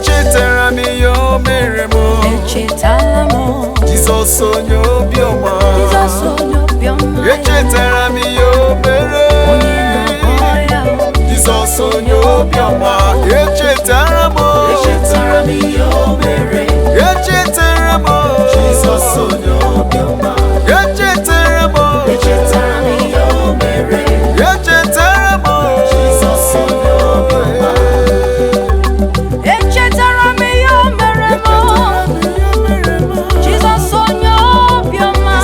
Echetara m ihe o mere m. Echetala m. Jizọs onye obiọma. Jizọs onye obiọma. Echetara m ihe o mere. Onye na-agwọ ọrịa. Jizọs onye obiọma. Echetara m. Echetara m ihe o mere. Echetara m. Jizọs onye obiọma. Echetara m. Echetara m ihe o mere. Echetara m. Jizọs onye obiọma. Echetara m ihe o mere m. Jizọs onye obiọma.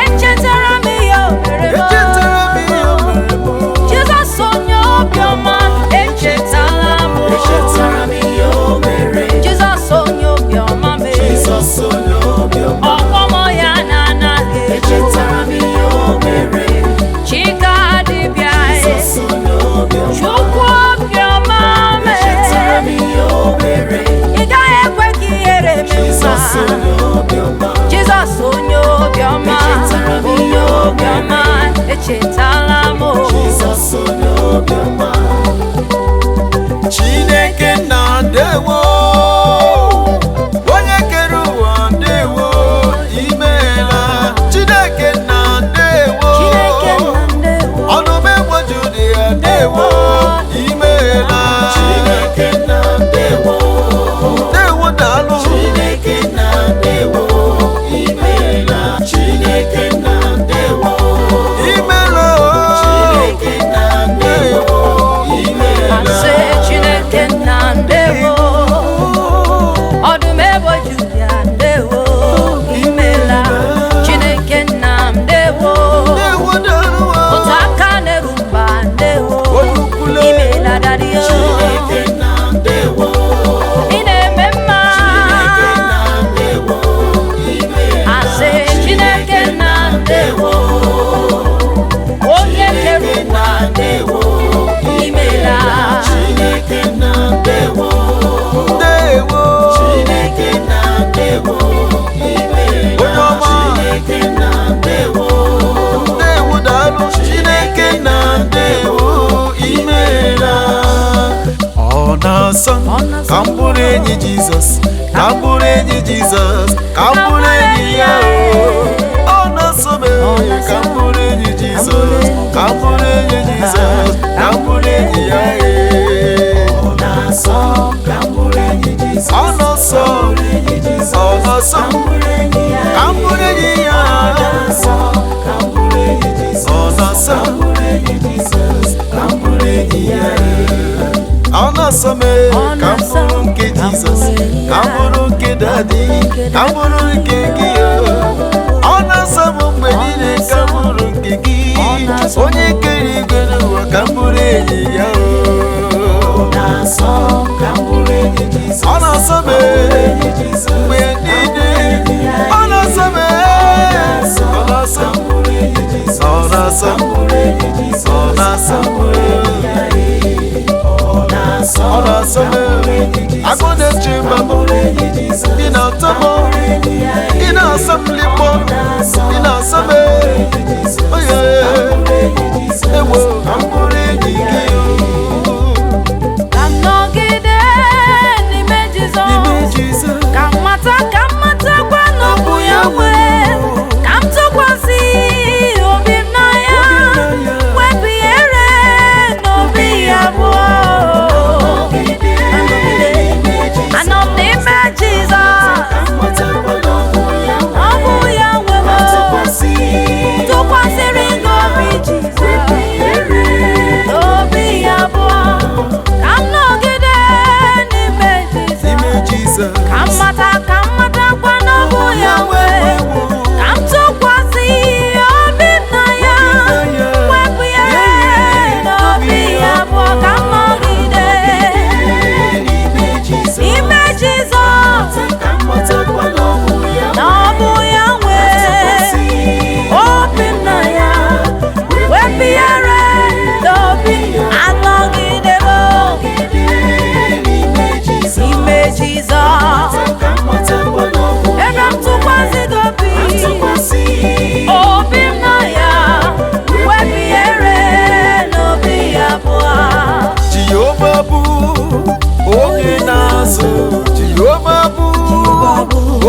Echetara m ihe o mere m. Echetara m ihe o mere m. Jizọs onye obiọma. Echetala m. Echetara m ihe o mere. Jizọs onye obiọma mere. Jizọs onye obiọma. Ọgbọmọ ya na-anaghị ekwu. Echetara m ihe o mere. Chika dibịa e. Jizọs onye obiọma. Chukwu obiọma Echetara m mere. ihe o mere. Ị gaghị ekwe ka ihere mee Jizọs nwa. onye obiọma. Jizọs onye obiọma. Echetara m ihe Onye o obiọma. Echetala m o. Jizọs onye obiọma. Chineke nna, ndewo. Onye kere ụwa, ndewo, imeela. Chineke nna, ndewo. Chineke nna, ndewo. Ọnụma egboju dị ya, ndewo, imeela. Chineke nna, ndewo. Ndewo, daalụ. Chineke nna, ndewo. Imeela. Chineke nna, ndewo. Imeela. Chineke nna, ndewo. Imeela. Asị Chineke nna, ndewo. Ọdụm ebo Juda, ndewo, imela. Chineke nna m, ndewo. Ndewo, daalụ. Otu aka na-eru mba, ndewo. Olukwule. Imela, daddy o. Chineke nna, ndewo. Ị na-eme mma. Chineke nna, ndewo. Imeela. Asị Chineke nna, ndewo. Onye kere ụwa, Ndewo. imela. Chineke nna, ndewo. Ndewo. Chineke nna, ndewo. Imeela. Onye ọma. Chineke nna, ndewo. Ndewo, daalụ. Chineke na ndewo, imeela. Ọ na-asọ m ka m bụrụ enyi Jizọs, ka m bụrụ enyi Jizọs, ka m bụrụ enyi ya o. Ọ na-asọ m e, ka m bụrụ enyi Jizọs, ka m bụrụ enyi Jizọs, ka m bụrụ enyi ya e. Ọ na-asọ m ka m bụrụ enyi Jizọs. Ọ na-asọ m, Enyi Jizọs. ọ na-asọ m Ka m bụrụ enyi ya. ka m bụrụ enyi ya. Ọ na-asọ m ka m bụrụ enyi Jizọs. Ọ na-asọ Ka m. m bụrụ enyi Jizọs. Ka m bụrụ enyi ya. Ọ na-asọ m e, ka m bụrụ nke Jizọs, ka m bụrụ nke daddy, ka m bụrụ nke gị o. Ọ na-asọ m mgbe niile ka m bụrụ nke gị. Onye kere igwe n'ụwa, ka m bụrụ enyi ya o. Ọ na-asọ m ka m bụrụ enyi Jizọs. Ọ na-asọ m e, Enyi Jizọs. mgbe niile. Ọ na-asọ m e, ọ na-asọ m, Ka m bụrụ enyi Jizọs. ọ na-asọ m, Ka m bụrụ enyi Jizọs. ọ na-asọ m. Ọ na-asọ Ọ na-asọ m m ka m bụrụ enyi Jizọs. Agụ na-eche mba Ka m m, bụrụ enyi Jizọs. ị na-atọ m, ị na-asọ m likpo, ị na-asọ m e. Oye, ewo, ka m bụrụ enyi gị o. Ka m nọgide n'ime Jizọs. N'ime Jizọs. Ka m mata, ka m matakwa na ọ bụ ya nwe. Ka m tụkwasị obi m na ya. Wepụ ihere n'obi ya abụọ. Anọ m n'ime Jizọs. Ọ bụ ya nwe m.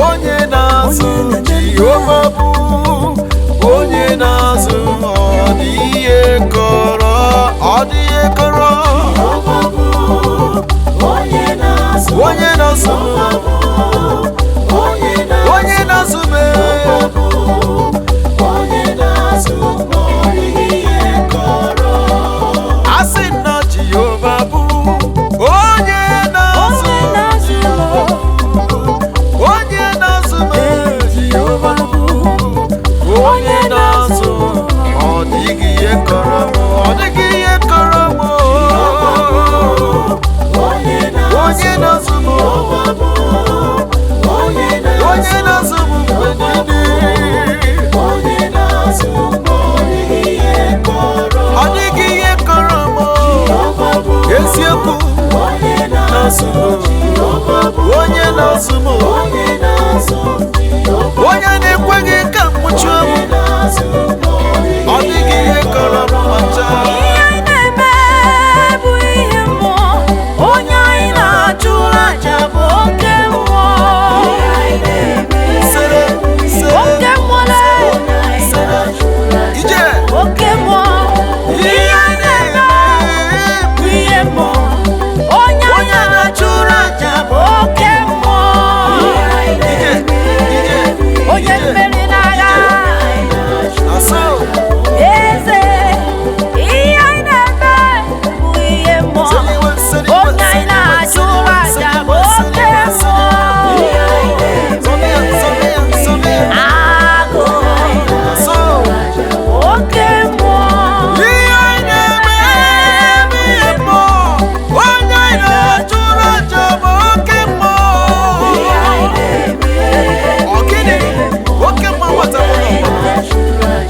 onye na-azụ. Jehova bụ onye na-azụ, ọ dịghị ihe kọrọ, ọ dịghị ihe kọrọ. Jehova bụ onye na-azụ. Onye na-azụ, Onye na-azụ. onye na-azụ m. Onye na-azụ, ọ dịghị ihe kọrọ. Asị m na Jehova bụ onye na-azụ, Onye na-azụ m. onye na-azụ m. Jehova bụ onye na-azụ, ọ dịghị ihe kọrọ m, ọ dịghị ihe kọrọ m. Onye na-azụ. Onye na-azụ m, Onye na-azụ. onye na-azụ m mgbe niile. Onye na-azụ, ọ dịghị ihe kọrọ. Ọ dịghị ihe kọrọ m. Jehova bụ Eziokwu, onye na-azụ. Jehova bụ onye na-azụ m, onye na-azụ. Jehova onye na-ekweghị ka m nwụchuo m. na-azụ, Ọ dịghị ihe kọrọ m ma ncha. Ihe anyị na-eme bụ ihe mmụọ, onye anyị na-achụrụ aja bụ oke mmụọ. Sere, sere, Oke mmụọ sere, ije. oke mmụọ. Ihe anyị na-eme bụ ihe mmụọ, onye anyị na-achụrụ aja bụ oke mmụọ. Ije, ije, Onye ije. mmeri n'agha, Asọ. eze. Ihe anyị na-eme bụ ihe mmụọ, Seliwe, seliwe, onye anyị na-achụrụ aja bụ oke mmụọ. Sọmịa, sọmịa, sọmịa. Agụ, Asọ. oke mmụọ. Ihe anyị na-eme bụ ihe mmụọ. Onye anyị na-achụrụ aja bụ oke mmụọ. Ọ gịnị? Oke mmụọ nwata bụ n'ọgbọ.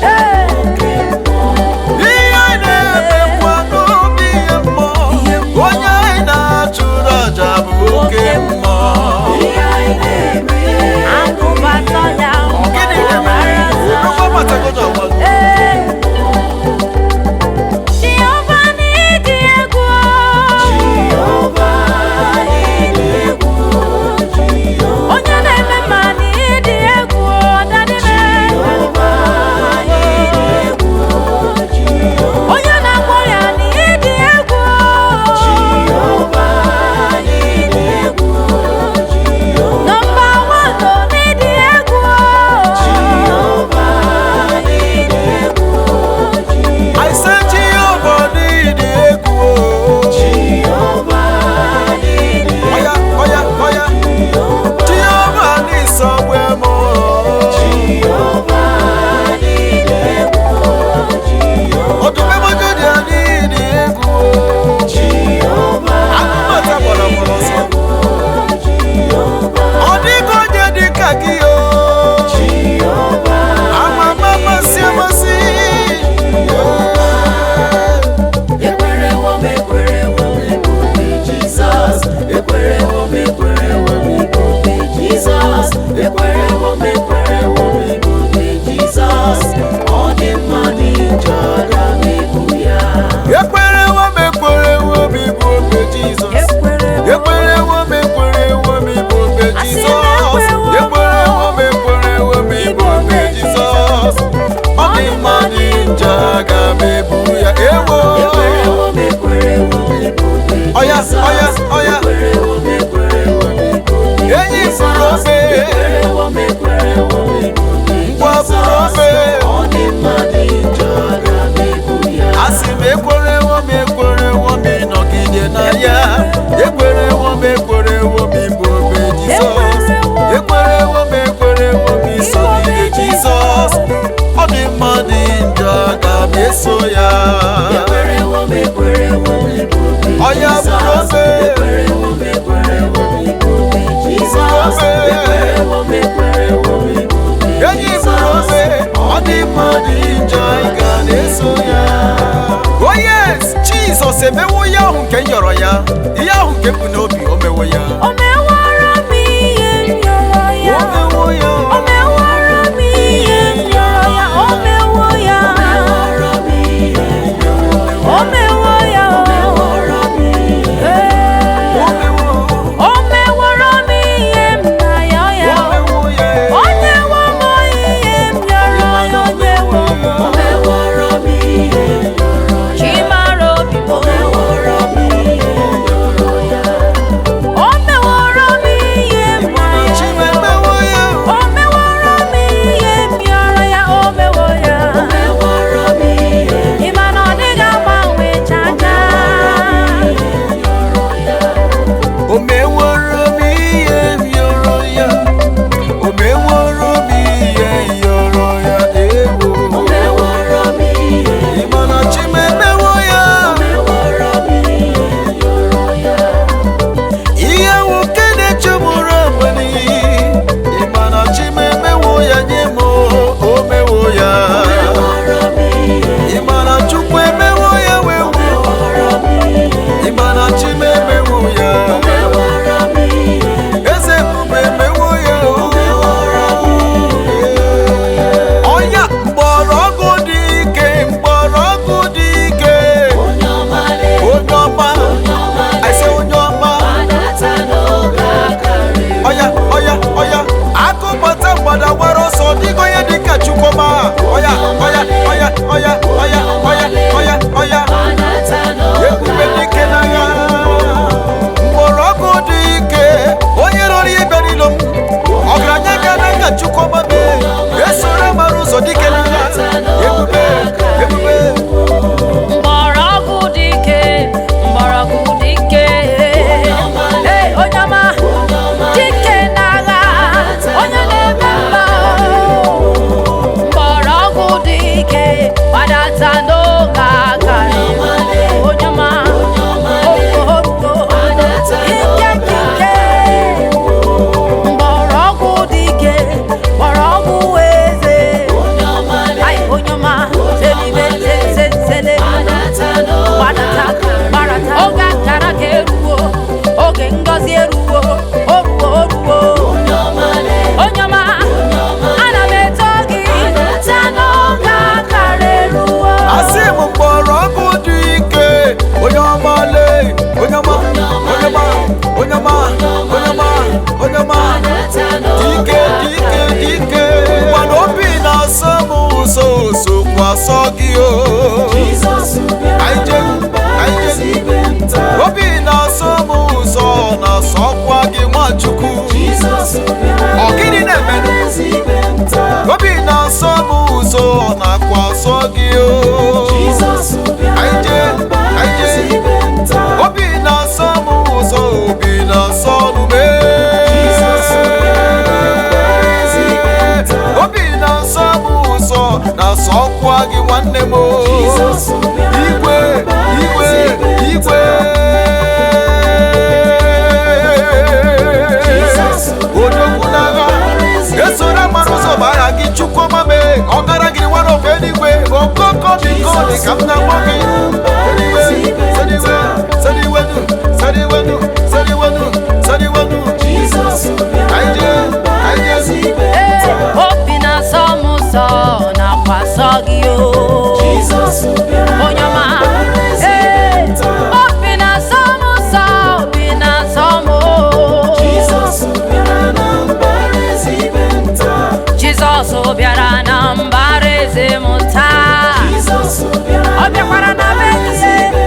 Ee, Ihe anyị na-emekwa n'obi ihe mmụọ. Onye anyị na-achụrụ aja bụ oke mmụọ. agụbata ya, Ọ gịnị na-eme? Odogwu amatago n'ọgbọ. Ee. Jehova n'ịdị egwu. Onye na-eme mma n'ịdị egwu, ọdadịme. Onye na-agwọ ọrịa n'ịdị egwu. Nọmba wan n'ịdị egwu. I said Jehovah n'ịdị egwu o. Oya, oya, oya. Jehovah n'ịsọgbu m o. Ọdụm ebe dị n'ịdị egwu o. Agụmata gbara gbara ọsọ. Ọ dịghị onye dị ka gị o. Ama ama amasị amasị. Ekwerewo m, ekwerewo m ebube Jizọs. Ekwerewo m, ekwerewo m ebube Jizọs. Ekwerewo m, ekwerewo m ebube Jizọs. Ọ dị mma dị njọ, aga m ebu ya. Ekwerewo m, ekwerewo m ịbụ obe Jizọs. Ekwerewo m, ekwerewo m ịbụ obe Asị m Jizọs. ekwerewo m. Ekwerewo m, ekwerewo m ịbụ obe Jizọs. Ọ dị mma dị njọ, aga m ebu ya. Ewo. Ekwerewo m, ekwerewo m ebube Ọya, Jizọs. ọya, ọya. Ekwerewo m, ekwerewo m ebube Enyi bụrụ obe. Ekwerewo m, ekwerewo m ebube Ngwa bụrụ obe. Ọ dị mma dị njọ, aga m ebu ya. Asị m ekwerewo m, ekwerewo m ịnọgide na ya. Ekwerewo m, ekwerewo m ịbụ obe Jizọs. Ekwerewo m, ekwerewo m isogide Jizọs. Ọ dị mma dị njọ, aga m eso ya. Ekwerewo m, ekwerewo m ebube Ọya bụrụ obe. Ekwerewo m, ekwerewo m ebube Jizọs. Obe. Ekwerewo m, ekwerewo m ebube Enyi bụrụ obe. Ọ dị mma dị njọ, ị ga na-eso ya. Oh yes, Jizọs emewo ihe ahụ nke m yọrọ ya, ihe ahụ nke m bụ n'obi, o mewo ya. O mewara m ihe m yọrọ ya. O mewo ya. O mewara m ihe m yọrọ ya. O mewo ya. O mewo ya. Ee. O mewo. O mewara m ihe m na-ayọ ya. O mewo. na-asọ gị o. Jizọs bịara Anyị na jee, mbara anyị jee. ezi ibe m taa. Obi na-asọ m ụzọ na-asọkwa gị Nwachukwu. Jizọs bịara Ọ gịnị na na-emenụ? mbara ezi ibe m taa. Obi na-asọ m ụzọ na-akwa asọ gị o. Jizọs bịara Anyị jee, na mbara anyị jee. ezi ibe m taa. Obi na-asọ m ụzọ, obi na-asọ m. Jizọs bịara na mbara ezi ibe m taa. Obi na-asọ m ụzọ na-asọkwa gị nwanne m o. Jizọs bịara Igwe, na mbara igwe, ezi ibe m igwe. taa. Jizọs Odogwu n'agha, esoro amara ụzọ gbara gị Chukwuma mee, ọgara gị nwere ofe eluigwe, okoko biko dị ka m na-akpọ gị. Sediwe, sediwenu, sediwenu, sediwenu, sediwenu. Jizọs bịara Anyị jee, na mbara anyị jee. ezi ibe m Ee, taa. obi na-asọ m ụsọ nakwa asọ gị o. Jizọs bịara Onye na ọma. mbara ezi ibe Ee, m taa. obi na-asọ m ụsọ, obi na-asọ m o. Jizọs bịara na mbara ezi ibe m taa. Jizọs bịara na mbara eze m taa. Jizọs bịara Ọ bịakwara na be mbara ezi gị.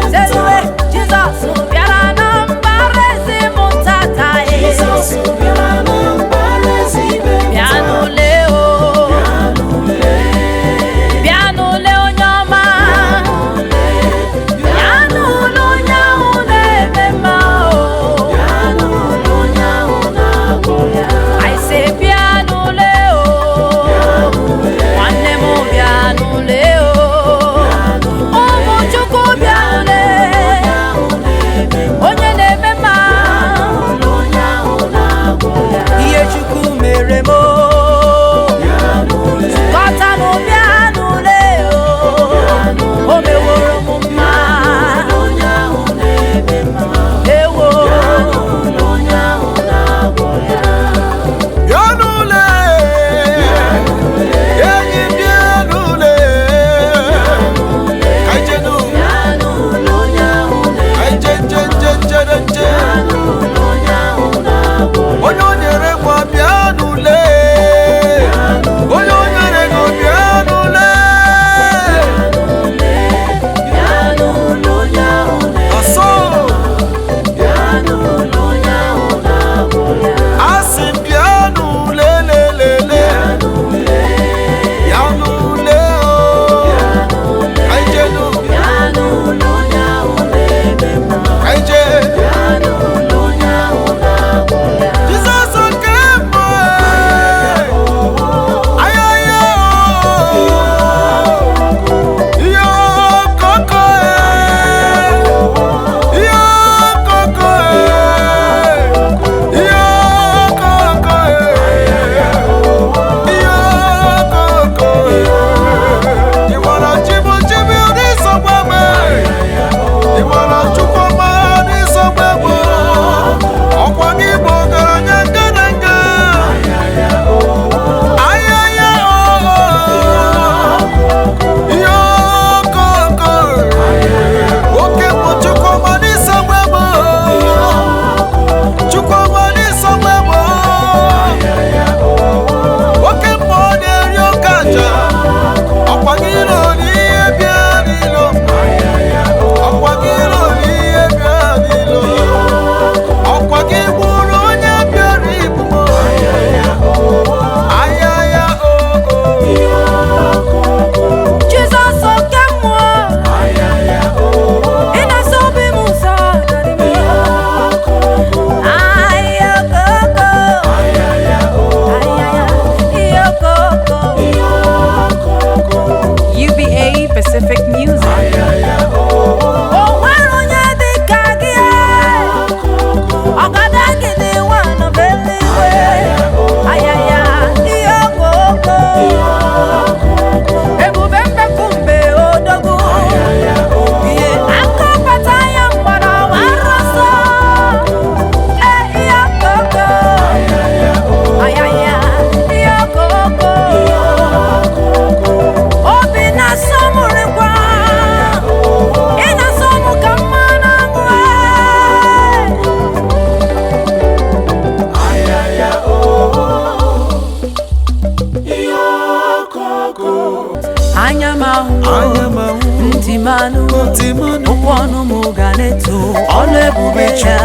anụwo, Ntị m anụwo. Okwu ọnụ m ga na-eto ọlụ ebube ya.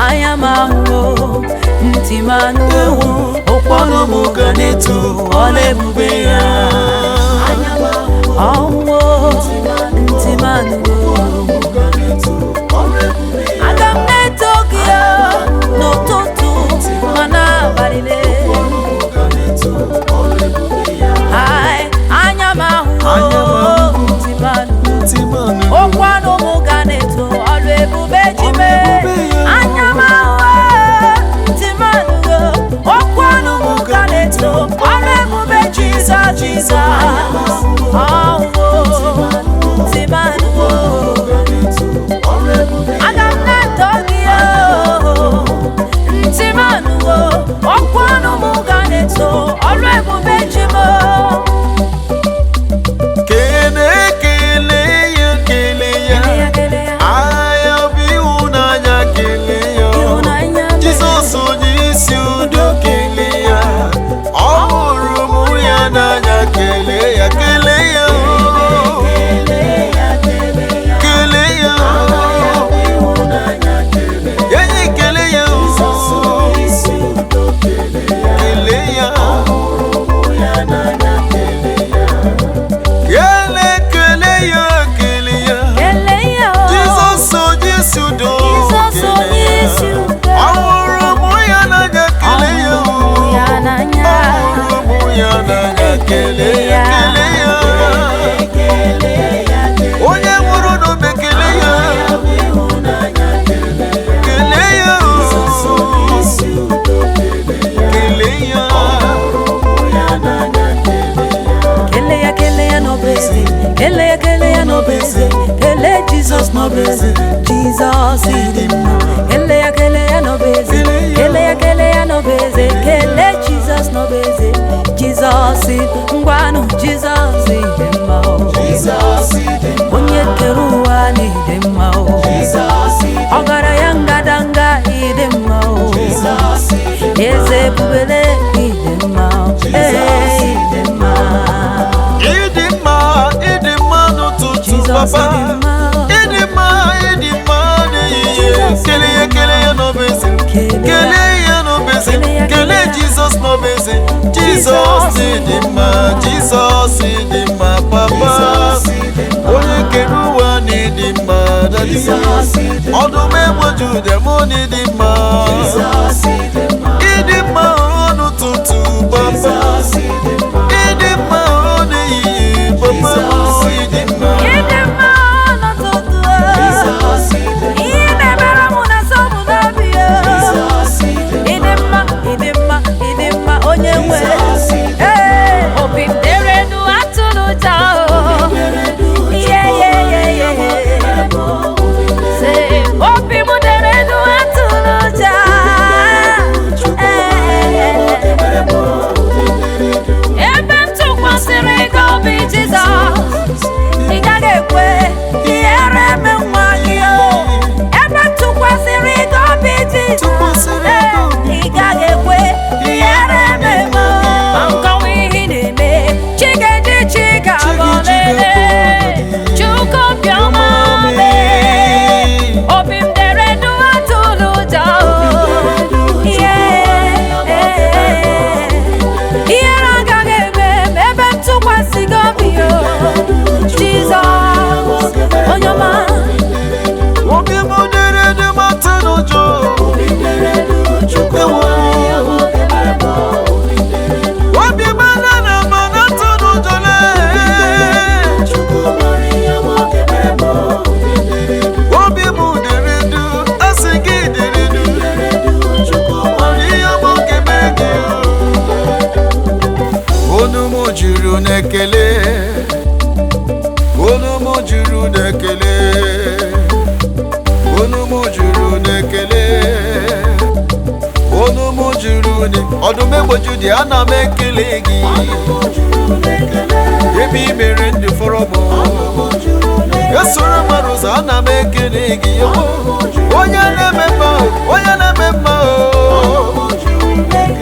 Anya m ahụwo, ntị m anụwo, okwu ọnụ m ga na-eto ọlụ ebube ya. Ọhụwo, ntị m anụwo. Aga m na-eto gị n'ụtụtụ ma n'abalị lee. Ai, anya m ahụwo, Anya m ahụwo. ntị m anụwo. Ntị m anụwo. Okwu ọnụ m ga na-eto ọlụ ebube ji mee. Ọlụ ebube ya. Anya m ahụwo, ntị m anụwo, okwu ọnụ m ga na-eto ọlụ ebube Jizọs, Jizọs. Ọhụwo, ntị m anụwo. Aga m na-eto gị o, ntị m anụwo, okwu ọnụ m ga na-eto ọlụ ebube ji m. Kele kele ya, kele ya. Kele ya, kele ya. Agha bụ ịhụnanya, kele ya. Ịhụnanya mere. Jizọs onye isi udo, kele ya. Ọ hụrụ mụ ya n'anya, kele ya, kele ya. Kele ya. Enyi, kele ya. Kele ya. Kele kele ya, kele ya. Kele ya o. Jizọs onye isi udo, Jizọs kele onye ya. isi udo. Ọ hụrụ mụ ya n'anya, kele ya. Ọ hụrụ ya n'anya. Ọ hụrụ mụ ya n'anya, kele ya, kele ya. Onye nwụrụ n'obe, kele ya. Kele ya. Kele ya. Kele ya, kele ya n'obeze. Kele ya, kele ya n'obeze. Kele Jizọs n'obeze. Jizọs dị mma. Kele ya, kele ya n'obeze. Kele ya, kele ya n'obeze. Kele Jizọs n'obeze. Jizọs ngwanụ, Jizọs dị mma o. Onye kere ụwa n'ịdị mma o. Ọgaranya ngadanga ịdị mma o. Eze ebubele ịdị mma o. Ee, ịdị mma. Ịdị mma, ịdị mma n'ụtụtụ, Jizọs papa. dị mma. Ịdị mma, ịdị mma n'ehihie. Jizọs dị Kele ya, kele ya n'obeze. Kele Kele ya n'obeze. Kele ya, Kele kele ya. Jizọs n'obeze. Jizọs dị mma, Jizọs dị mma, papa. Onye kere ụwa n'ịdị mma, daddy. Ọdụm egbe Juda mụ n'ịdị mma. Ịdị mma n'ụtụtụ, papa. Ịdị mma n'ehihie, papa. Ịdị mma. Ịdị mma n'ụtụtụ o. Ihe na-emere mụ na sọ mụ n'obi o. Ịdị mma, ịdị mma, ịdị mma, onye nwe. Ee, obi m dere du atụrụ ụjọ o. Yeah, yeah, yeah, yeah. Say, obi m dere du atụrụ ụjọ. Ee. Ebe m tụkwasịrị gị obi Jizọs, ị gaghị ekwe ihere eme nwa gị o. Ebe m tụkwasịrị gị obi Jizọs, Tụkwasịrị gị obi. ị gaghị ekwe ihere eme m o. Ma nkọwa ihe ị na-eme, chi ga-eji chi ga-abọ lele. Chukwu obiọma mee, obi m dere du atụrụ ụjọ o. Yeah. Ihere agaghị eme m ebe m tụkwasị gị obi o. Jizọs, onye ọma. Obi m dere dị mata n'ụjọ. Ewo. Obi m ana na ama na-atụ n'ụjọ lee. Obi m dere du, asị gị dere du. Mara ihe ọma ọ ga-eme gị. Onu m juru n'ekele. Onu m juru n'ekele. Onu m juru n'ekele. Onu m juru ne ọdụm egboju dị, ana m ekele gị. Ebe i mere ndụ fọrọ m. Esoro mmadụ ụzọ, ana m ekele gị. Onye na-eme mma o, onye na-eme mma o.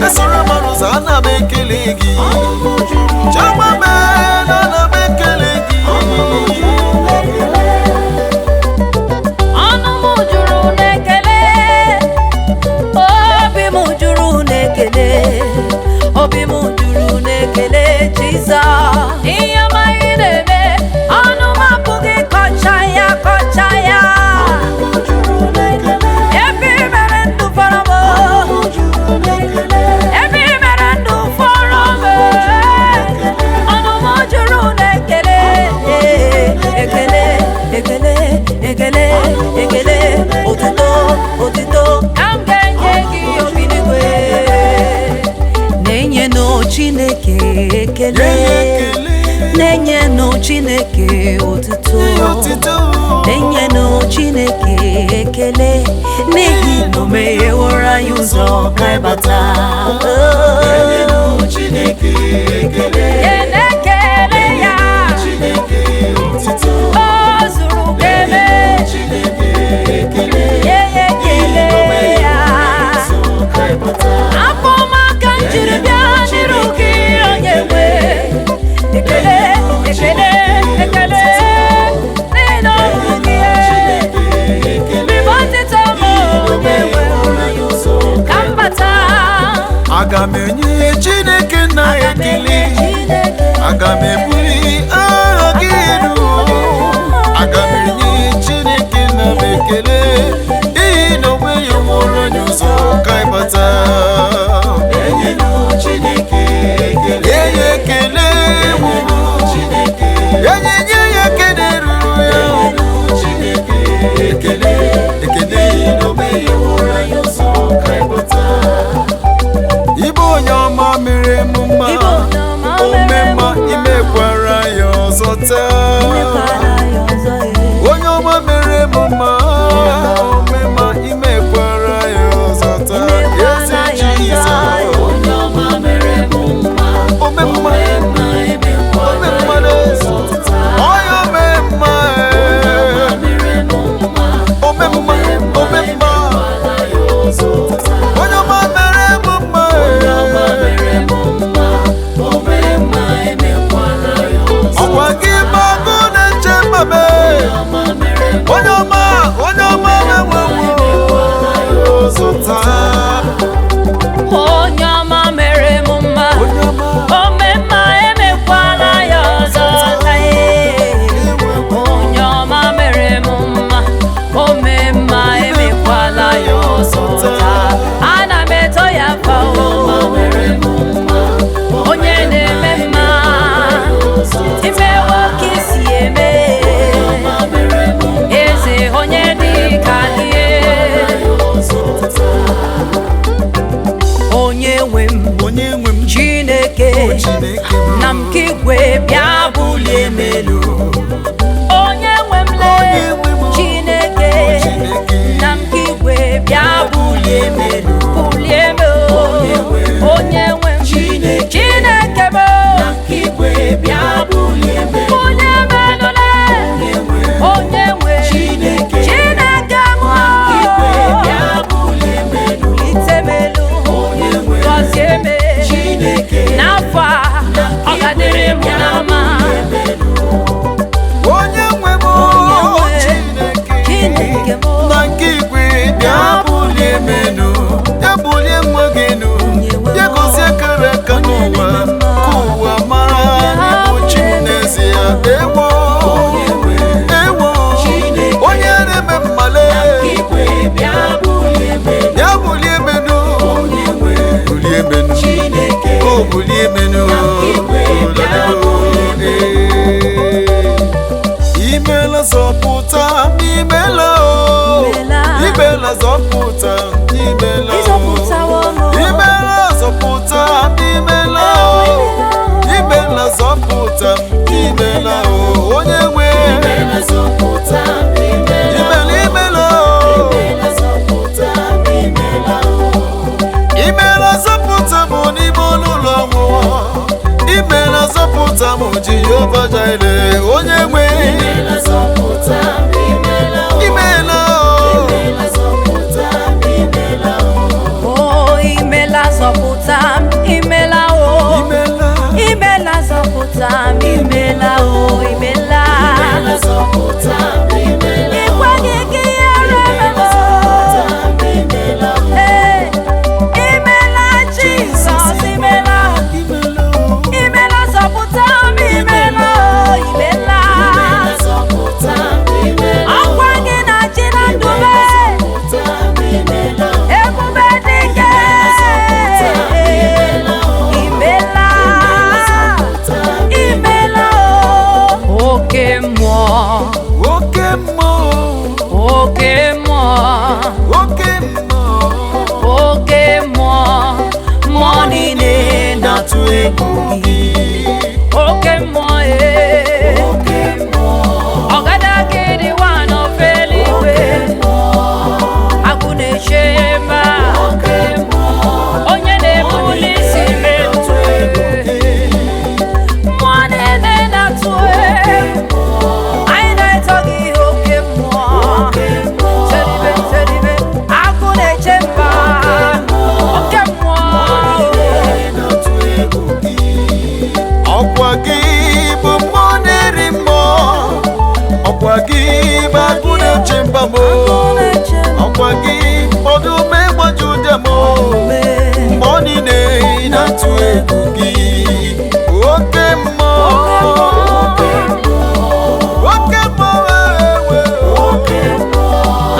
Esoro mmadụ ụzọ, ana m ekele gị. Chioma mee na ana m ekele gị. ekele. Na-enyenụ Chineke otuto. Na-enyenụ Chineke ekele. N'ihi na o megheworo anyị ụzọ ka anyị bata. Enyenụ Chineke ekele. Ekele ya. Chineke otito. O zuru ka eme. Chineke ekele. Nye ya ekele ya. Ụzọ ka anyị bata. Afọ ọma ka m jiri bịa n'iru gị onye nwe. Ekele, ekele, ekele. N'ihi na ọ bụ gị. Chineke ekele. Mgbe otito m onye nwe. Ụzọ Ka m bata. Aga m enye Chineke na ekele. Aga m ebuli aha gị elu. Aga m enye Chineke na m ekele. N'ihi na o nweghị nwụrụ onye ụzọ ka anyị bata. Enyenụ Chineke ekele. Nye ya ekele wuru. Chineke Enye nye ya ekele ruru ya. Chineke ekele. Ekele. Na o megheworo anyị ụzọ ka anyị bata. Ịbụ onye ọma mere m mma. Ịbụ onye ọma Ome mere m mma mma. imekwara ya ọzọ taa. Imekwara ya ọzọ, ee. Onye ọma mere m mma, ome mma imekwara ya ọzọ taa. Imekwara Eze ya ọzọ. Jizọs. Onye ọma mere m mma. Ome mma, Mma emekwara ome mma n'eze. Onye ome mma, ee. mere m mma. Ome mma, ome mma. Ya ọzọ taa. Onye ọma mere m mma, ee. Mere m mma. Ome mma emekwara ya ọzọ. Ọkwa gị bụ agụ na-eche mma m, ee. Ọma mere m Onye ọma, onye ọma na-enwe ọzọ taa. Onye ọma mere m mma. Onye ọma. Ome mma emekwala ya ọzọ taa, ee. Onye ọma mere m mma. Ome mma emekwala ya ọzọ taa. Ana m eto ya fa o. Onye na-eme mma. Imewo ka isi eme. Eze onye dị ka gị. Onye nwe m. Onye nwe m. Chineke. Chineke m. Na m ka igwe bịa bulie m elu. Onye nwe m lee. Onye nwe m. Chineke. Chineke. Na m ka igwe bịa bulie m elu. Bulie m o. Onye nwe m. Chineke. Chineke m o. Igwe bịa bulie m elu. Bulie m elu lee. Onye nwe. Chineke. Chineke m o. Igwe bịa bulie m elu. Ite m elu. Onye nwe Gọzie m. Chineke. N'afọ a, ọ ga-adịrị m na mma. Onye nwe m nwe Chineke. Chineke m. Na nke igwe bịa bulie m elu. Bịa bulie nwa gị elu. Bịa gozie akara aka n'ụwa. Ka ụwa mara na ị bụ chi n'ezie. Ewo. Ewo. Chineke. Onye na-eme mmale. Igwe bịa bulie m elu. Bịa bulie m elu. Onye nwe Bulie m elu. Chineke. O bulie m elu. Igwe bịa bulie m Imela zọpụta, imela o. Imela. Imela zọpụta, imela o. Ịzọpụtawo m. Imela zọpụta, imela o. Imela zọpụta, imela o. Onye nwe. Imela zọpụta imela. Imela, imela o. Imela zọpụta imela. Imela zọpụta m n'ime ụlọ ọnwụnwa. Imela zọpụta m Jehova Jire, onye nwe. Imela zọpụta imela. Imela o. Imela zọpụta imela. O imela zọpụta m, imela o. Imela. Imela zọpụta m, imela o, imela. Imela zọpụta imela. Ịkwaghị gị ihere m o. Imela. Ee, imela Jizọs, imela. Imela o. Imela zọpụta m, imela o, imela. Zọpụta imela. Ọkwa gị na-achị na ndụ m. Zọpụta imela. Ebube dike. Imela. Imela o. Oke mmụọ. Oke mmụọ, Oke mmụọ, oke mmụọ, oke mmụọ, mmụọ niile na-atụ egwu gị. Ọdụm egbe Juda m, mgbe ọ niile na-atụ egwu gị. Oke mmụọ, oke mmụọ, ewe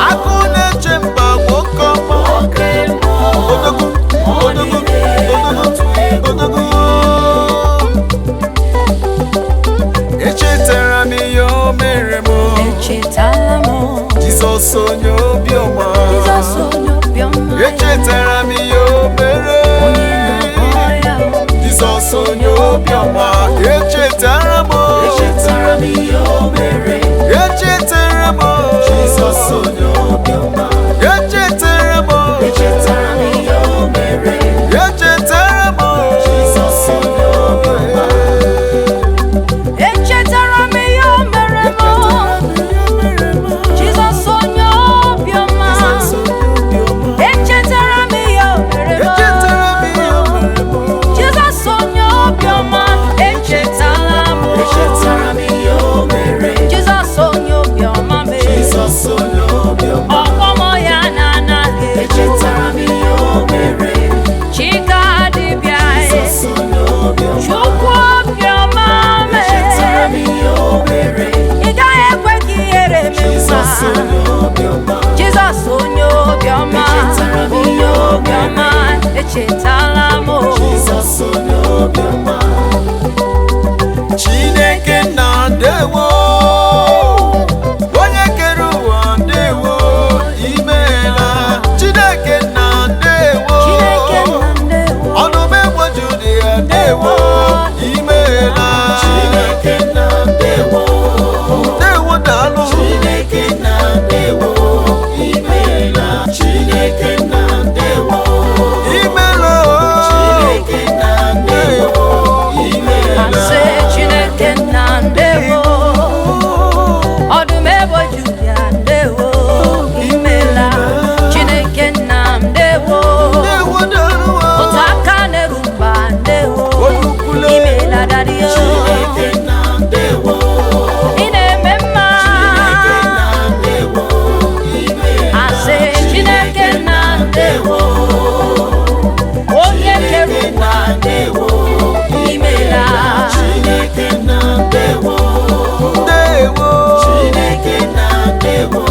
agụ na-eche mba, nwoke ọma. Odogwu, odogwu, odogwu, odogwu. Echetara m ihe o mere m. Echetala m. Jizọs onye obiọma. Jizọs onye obiọma. Echetara m ihe o mere. Onye na-agwọ ọrịa. Jizọs onye obiọma, echetara m. Echetara m ihe o mere. Echetara m. Jizọs onye obiọma. Echetara m. Echetara m ihe o mere. Echetara m. Jizọs onye obiọma. Echetara m ihe o mere m. Jizọs onye obiọma. Echetara m ihe o mere m. Echetara m ihe o mere m. Jizọs onye obiọma, echetala m. Echetara m ihe o mere. Jizọs onye obiọma mee. Jizọs onye obiọma. Ọkpọmọ ya na-anaghị egbu. Echetara m ihe o mere. Chika dibịa e. Jizọs onye obiọma. Chukwu obiọma Echetara m mee. ihe o mere. Ị gaghị ekwe ka ihere mee Jizọs nwa. onye obiọma. Jizọs onye obiọma, Echetara m onye ihe o obiọma, echetala m. Jizọs onye obiọma. Chineke nna, ndewo. Onye kere ụwa, ndewo, imeela. Chineke nna, ndewo. Chineke nna, ndewo. Ọdụm egbe Juda ya, ndewo, imeela. Chineke nna, ndewo. Ndewo, daalụ. Chineke nna, ndewo. Imeela. Chineke nna, ndewo. Imeela. Chineke nna, ndewo. Imeela. Asị Chineke nna, ndewo. Ọdụm ebo Juda, ndewo, imela. Chineke nna, ndewo. Ndewo, daalụ. Otu aka na-eru mba, ndewo. Olukwule. Imela daddy o. Chineke nna, ndewo. Ị na-eme mma. Chineke nna, ndewo. Imeela. Asị Chineke nna, ndewo. Onye kere ụwa, Ndewo. imela. Chineke nna, ndewo. Ndewo. Chineke nna, ndewo.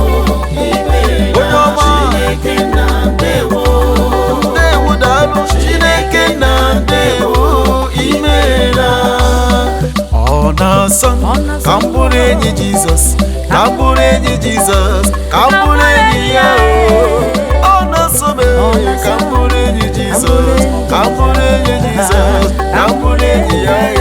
Imeela. Onye ọma. Chineke nna, ndewo. Ndewo, daalụ. Chineke nna, ndewo, imeela. Ọ na-asọ m ka m bụrụ enyi Jizọs, ka m bụrụ enyi Jizọs, ka m bụrụ enyi ya o. Ọ na-asọ m e, ka m bụrụ enyi Jizọs, ka m bụrụ enyi Jizọs, ka m bụrụ enyi ya e.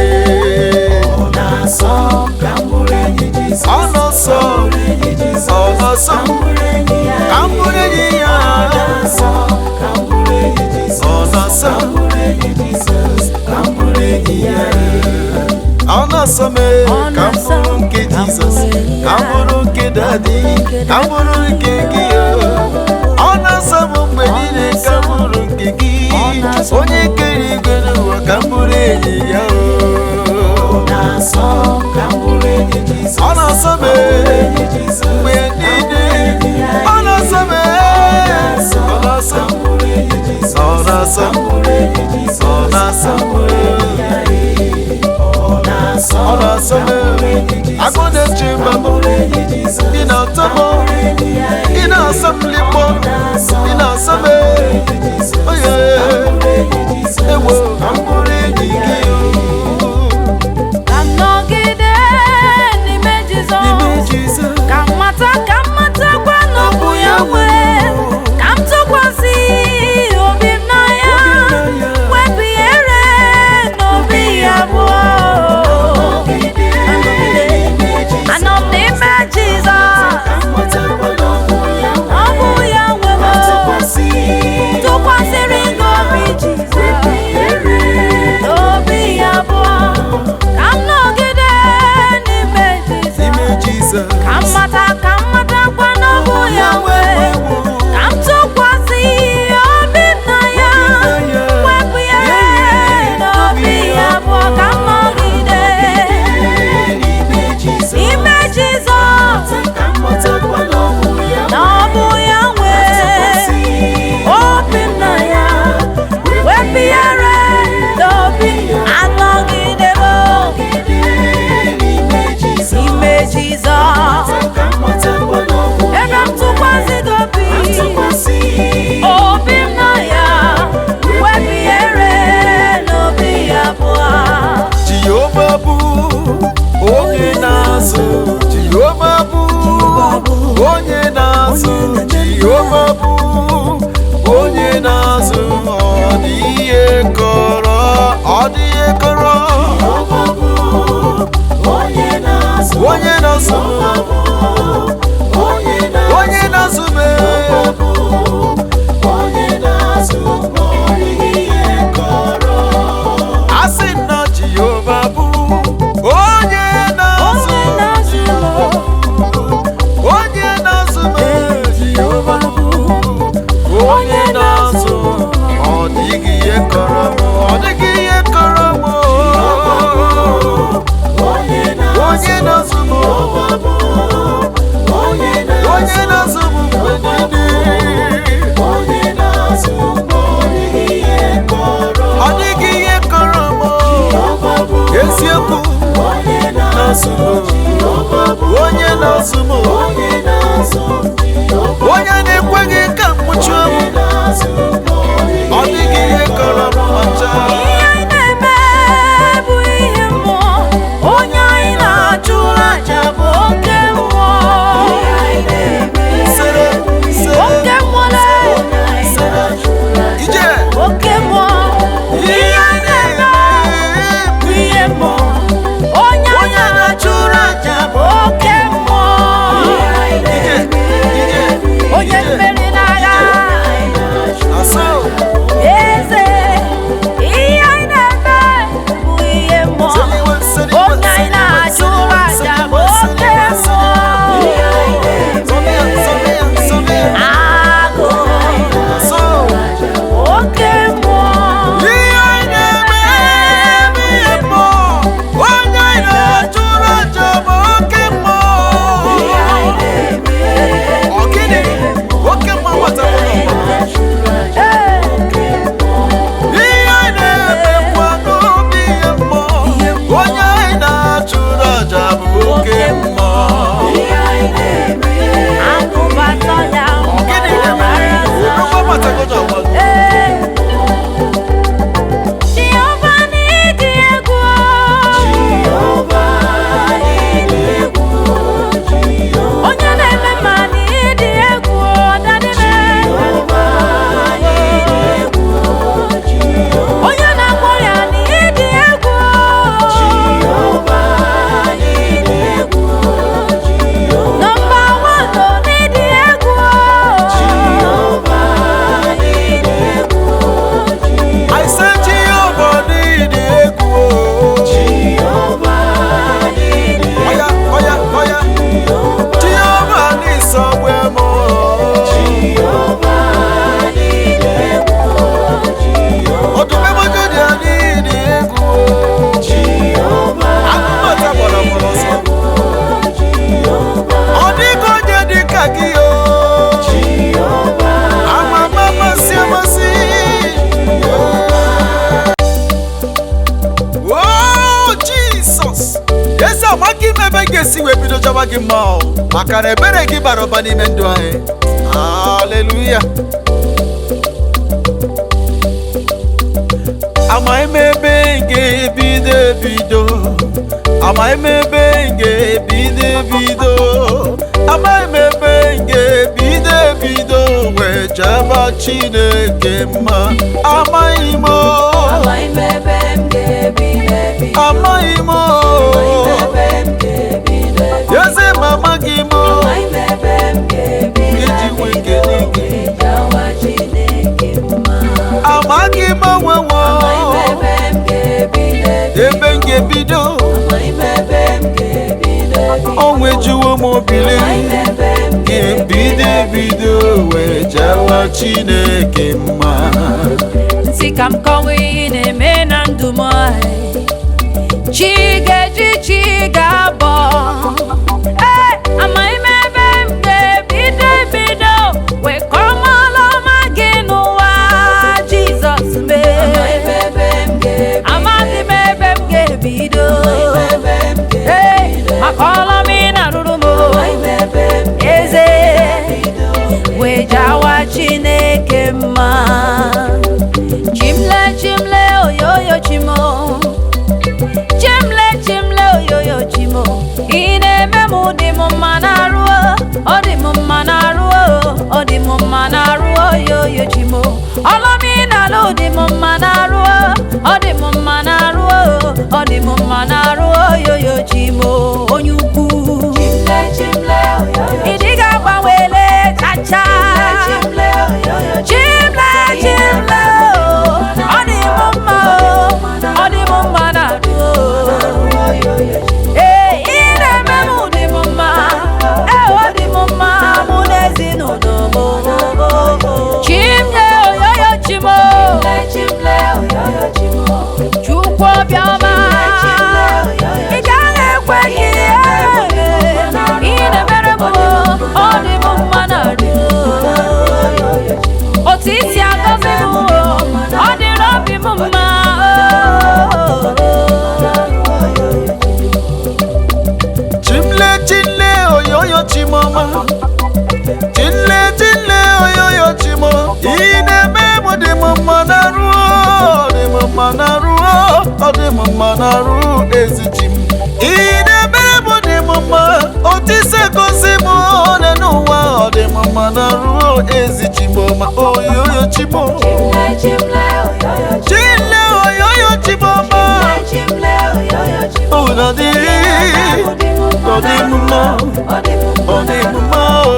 Ọ na-asọ m ka m bụrụ enyi Jizọs. Ọ na-asọ m, Enyi Jizọs. ọ na-asọ m Ka m bụrụ enyi ya. ka m bụrụ enyi ya. Ọ na-asọ m ka m bụrụ enyi Jizọs. Ọ na-asọ Ka m. m bụrụ enyi Jizọs. Ka m bụrụ enyi ya. Ọ na-asọ m e, ka m bụrụ nke Jizọs, ka m bụrụ nke daddy, ka m bụrụ nke gị o. Ọ na-asọ m mgbe niile ka m bụrụ nke gị, onye kere igwe n'ụwa, ka m bụrụ enyi ya o. Ọ na-asọ m ka m bụrụ enyi Jizọs. Ọ na-asọ m e, Enyi Jizọs. mgbe niile. Ọ na-asọ m e, ọ na-asọ m, Ka m bụrụ enyi Jizọs. ọ na-asọ m, Ka m bụrụ enyi Jizọs. ọ na-asọ m. Ọ na-asọ Ọ na-asọ m m ka m bụrụ enyi Jizọs. Agụ na-eche mba m, Ka m bụrụ enyi Jizọs. ị na-atọ m, ị na-asọ m likpo, ị na-asọ m e. Oye, ewo, ka m bụrụ enyi gị o. Ka m nọgide n'ime Jizọs. N'ime Jizọs. Ka m mata, ka m matakwa na ọ bụ ya nwe. Ka m tụkwasị obi m na ya. Wepụ ihere n'obi ya abụọ. Anọ m n'ime Jizọs. Ọ bụ ya nwe m. Ngozi. Obi m nọ ya, wepụ ihere n'obi ya abụọ. Jehova bụ onye na-azụ. Jehova bụ onye na-azụ. Jehova bụ onye na-azụ. Ọ dị ihe kọrọ, ọ dị ihe kọrọ. Jehova bụ onye na-azụ. Onye na-azụ, Onye na-azụ. onye na-azụ m. Onye na-azụ, ọ dịghị ihe kọrọ. Asị m na Jehova bụ onye na-azụ. Onye na-azụ m. Onye na-azụ m. Jehova bụ onye na-azụ. Ọ dịghị ihe kọrọ m. Ọ dịghị ihe kọrọ m. Onye na-azụ. Onye na-azụ m. Onye na-azụ. Onye na-azụ m mgbe niile. Onye na-azụ, ọ dịghị ihe kọrọ. Ọ dịghị ihe kọrọ m. Jehova bụ Eziokwu onye na-azụ na-azụ. m. Jehova bụ Onye na-azụ m. onye na-azụ. Jehova Onye na-ekweghị ka m nwụchuo m. na-azụ, Ọ dịghị ihe kọrọ m ma ncha. Ihe anyị na-eme bụ ihe mmụọ, onye anyị na-achụrụ aja bụ oke mmụọ. Sere, sere, Oke mmụọ lee, sere. Ije. oke mmụọ. Ihe anyị na-eme bụ ihe mmụọ, onye anyị na-achụrụ aja bụ oke mmụọ. Ije, ije, Onye ije. mmeri n'agha, Asọ. eze. Ihe anyị na-eme bụ ihe mmụọ, Seliwe, seliwe, onye anyị na-achụrụ aja bụ oke mmụọ. Zọbịa, zọbịa, zọbịa. Agụ, Asọ. oke mmụọ. Ihe anyị na-eme bụ ihe mmụọ. Onye anyị na-achụrụ aja bụ oke mmụọ. Ọ gịnị? Oke mmụọ nwata bụ n'ọgbọ. Ee, Ihe anyị na-emekwa n'obi ihe mmụọ. Onye anyị na-achụrụ aja bụ oke mmụọ. agụbatọ ya Ọ gịnị na-eme? mgbara Odogwu amatago n'ọgbọ. Ee. Jehova n'ịdị egwu. Jehova n'ịdị egwu. Onye na-eme mma n'ịdị egwu, ọdadịme. Jehova n'ịdị egwu. Onye na-agwọ ọrịa n'ịdị egwu. Jehova n'ịdị egwu. Nọmba wan n'ịdị egwu. Jehova n'ịdị egwu. I say Jehova n'ịdị egwu. Jehova n'ịdị Oya, oya, oya. Jehova n'ịsọgbu m. Jehova n'ịdị egwu. Ọdụm ebojo dị ya n'ịdị egwu. Jehova Agụmata gbara gbara ọsọ. Ọ dịghị onye dị ka gị o. Jehova Ama ama amasị amasị. Oh, Jesus! Eze amaka ime ebe m ga-esi wee bido chọba gị mma o. Maka na ebere gị bara ụba n'ime ndụ anyị. Haleluya. Amaghị m ebe m ga-ebido ebido. Amaghị m ebe m ga-ebido ebido. Amaghị m ebe m ga-ebido ebido wee chọba Chineke mma. Amaghị m o. Amaghị m ebe m ga-ebido ebido. Amaghị m o. Ebe m ga-ebido ebido. Eze m amaghị m o. Amaghị m ebe m ga-ebido Iji nwee ebido kele gị. wee jawa Chineke mma. Amaghị m onwe m o. Amaghị m ebe m ga-ebido ebido. Ebe m ga-ebido Amaghị m ebe m ga-ebido ebido. o nwejuwo m obili. Amaghị m ebe m Ga-ebido ebido wee jawa Chineke mma. Nsị ka m kọwa ihe na-eme na ndụ m chi ga-eji chi ga-abọ. Ee, amaghị m ebe m ga-ebido ebido wee kọmọlụ ọma gị n'ụwa Jizọs mee. Amaghị m ebe m ga-ebido. Amaghị m ebe m ga-ebido. Ebe m Ee, ga-ebido. maka ọlụ ọma ị na-arụrụ m Amaghị m ebe m eze ga-ebido. wee jawa Chineke Ị na-eme m dị m mma na-arụ ọ dị m mma na-arụ ọ dị m mma na-arụ oyoyo chi m. Ọlụ m ị na-alụ dị m mma na-arụ ọ dị m mma na-arụ ọ dị m mma na-arụ oyoyo chi m onye ukwu. Ị dịghị agbanwele chacha. Chimle chimle ọ dị m mma ọ dị m mma na-arụ. Ee, ị na-eme m dị m mma, ee ọ dị m mma mụ na ezinụlọ m. Chimle oyoyo chimo, Chukwu obiọma, ị gaghị ekwe ka ihe ị na-emere m ọ dị m mma na-arụ. Otu isi agọzi m ọ dịrị obi m mma. Chimle chimle oyoyo chimoma. Chimle chimle oyoyo chimo. Ị na-eme m dị m mma na ruo, dị m mma na ruo, ọ dị m mma na ruo ezi chi m. Ị na-eme m dị m mma, otu isi egosi m ole n'ụwa ọ dị m mma na ruo ezi chimoma oyoyo chimo. Chimle oyoyo chimoma. Ụlọ dị ọ dị m mma, ọ dị m mma o.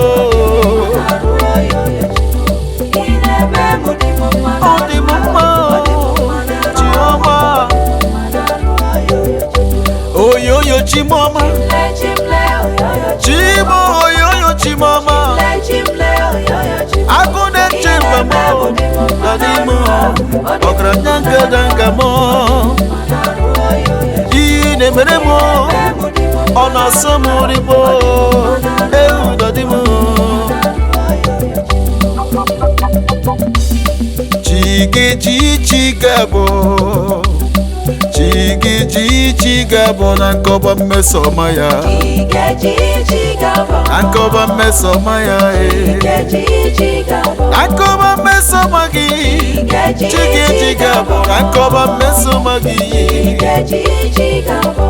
Ọ dị m mma o, Chiọma. Oyoyo Chimoma, Chimo oyoyo Chimoma. Agụ na-eche mba m, na dị m ọgaranya ngada m. Iyi na-emere m, ọ na-asọ m rigbo, ewu na dị m. Chigeji chigabo, chigeji chigabo na nkọba mmesoma ya, na nkọba mmesoma ya e, na nkọba mmesoma gị, chigeji gabo na nkọba mmesoma gị,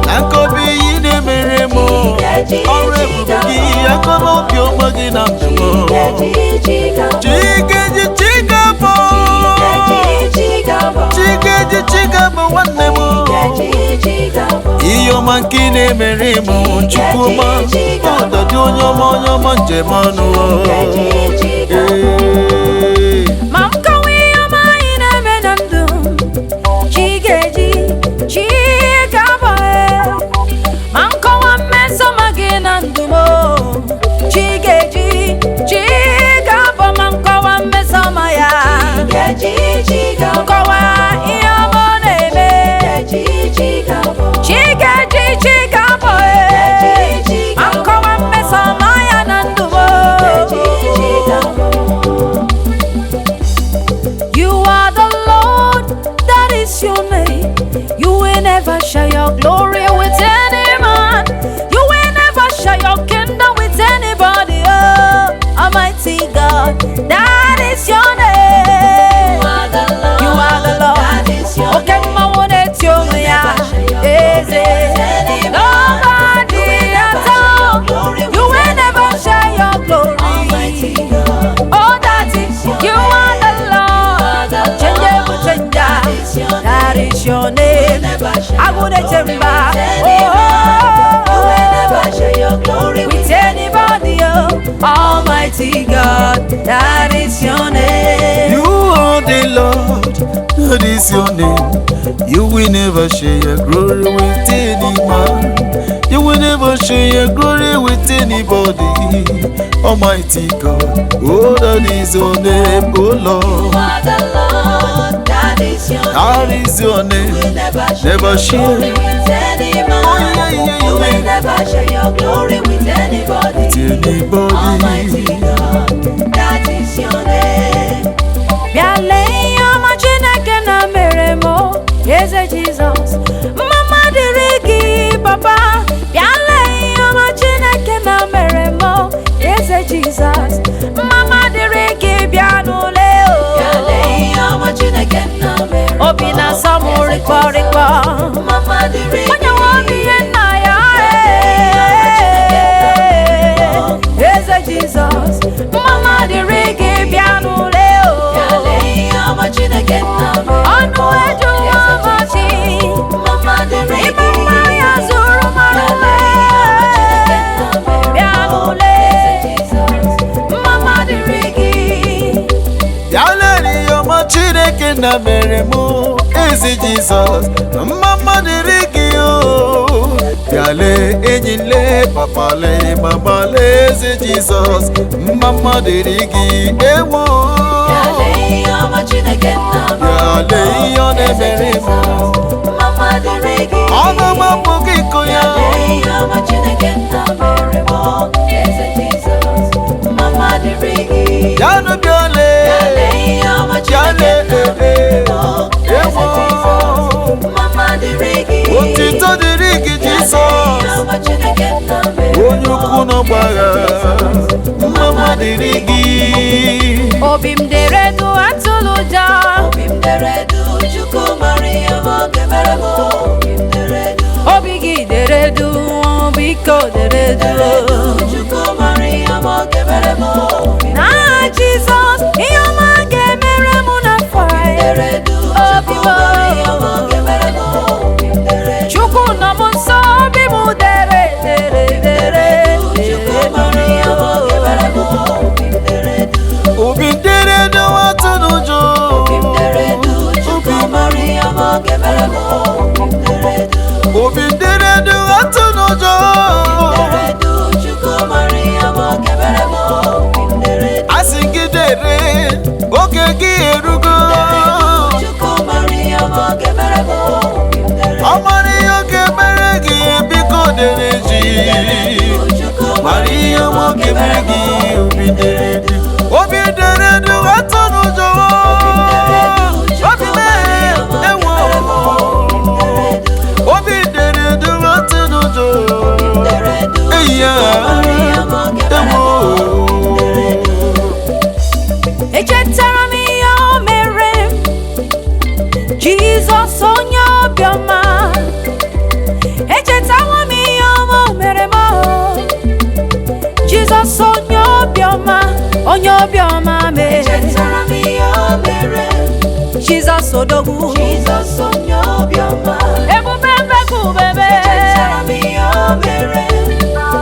na nkọba iyi na-emere m, ọrụ ebube gị, akọba obiọma gị na ndụ m. Chigeji chigabo, chigeji chigabo nwanne m. Ihe ọma nke ị na-emere m Chukwuma, ọdadị onye ọma onye ọma njem ọnụ. Ee. Ma m kọwa ihe ọma anyị na-eme na ndụ m, chi ga-eji chi ga-abọ Ma m kọwa mmesoma gị na ndụ m, chi ga-eji chi ga-abọ. Ma m kọwa mmesoma ya, kọwa ihe ọma ọ na-eme, chi ga-eji chi ga-abọ. Ma m kọwa mmesoma ya na ndụ m. You are the Lord, that is your name. You will never share your glory with any man. You will never share your kingdom with anybody. Oh, Almighty God, that is your name. You are the Lord. Okay, ma wone ti ya. Eze. Nobody at all. You will never share your glory. Oh, that is you are the Lord. Changeable changer. That is your name. I would chamber. Oh, with anybody, oh, Almighty God, that is your name. You are the Lord, that is your name. You will never share your glory with any man. You will never share your glory with anybody. Almighty God, oh, that is your name, oh Lord. That is your That is your name. Never share. Oh yeah, yeah, You will yeah. never share your glory with anybody. With anybody. Almighty God, that is your name. Bịa lee ihe ọma Chineke na mere m o, Eze Jizọs. Mama dịrị gị papa. Bịa lee ihe ọma Chineke na mere m o, Eze Jizọs. Mama dịrị gị bịa n'ule o. Bịa lee ihe ọma Chineke nna mere m o, Obi na-asọ m Eze rịkọ Jizọs. rịkọ. Mama dịrị Onye nwe obi ihe nna ya Bịa lee ọma Chineke na mere m, ezi Jizọs, mma mma dịrị gị o. Bịale enyi le, papa le, mama le, ezi Jizọs, mma mma dịrị gị ewo. Bịale ihe ọma Chineke nna mere m. Bịale ihe ọ na-emere m. Mma mma dịrị gị. Ọnụ m apụghị ịkụ ya. Bịale ihe ọma Chineke nna mere m. Eze Jizọs, mma mma dịrị gị. Bịanụ bịale. Bịale ihe ọma Chineke nna mere m. Eze Jizọs, mma mma dịrị gị. Otito dịrị gị Jizọs, onye ukwu n'ọgbagha, mma mma dịrị gị. Obi m dere du, atụla ụjọ. Obi m dere du, Chukwu mara ihe ọma ọ ga-emere m. Obi m dere du, Obi gị dere du, biko dere du. Chukwu mara ihe ọma ọ ga-emere m. Obi m Na Jizọs, ihe ọma ga-emere m n'afọ a. dere du, Obi Chukwu m. mara ihe ọma ọ ga-emere m. Obi m dere du, Chukwu nọ m nso, obi m dere dere dere. Chukwu mara ihe ọma ọ ga-emere m. Obi m dere du, Obi dere du, atụla ụjọ. Obi m dere du, Chukwu mara ihe ọma ọ ga-emere m. Obi m dere du, Obi dere du, atụla ụjọ. Dere du, Chukwu mara ihe ọma ọ ga-emere m. Obi m dere du. Asị gị dere, oge gị erugo. Chukwu mara ihe ọma ọ ga-emere m. Obi m dere Ọ mara ihe ọ ga-emere gị, biko dere ji. Chukwu Mara ihe ọma ọ ga-emere gị, obi dere du. Obi dere du, atụla ụjọ. Obi mee, ewo. Obi dere du, atụla ụjọ. Eyi ya, ewo. Echetara m ihe o mere m, Jizọs onye obiọma. Echetawo m ihe ọma o mere m o. Jizọs onye obiọma, onye obiọma mee. Echetara m ihe o mere, Jizọs odogwu. Jizọs onye obiọma. Ebube mbekubebe. Echetara m ihe o mere,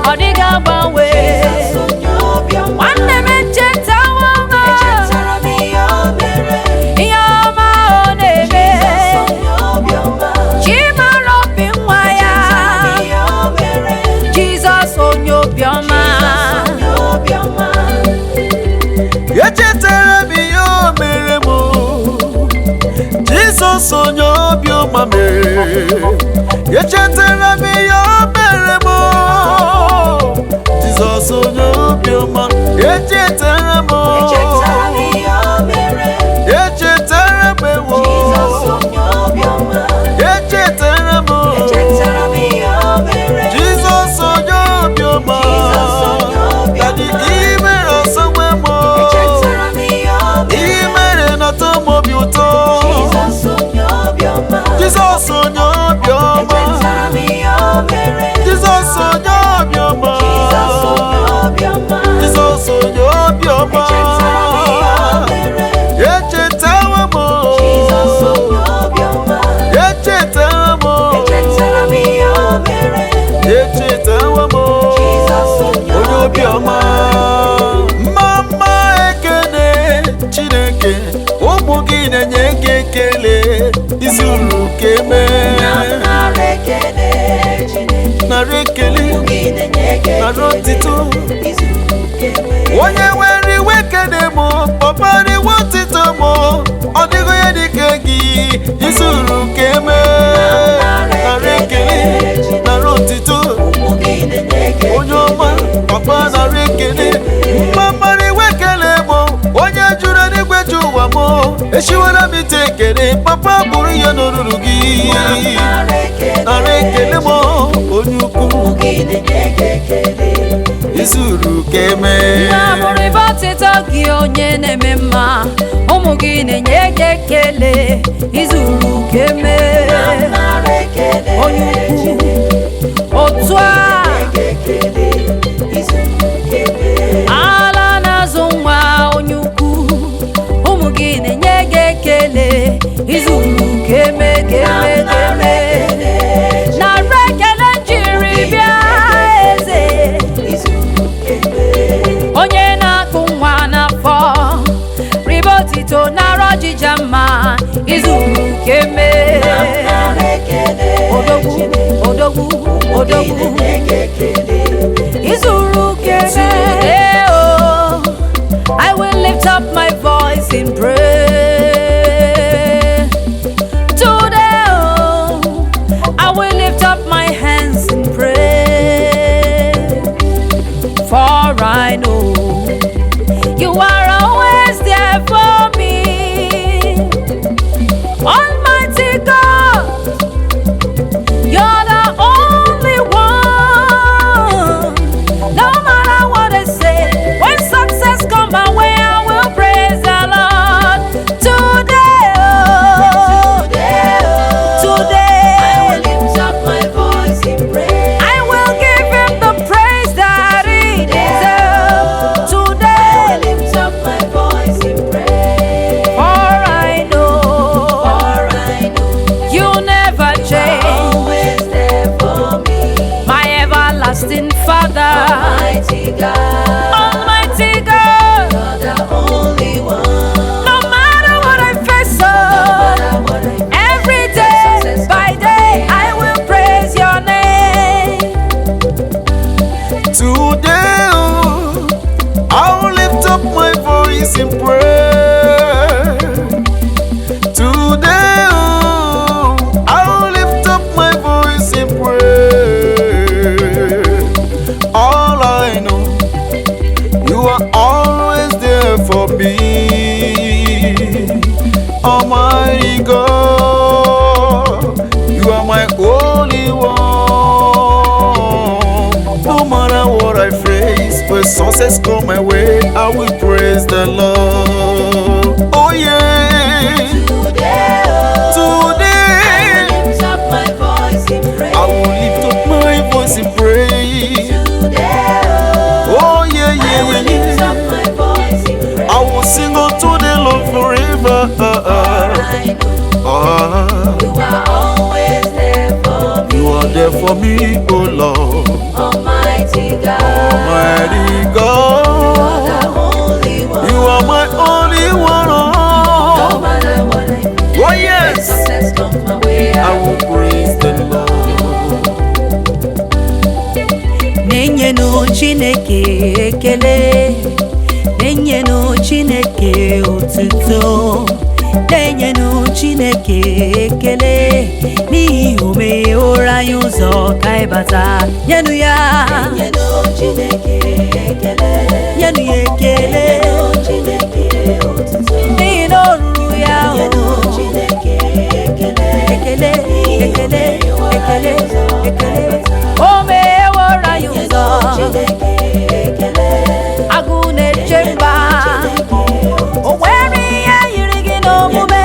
Ọ dịghị agbanwe. Jizọs onye obiọma. Nwanne m, echetawo m Echetara m ihe o mere, ihe ọma ọ na-eme. Jizọs onye obiọma. Chimara obi nwa ya. Echetara m ihe o mere, Jizọs onye obiọma. Jizọs onye obiọma. Echetara m ihe o mere m, Jizọs onye obiọma mere. Echetara m ihe o mere m, Jizọs onye obiọma. Echetara m, Echetara m ihe o mere, echetara m ewo. Jizọs onye obiọma. Echetara m, Echetara m ihe o mere, Jizọs onye obiọma. Jizọs onye obiọma. Daddy, ihe mere ọsọ nwe m, Echetara m ihe o mere, ihe mere na-atọ m obi ụtọ. Jizọs onye obiọma. Jizọs onye obiọma. Echetara m ihe o mere, Jizọs onye obiọma. Jizọs onye obiọma. Jizọs onye obiọma. Echetara m ihe o mere, Echetawo m. Jizọs onye obiọma. Echetawo m. Echetara m ihe o mere, Echetawo m. Jizọs onye Onye obiọma. Mma mma ekele Chineke, ụmụ gị na-enye gị ekele, izuru ka eme. Nara ekele Chineke, Nara ekele, gị na-enye gị nara otito. izuru keme. Onye nwere iwe kene m, papa riwe otito m, ọ dịghị onye dịka gị, izuru ka eme. Nara ekele, nara otito. Ụmụ gị na-enye gị Onye ọma, papa nara ekele. Mma mara iwe kele m, onye juru n'igwe ju ụwa m, echiwela m ite ekele, papa bụrụ ihe n'oruru gị. Nara ekele Nara ekele m, onye ukwu, Ụmụ gị na-enye gị ekele. izuru ka eme. Na-abụrịba ọtịtọ gị onye na-eme mma, ụmụ gị na-enye gị ekele, izuru ka eme. Nara ekele Onye ukwu. Chineke, Otu a, gị ekele izuru keme. ala na-azụ nwa onye ukwu, ụmụ gị na-enye gị ekele, izuru ka eme ka eme ka eme. Nara ekele njiri bịa eze. Izuru keme. Onye na-akụ nwa n'afọ, rịba otito nara. ọjịja mma, izuru keme. Odogwu, odogwu, odogwu, izuru keme. Oh, I will lift up my voice in prayer. Today, oh, I will lift up my hands in prayer. For I know you are always there for me. Almighty God, you're the only one. No matter what they say, when success come my way, I will praise the Lord. Today, oh, today, I will lift up my voice in praise. I will give him the praise that he deserves. I will Today, lift up my voice in praise. for I know For I know you never change, always there for me. my everlasting Father, Almighty God, Almighty God. you're the only one. No matter what I face, oh, No matter what I every day by day, I will praise your name. Today, oh, I will lift up my voice in prayer. Today, oh, I will lift up my voice in prayer. All I know, you are always there for me. Almighty God, you are my only one. No matter what I face, when success come my way, I will praise the Lord. Oh yeah, Today, oh, today lift up my voice in praise. I will lift up my voice in praise. Today, oh, Oh yeah, I yeah, will yeah, lift yeah. up my voice in praise. I will sing unto the Lord forever. I know Ah, you are always there for me. you are there for me, oh Lord, Almighty God, Almighty you're God. the only one. You are my only one. No Oh, matter what I face, oh yes, success comes my way. I will praise the Lord. Na-enyenụ Chineke ekele, na-enyenụ Chineke otuto, na-enyenụ Chineke ekele, n'ihi o megheworo anyị ụzọ ka anyị bata. Nyenụ ya, Nyenụ Chineke ekele. nyenụ ya ekele, Nyenụ Chineke otuto. n'ihi na o ruru ya o. Nyenụ Chineke ekele. Ekele, ekele, ekele, ekele, o megheworo anyị ụzọ. Chineke ekele. Agụ na-eche mba, o nwere ihe yiri gị n'omume.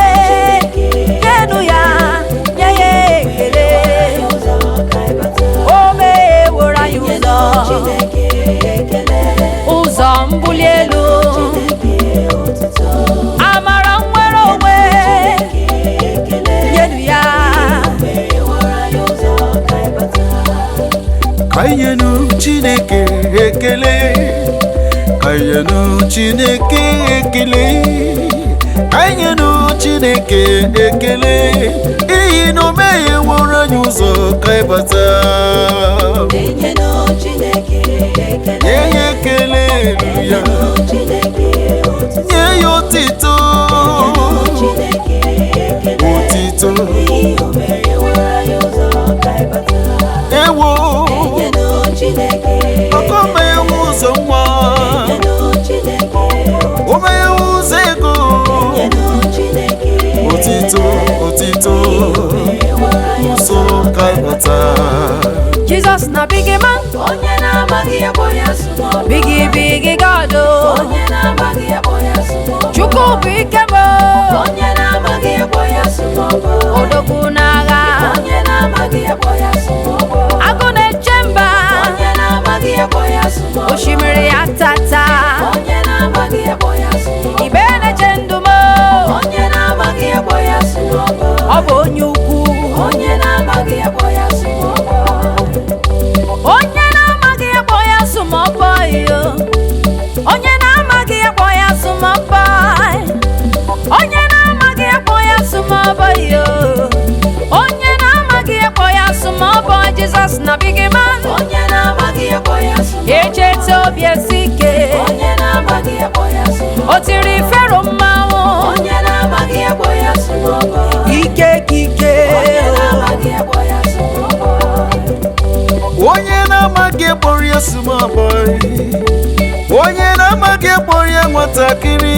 Nyenụ ya, nye ya ekele, Ụzọ ka anyị bata. o megheworo anyị ụzọ, Chineke ekele. ụzọ mbuli elu, Chineke otuto. amara nnwere onwe. Ekele. Nyenụ ya. Megheworo anyị ụzọ ka anyị bata. Ka anyị Chineke ekele, ka anyị Chineke ekele, ka anyị Chineke ekele, n'ihi na o megheworo anyị ụzọ ka anyị bata. Nyenụ Chineke ekele. Nye ya ekele ruru ya, Chineke otuto. nye ya otito, Chineke ekele. otito, N'ihi o megheworo anyị ụzọ ka anyị bata. ewo, Nyenụ Chineke ọkọ meghewo ụzọ nwa, Nyenụ Chineke o meghewo ụzọ ego, Nyenụ Chineke otito, otito, ụzọ ka anyị bata. Jizọs na big man, Onye na-amaghị ya bụ ya sụmọ. bigi bigi God o. Onye na-amaghị ya bụ ya sụmọ. Chukwu bụ ike m o. Onye na-amaghị ya bụ ya sụmọ. Odogwu n'agha, Onye na-amaghị ya bụ ya sụmọ. agụ na-eche mba, Onye na-amaghị ya bụ ya sụmọ. osimiri ya tata, Onye na-amaghị ya bụ ya sụmọ. ibe na-eche ndụ m o. Onye na-amaghị ya bụ ya sụmọ. Ọ bụ onye ukwu. Onye na-amaghị ya bụ ya sụmọ. Onye na-amaghị ya kpọọ ya small boy o. Onye na-amaghị ya kpọọ ya small boy. Onye ya small boy. Onye na-amaghị ekpọrọ ya nwatakịrị.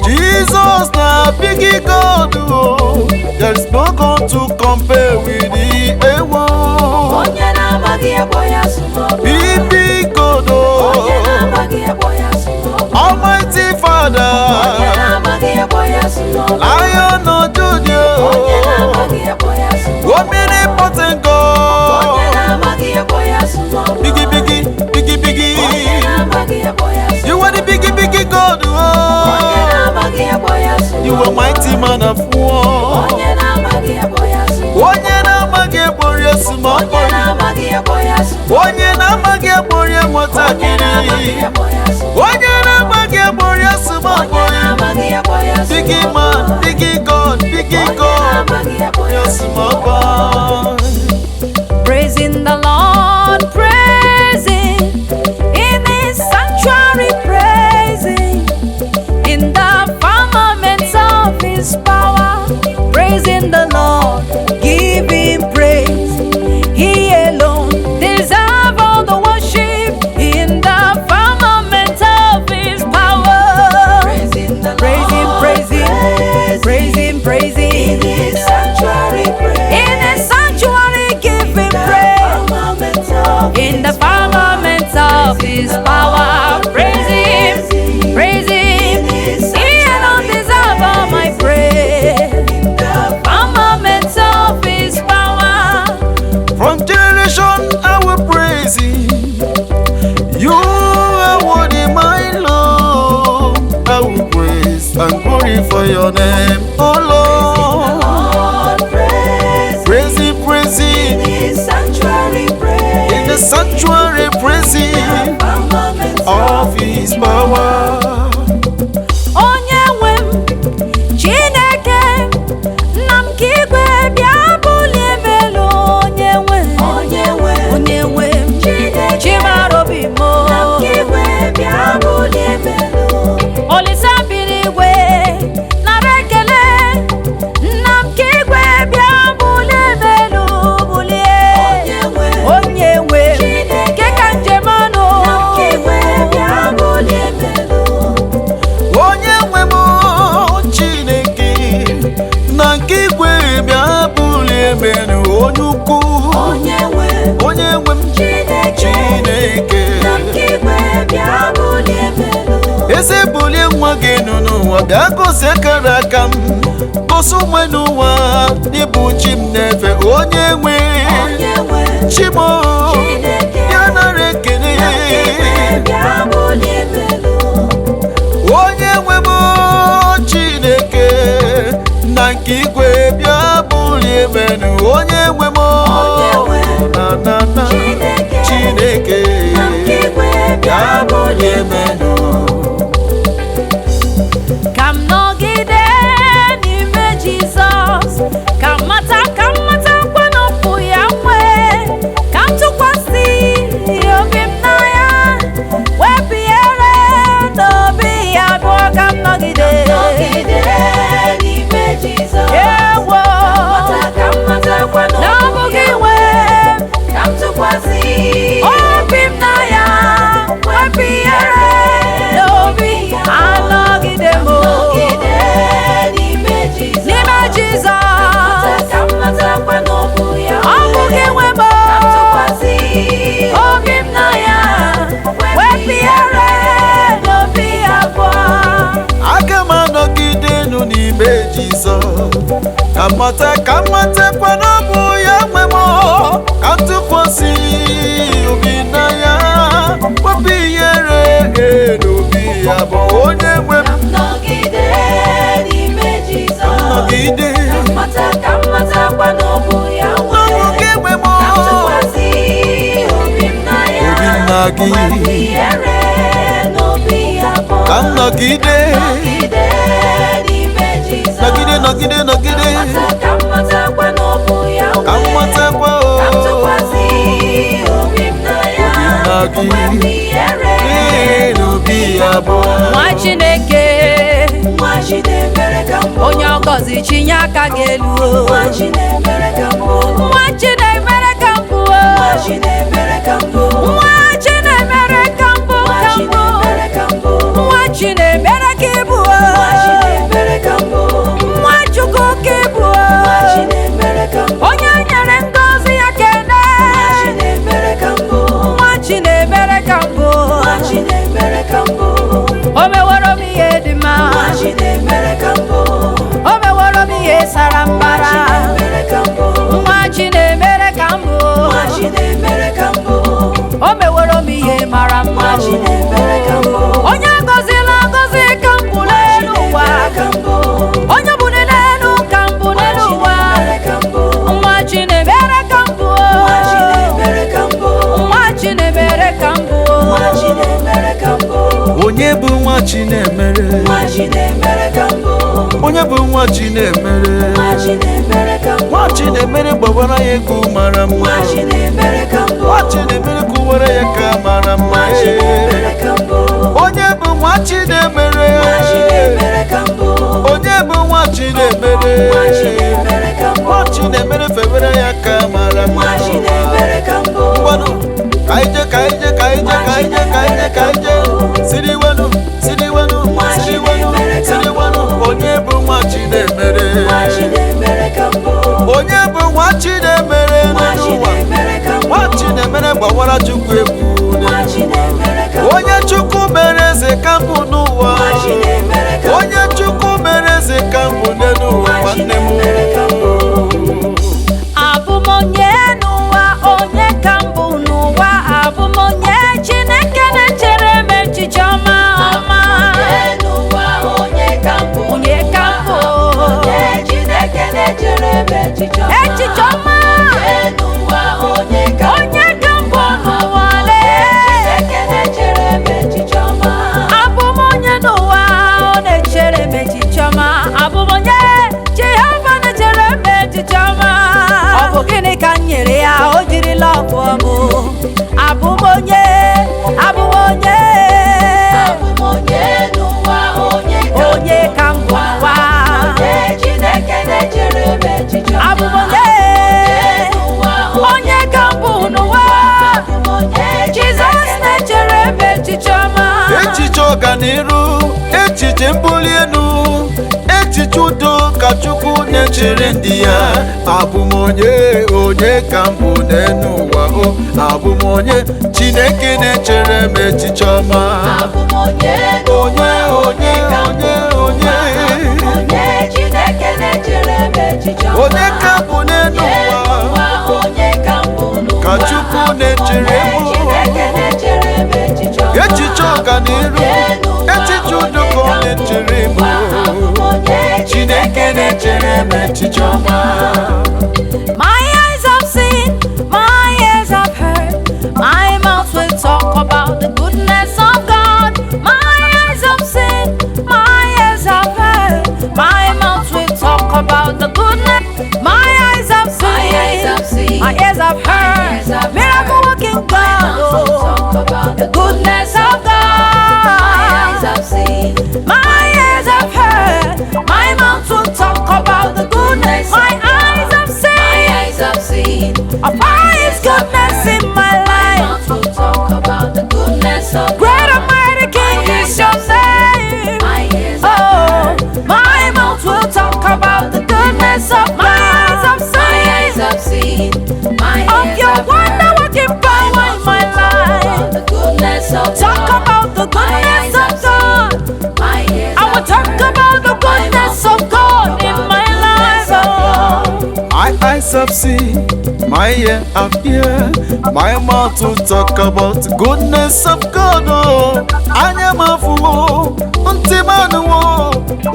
Jesus na big God o. There is no God to compare with the ewo. Onye na-amaghị ekpo ya small boy. Big big God Onye o. na-amaghị ekpo ya small boy. Almighty Onye Father. na-amaghị ekpo ya small boy. Lion of Judah. Onye na-amaghị ekpo ya small boy. Omnipotent Onye God. na-amaghị ekpo ya small boy. Biggie, biggie, biggie, Onye biggie. na-amaghị ekpo ya small You are the biggie, biggie God. Onye Oh. na-amaghị ekpo ya small You are mighty man of war. Onye na-amaghị ekpo ya small Onye na-amaghị ekpori small Onye boy. na-amaghị ekpo ya small Onye na-amaghị ekpori Onye nwatakịrị. na-amaghị ekpo ya small Onye na-amaghị ekpori small Onye boy. na-amaghị ekpo ya small Biggie man, biggie God, biggie Onye God. na-amaghị ekpo ya Your small boy. Praising the Lord, praising in His sanctuary, praising in the firmament of His power, praising the Lord, give Him praise. He alone deserves all the worship in the firmament of His power. Praising the Praise Him, Lord, praise Him, praise Him, praise In Him. His sanctuary, praise. In His sanctuary, give Him praise. Firmament of In the firmament of His power, praise Him, praise Him. He alone deserves all my praise. the Firmament of His power. From generation I will praise Him. You are worthy, my Lord. I will praise and glorify your name, oh Lord. Lord, praise. Praise Him, praise Him. In His sanctuary, praise. In the sanctuary, praise Him Firmament of His power. Onye nwe m, Chineke, nna m ka igwe bịa bulie m elu. Onye nwe m, Onye nwe m, onye nwe m, Chineke, Chimara obi m. nna m ka igwe bịa bulie m elu. Olisa biri igwe nara ekele nna m ka igwe bịa bulie m elu bulie Onye nwe m, onye nwe m Chineke, nke ka njem ọnụ nna m ka igwe bịa bulie m elu. Onye nwe m Chineke na nke igwe bịa bulie m elu onye ukwu Onye nwe m, onye nwe m Chineke, Chineke nna m ka igwe bịa bulie m elu. eze bulie nwa gị elu n'ụwa bịa gosi akara aka m gosi onwe n'ụwa n'ịbụ chi m na-efe onye nwe Onye nwe m, chi m Chineke, ya nara ekele nna m ka igwe bịa bulie m elu. Onye nwe m Chineke na nke igwe bịa bulie m elu onye nwe m Onye nwe m, na na na Chineke, Chineke nna m ka igwe bịa bulie m elu. Ka m nọgide n'ime Jizọs ka m mata ka m mata nkwanọpụ ya nwee ka m tụkwasị obi m na ya wepụ ihere n'obi ya abụọ ka m nọgide Nọgide n'ime Jizọs. ewo Mata ka m matakwa na na ọ ọ bụ bụ gị gị nwe. nwee Ka m tụkwasị obi m na ya wepụ ihere n'obi anọgide m Nọgide n'ime Jizọs. n'ime Jizọs Mata ka m matakwa na ọ bụ ya ọ bụ gị nwe m Ka m tụkwasị obi m na ya wepụ ihere n'obi abụọ Aga m anọgide nụ n'ime Jizọs ka m mata ka m matakwa na ọ bụ ya nwe m ka m tụkwasị obi na ya wepụ ihere n'obi ya bụ onye nwe m Ka m nọgide n'ime Jizọs. nọgide Ka m mata ka m matakwa na ọ bụ ya nwe. na ọ bụ gị nwe m Ka m tụkwasị obi m na ya. Obi m na gị. Wepụ ihere n'obi abụọ. Ka m nọgide Nọgide n'ime Jizọs. nọgide nọgide nọgide Mata ka m matakwa na ọ bụ ya ka m nwe. matakwa o Ka m tụkwasị obi m na ya. Obi m na gị. Wepụ ihere Ee, n'obi abụọ nwa Chineke Nwa Chinemere ka m bụ. onye ọgọzi chinye aka gị elu o. Nwa Chinemere ka m bụ. Nwa Chinemere ka m bụ o. Nwa Chinemere ka mbụ. Nwa Chinemere ka mbụ, Nwa ka mbụ. Chinemere ka mbụ. Nwa Chinemere ka ị bụ. Nwa Chinemere ka mbụ. Nwa Chukwu ka ị bụ. Nwa Chinemere ka mbụ. Onye nyere ngọzi ya kene. Nwa Chinemere ka mbụ. Nwa Chinemere ka mbụ. Nwa Chinemere ka mbụ. O meworo m ihe dị mma. Nwa Chinemere ka mbụ. O meworo m ihe sara Nwa mbara. Chinemere ka mbụ. Nwa Chinemere ka mbụ. Nwa Chinemere ka mbụ. O meworo m ihe mara mma. Nwa Chinemere ka mbụ. Onye gọzila agọzi ka mbụ Nwa n'elu ụwa. Chinemere ka mbụ. Onye bụ n'elu ka mbụ Nwa n'elu ụwa. Chinemere ka mbụ. Nwa Chinemere ka mbụ. Nwa Chinemere ka mbụ. Nwa Chinemere ka mbụ. Nwa Chinemere ka mbụ. Onye bụ nwa Chinemere? Nwa Chinemere ka mbụ. Onye bụ nwa Chinemere? Nwa Chinemere ka mbụ. Nwa Chinemere gbawara ya egwu mara mma. Nwa Chinemere ka mbụ. Nwa Chinemere kụwara ya ka mara mma. Nwa Chinemere ka mbụ. Onye bụ nwa Chinemere? Nwa Chinemere ka mbụ. Onye bụ nwa Chinemere? Nwa Chinemere ka mbụ. Nwa Chinemere fewere ya ka mara mma. Nwa Chinemere ka mbụ. Ngwanụ, ka ije, ka ije, ka ije, ka ije, ka ije, ka ije. Siriwenu, siriwenu, siriwenu, siriwenu. Onye bụ nwa Chinemere? Nwa Chinemere ka mbụ. Onye bụ nwa Chinemere Nwa n'elu ụwa? Chinemere ka mbụ. Nwa Chinemere gbawara Chukwu egwu. Nwa Chinemere ka mbụ. Onye Chukwu mere eze ka mbụ n'ụwa. Nwa Chinemere ka mbụ. Onye Chukwu mere eze ka mbụ n'elu ụwa, Nwa nwanne m. Chinemere ka mbụ. Abụ m onye n'ụwa, onye ka mbụ n'ụwa. Abụ m onye Chineke na-echere m echiche ọma ọma. N'ụwa onye ka mbụ. Onye ka mbụ. Onye Chineke na-echere m echiche ọma. Echiche ọma. N'ụwa onye ka mbụ. Onye ka mbụ n'ụwa lee. Chineke na-echere m echiche ọma. Abụ m onye n'ụwa, ọ na-echere m echiche ọma. Abụ m onye Jehova na-echere m echiche ọma. Ọ bụ gịnị ka m nyere ya o jirila ọgwụ ọmụ? Abụ m onye, abụ m onye, Abụ m onye n'ụwa onye ka mbụ. onye ka mbụ n'ụwa. Onye Chineke na-echere m echiche ọma. Abụ m onye, N'ụwa onye ka mbụ n'ụwa. Abụ m onye Jizọs na-echere m echiche ọma. Echiche ọganiru, echiche mbuli elu, echiche udo ka Chukwu na-echere ndị ya. Abụ m onye, onye ka mbụ n'elu ụwa o. Abụ m onye Chineke na-echere m echiche ọma. Abụ m onye Onye, onye, onye, onye. Onye Chineke na-echere m echiche ọma. Onye ka mbụ n'elu ụwa? Onye ka mbụ n'ụwa. Ka Chukwu na-echere m. Chineke na-echere m echiche ọma. Echiche ọganiru, echiche udo ka ọ na-echere m. Chineke na-echere m echiche ọma. My eyes have seen, my ears have heard, my mouth will talk about the goodness of God. My eyes have seen, my ears have heard, my mouth will talk about the goodness. My eyes have seen, My eyes have seen, my ears have heard, ears have miracle working God, mouth will oh, talk about the goodness of My eyes God. have seen, My ears have heard, my mouth will talk about the goodness. My eyes have my seen. eyes have seen, Of His goodness in my my life. mouth will talk about the goodness of Great God. and mighty King is your name. My ears have Oh, my mouth will talk about the goodness of my eyes have My eyes seen have seen, my of ears your have wonder heard. working power My in my mouth will talk life. about the goodness of Talk God. about the My goodness eyes of have God. seen, my ears I will have talk heard. about the My goodness mouth of will God talk in about my the goodness life. of Oh. My eyes have seen, my ear have heard, my mouth will talk about the goodness of God. Oh, anya m afụwo, ntị m anụwo,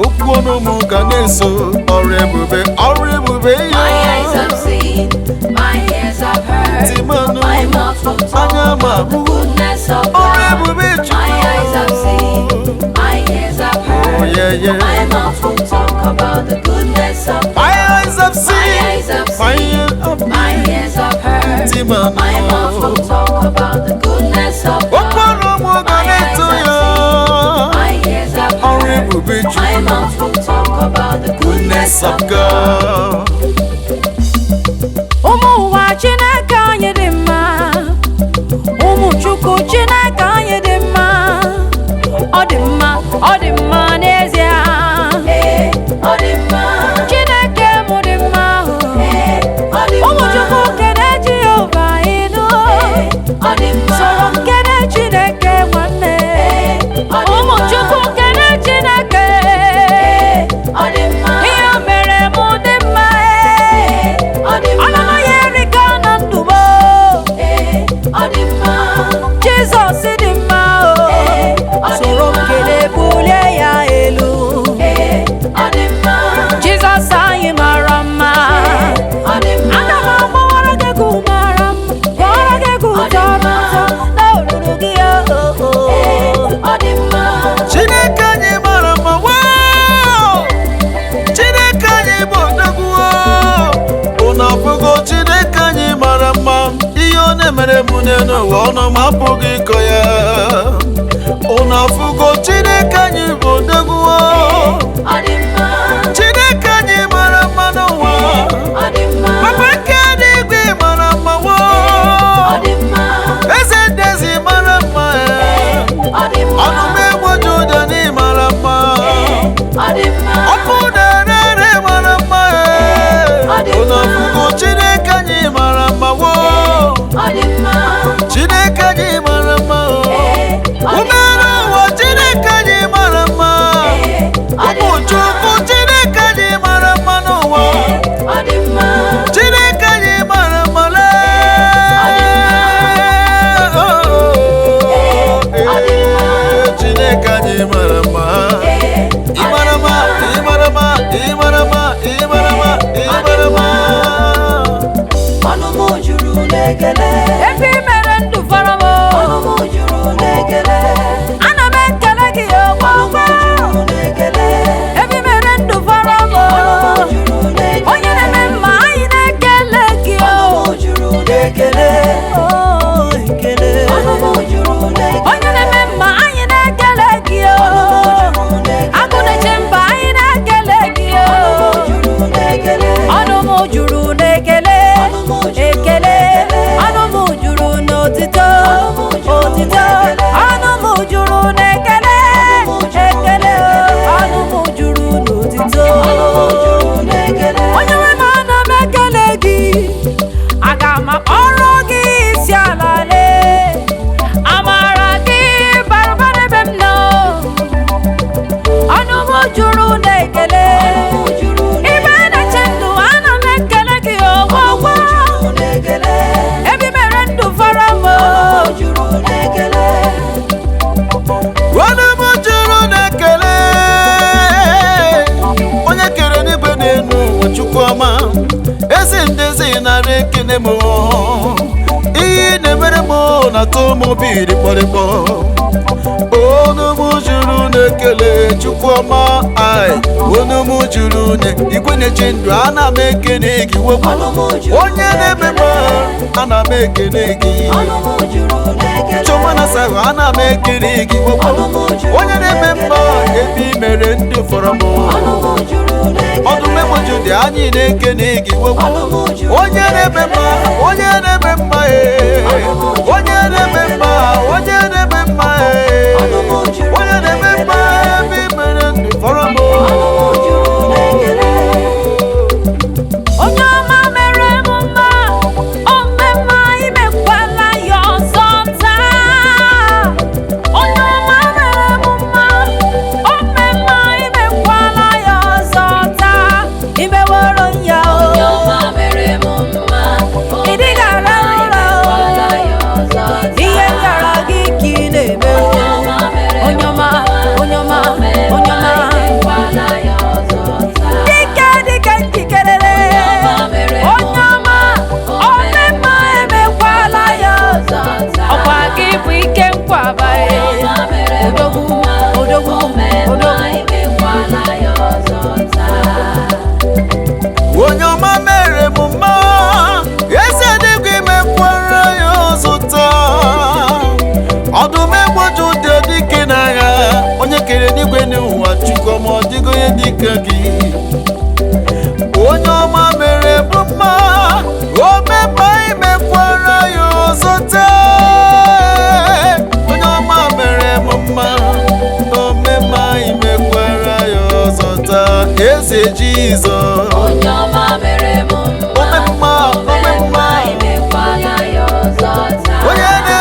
okwu ọnụ m ga na-eso ọrụ ebube, ọrụ ebube ya. My eyes have seen, my ears have heard. Ntị m anụwo, My mouth will talk anya m about the ahụwo, goodness of ọrụ God. ebube My eyes have seen, Chukwu. my ears have heard. Oh, yeah, yeah. My mouth will talk about the goodness of God. My eyes have My seen, eyes have my seen, ear have my ears have heard. Ntị m anụwo. My mouth will talk about the goodness of God. Okwu ọnụ m ga My eyes na-eto have ya. seen, my ears have Ọrụ heard. ebube My Chukwu. mouth will talk about the Goodness goodness of of God. God. Ụmụ ụwa Chineke anyị dị. Ọ dị mma. Soro m kene Chineke nwanne. Ee, ọ dị Ụmụ mma. Chukwu kene Chineke. Ee, ọ dị mma. Ihe o mere mụ dị mma. Ee, ọ dị mma. Ọnụnụ ya erika na ndụ m. Ee, ọ dị mma. Jizọs dị mma o. Ee, ọ dị Soro m mma. kene bulie ya elu. Ee, ọ dị mma. Jizọs anyị mara mma. Ee, ọ dị mma. Aga m agbawara gị egwu mara mma, gbawara gị egwu Ọ dị tọrọ mma. ụtọ na olulu gị o. Ee, ọ dị mma. Chineke anyị mara mma woo! Chineke anyị bụ odogwu oo! Unu afụgo Chineke anyị mara mma, ihe ọ na-emere m n'elu ụwa ọnụ m apụghị ịkọ ya. Unu afụgo Chineke anyị bụ odogwu oo! Ọ dị mma. Chineke anyị mara mma n'ụwa. Ọ dị mma. Papa nke eluigwe mara mma Ọ woo! dị mma. Eze ndezi mara mma ee. Ọ dị mma. Ọnụma egwu Juda na ị mara mma. Ọ dị mma. Ọkụ na-ere ere mara mma ee. Ọ dị Unu mma. afụgo Chineke anyị mara mma woo. Ọ dị mma. Chineke anyị mara mma oo. Ee, ọ dị Umere mma. ụwa Chineke anyị mara mma. Ee, ọ dị Ụmụ mma. Chukwu Chineke anyị mara mma n'ụwa. Ọ dị mma. Chineke anyị mara mma lee. Ọ dị mma. Chineke anyị mara mma. Ee, ọ Ị dị mara mma, mma. ị mara mma, ị mara mma, ị mara mma, ị mara mma. Ọnụ m juru n'ekele. Ebe i mere ndụ fọrọ m. Ọnụ m juru n'ekele. Ana m ekele gị Ọnụ m ogwogwo. juru n'ekele. Ebe i mere ndụ fọrọ m. Ọnụ m juru n'ekele. Onye na-eme mma anyị na-ekele gị o. Ọnụ m juru n'ekele. Oh, ekele. Ọnụ m juru n'ekele. Onye na-eme mma anyị na-ekele gị o. Ọnụ m juru n'ekele. Agụ na-eche mba anyị na-ekele gị o. Ọnụ m juru n'ekele. Ọnụ m juru n'ekele. Ọnụ m juru Ekele. n'ekele. Ọnụ m juru n'otito. Ọnụ m juru Otito. n'ekele. Ọnụ m juru n'ekele. Ọnụ m juru Ekele. n'ekele. Ọnụ m juru n'otito. Ọnụ m juru n'ekele. Onye nwe m ana m ekele gị. Aga m akpọrọ gị isi ala lee. Amara gị bara ụba n'ebe m nọ. Ọnụ m juru n'ekele. Ọnụ m juru Ibe na-eche ndụ ana m ekele gị ogwogwo. juru n'ekele. Ebe i mere ndụ fọrọ m. Ọnụ m juru n'ekele. Ọnụ m juru n'ekele. Onye kere n'igwe n'elu ụwa Chukwu ọma, ezi ndezi nara ekele m. Ihe ị na-emere m na-atọ m obi rịkpọrịkpọ. Ọnụ m juru n'ekele Chukwu ọma ai. Ọnụ m juru n'igwe na-eche ndụ ana m ekele gị wepụ. Ọnụ m juru Onye na-eme mma ana m ekele gị. Ọnụ m juru n'ekele. Chioma na Sahu ana m ekele gị wepụ. Ọnụ m juru Onye na-eme mma ebe i mere ndụ fọrọ m. Ọnụ m juru n'ekele. Ọdụm egboju dị anyị na-ekene gị wepụ. Ọnụ m juru Onye na-eme mma, onye na-eme mma ee. Onye na-eme mma, onye na-eme mma ee. Ọnụ m juru Onye na-eme mma ebe i mere ndụ fọrọ m. Ọnụ m juru n'ekele. Onye ọma mere m mma, o mee mma imekwala ya ọzọ taa. Onye ọma mere m mma, o mee mma imekwala ya ọzọ taa. Imeworo m ya o. Onye ọma mere m mma. Ị dịghị ara ụra o. Imekwala ya ọzọ taa. Ihe m yara gị ka ị na-eme o. Onye ọma mere m Onye ọma, mma. onye ọma, O mee onye mma, ọma. imekwala ya ọzọ taa. Dike dike njikerere. Onye ọma mere m Onye ọma, O o mee mee mma emekwala ya ọzọ. ọzọ taa. Ọkwa gị bụ ike nkwaba e. Onye ọma mere m Odogwu, mma. odogwu, O mee mma, odogwu. imekwala ya ọzọ taa. Onye ọma mere m mma, eze dịgwa imekwara ya ọzọ taa. Ọdụm egboju dị dike n'agha, onye kere n'igwe n'ụwa Chukwu ọma ọ dịghị onye dịka gị. Onye ọma mere m mma, o mekpa imekwara ya ọzọ taa. Onye ọma mere m mma, o mekpa imekwara ya ọzọ taa. Eze Jizọs. Onye ọma mere m mma. Ome mma, ome mma. Imekwala ya ọzọ taa. Onye na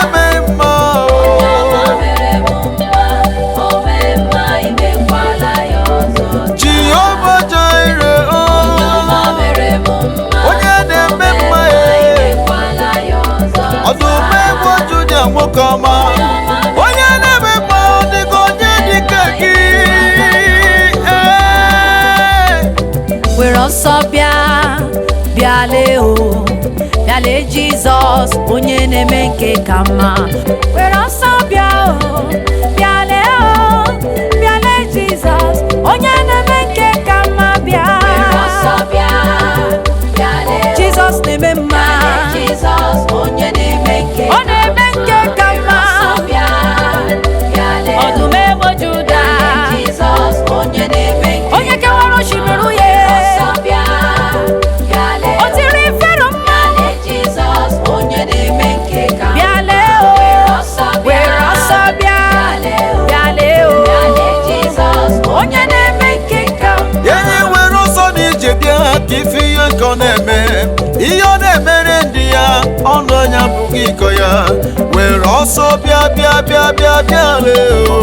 Were ọsọ bịa, bịa lee o, bịa lee Jizọs onye na-eme nke ka mma. Were ọsọ bịa o, bịa lee o, bịa lee Jizọs onye na-eme nke ka mma bịa. Were ọsọ bịa, bịa lee o. Jizọs na-eme mma. Bịa lee Jizọs onye na-eme nke Ọ na-eme nke ka Were mma. ọsọ bịa, bịa lee o. Ọdụm egbo Juda. Bịa lee Jizọs onye na-eme nke Onye kewara osimiri uhie. Ọsọ bịa, bịa lee O tiri Fero mma. Bịa lee Jizọs onye na-eme nke ka Bịa lee o. Were ọsọ bịa, Were ọsọ bịa. bịa lee o. Bịa lee o. Bịa lee Jizọs Onye na-eme nke ka mma. Enyi nwere ọsọ na ije bịa ka ife ihe nke ọ na-eme, ihe ọ na-emere ndị ya, ọnụ anya abụghị iko ya. Were ọsọ bịa bịa bịa bịa bịa lee o,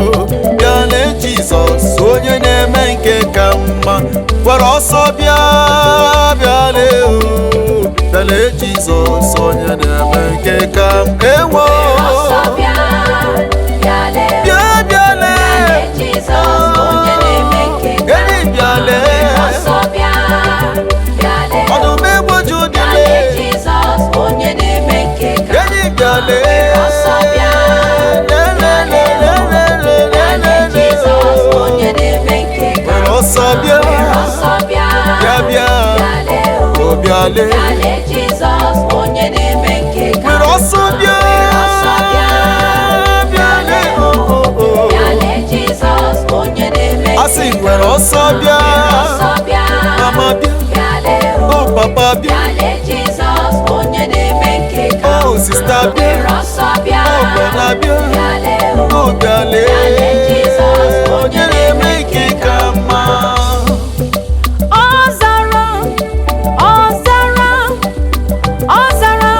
bịa lee Jizọs onye na-eme nke ka mma. Were ọsọ bịa bịa lee o, bịa lee Jizọs onye na-eme nke ka mma. Ewo Ọsọ bịa, bịa lee o. bịa bịa Bịa lee lee Jizọs onye na-eme nke ka enyi bịa lee Ọsọ bịa, bịa lee o. ọdụm egbo Bịa Judile lee Jizọs onye na-eme nke ka enyi bịa lee Ọsọ bịa, bịa lee o. Bịa lee Jizọs onye na-eme nke ka Were ọsọ bịa Were ọsọ bịa, bịa bịa bịa lee o. o bịa lee Bịa lee Jizọs onye na-eme nke ka were ọsọ bịa Were ọsọ bịa, bịa lee o o o bịa lee Jizọs onye na-eme a sị m were ọsọ bịa ọsọ bịa, mama bịa bịa lee o. o papa bịa Bịa lee Jizọs onye na-eme nke ka o sista bịa Were ọsọ bịa, o brọda bịa bịa lee o. o bịa lee Bịa lee Jizọs onye na-eme nke ka mma. Ọ zara, ọ zara, ọ zara,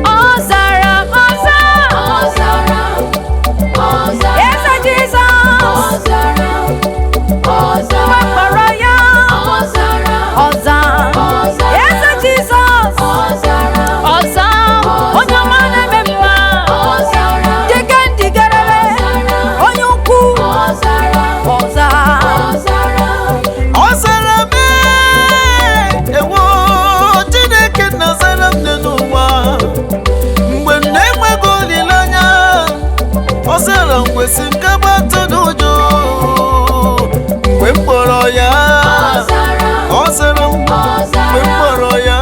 ọ zara, ọ zara. Ọ zara, ọ zara, Eze Jizọs, ọ zara, ọ zara, mgbe kpọrọ ya, ọ zara, ọ zara. ọ zara, Eze Jizọs, ọ zara, ọ zara. Onye ọma na-eme mma, ọ zara, dike ndigerere, onye ukwu, ọ zara, ọ zara. ọ zara. Ọ zara m ee, ewo Chineke nna zara m n'ụwa mgbe m na-enweghị olileanya. Ọ zara m kwesị nke gbata n'ụjọ mgbe m kpọrọ ya. Ọ Ọ zara, zara m ọ mgbe m zara, kpọrọ ya.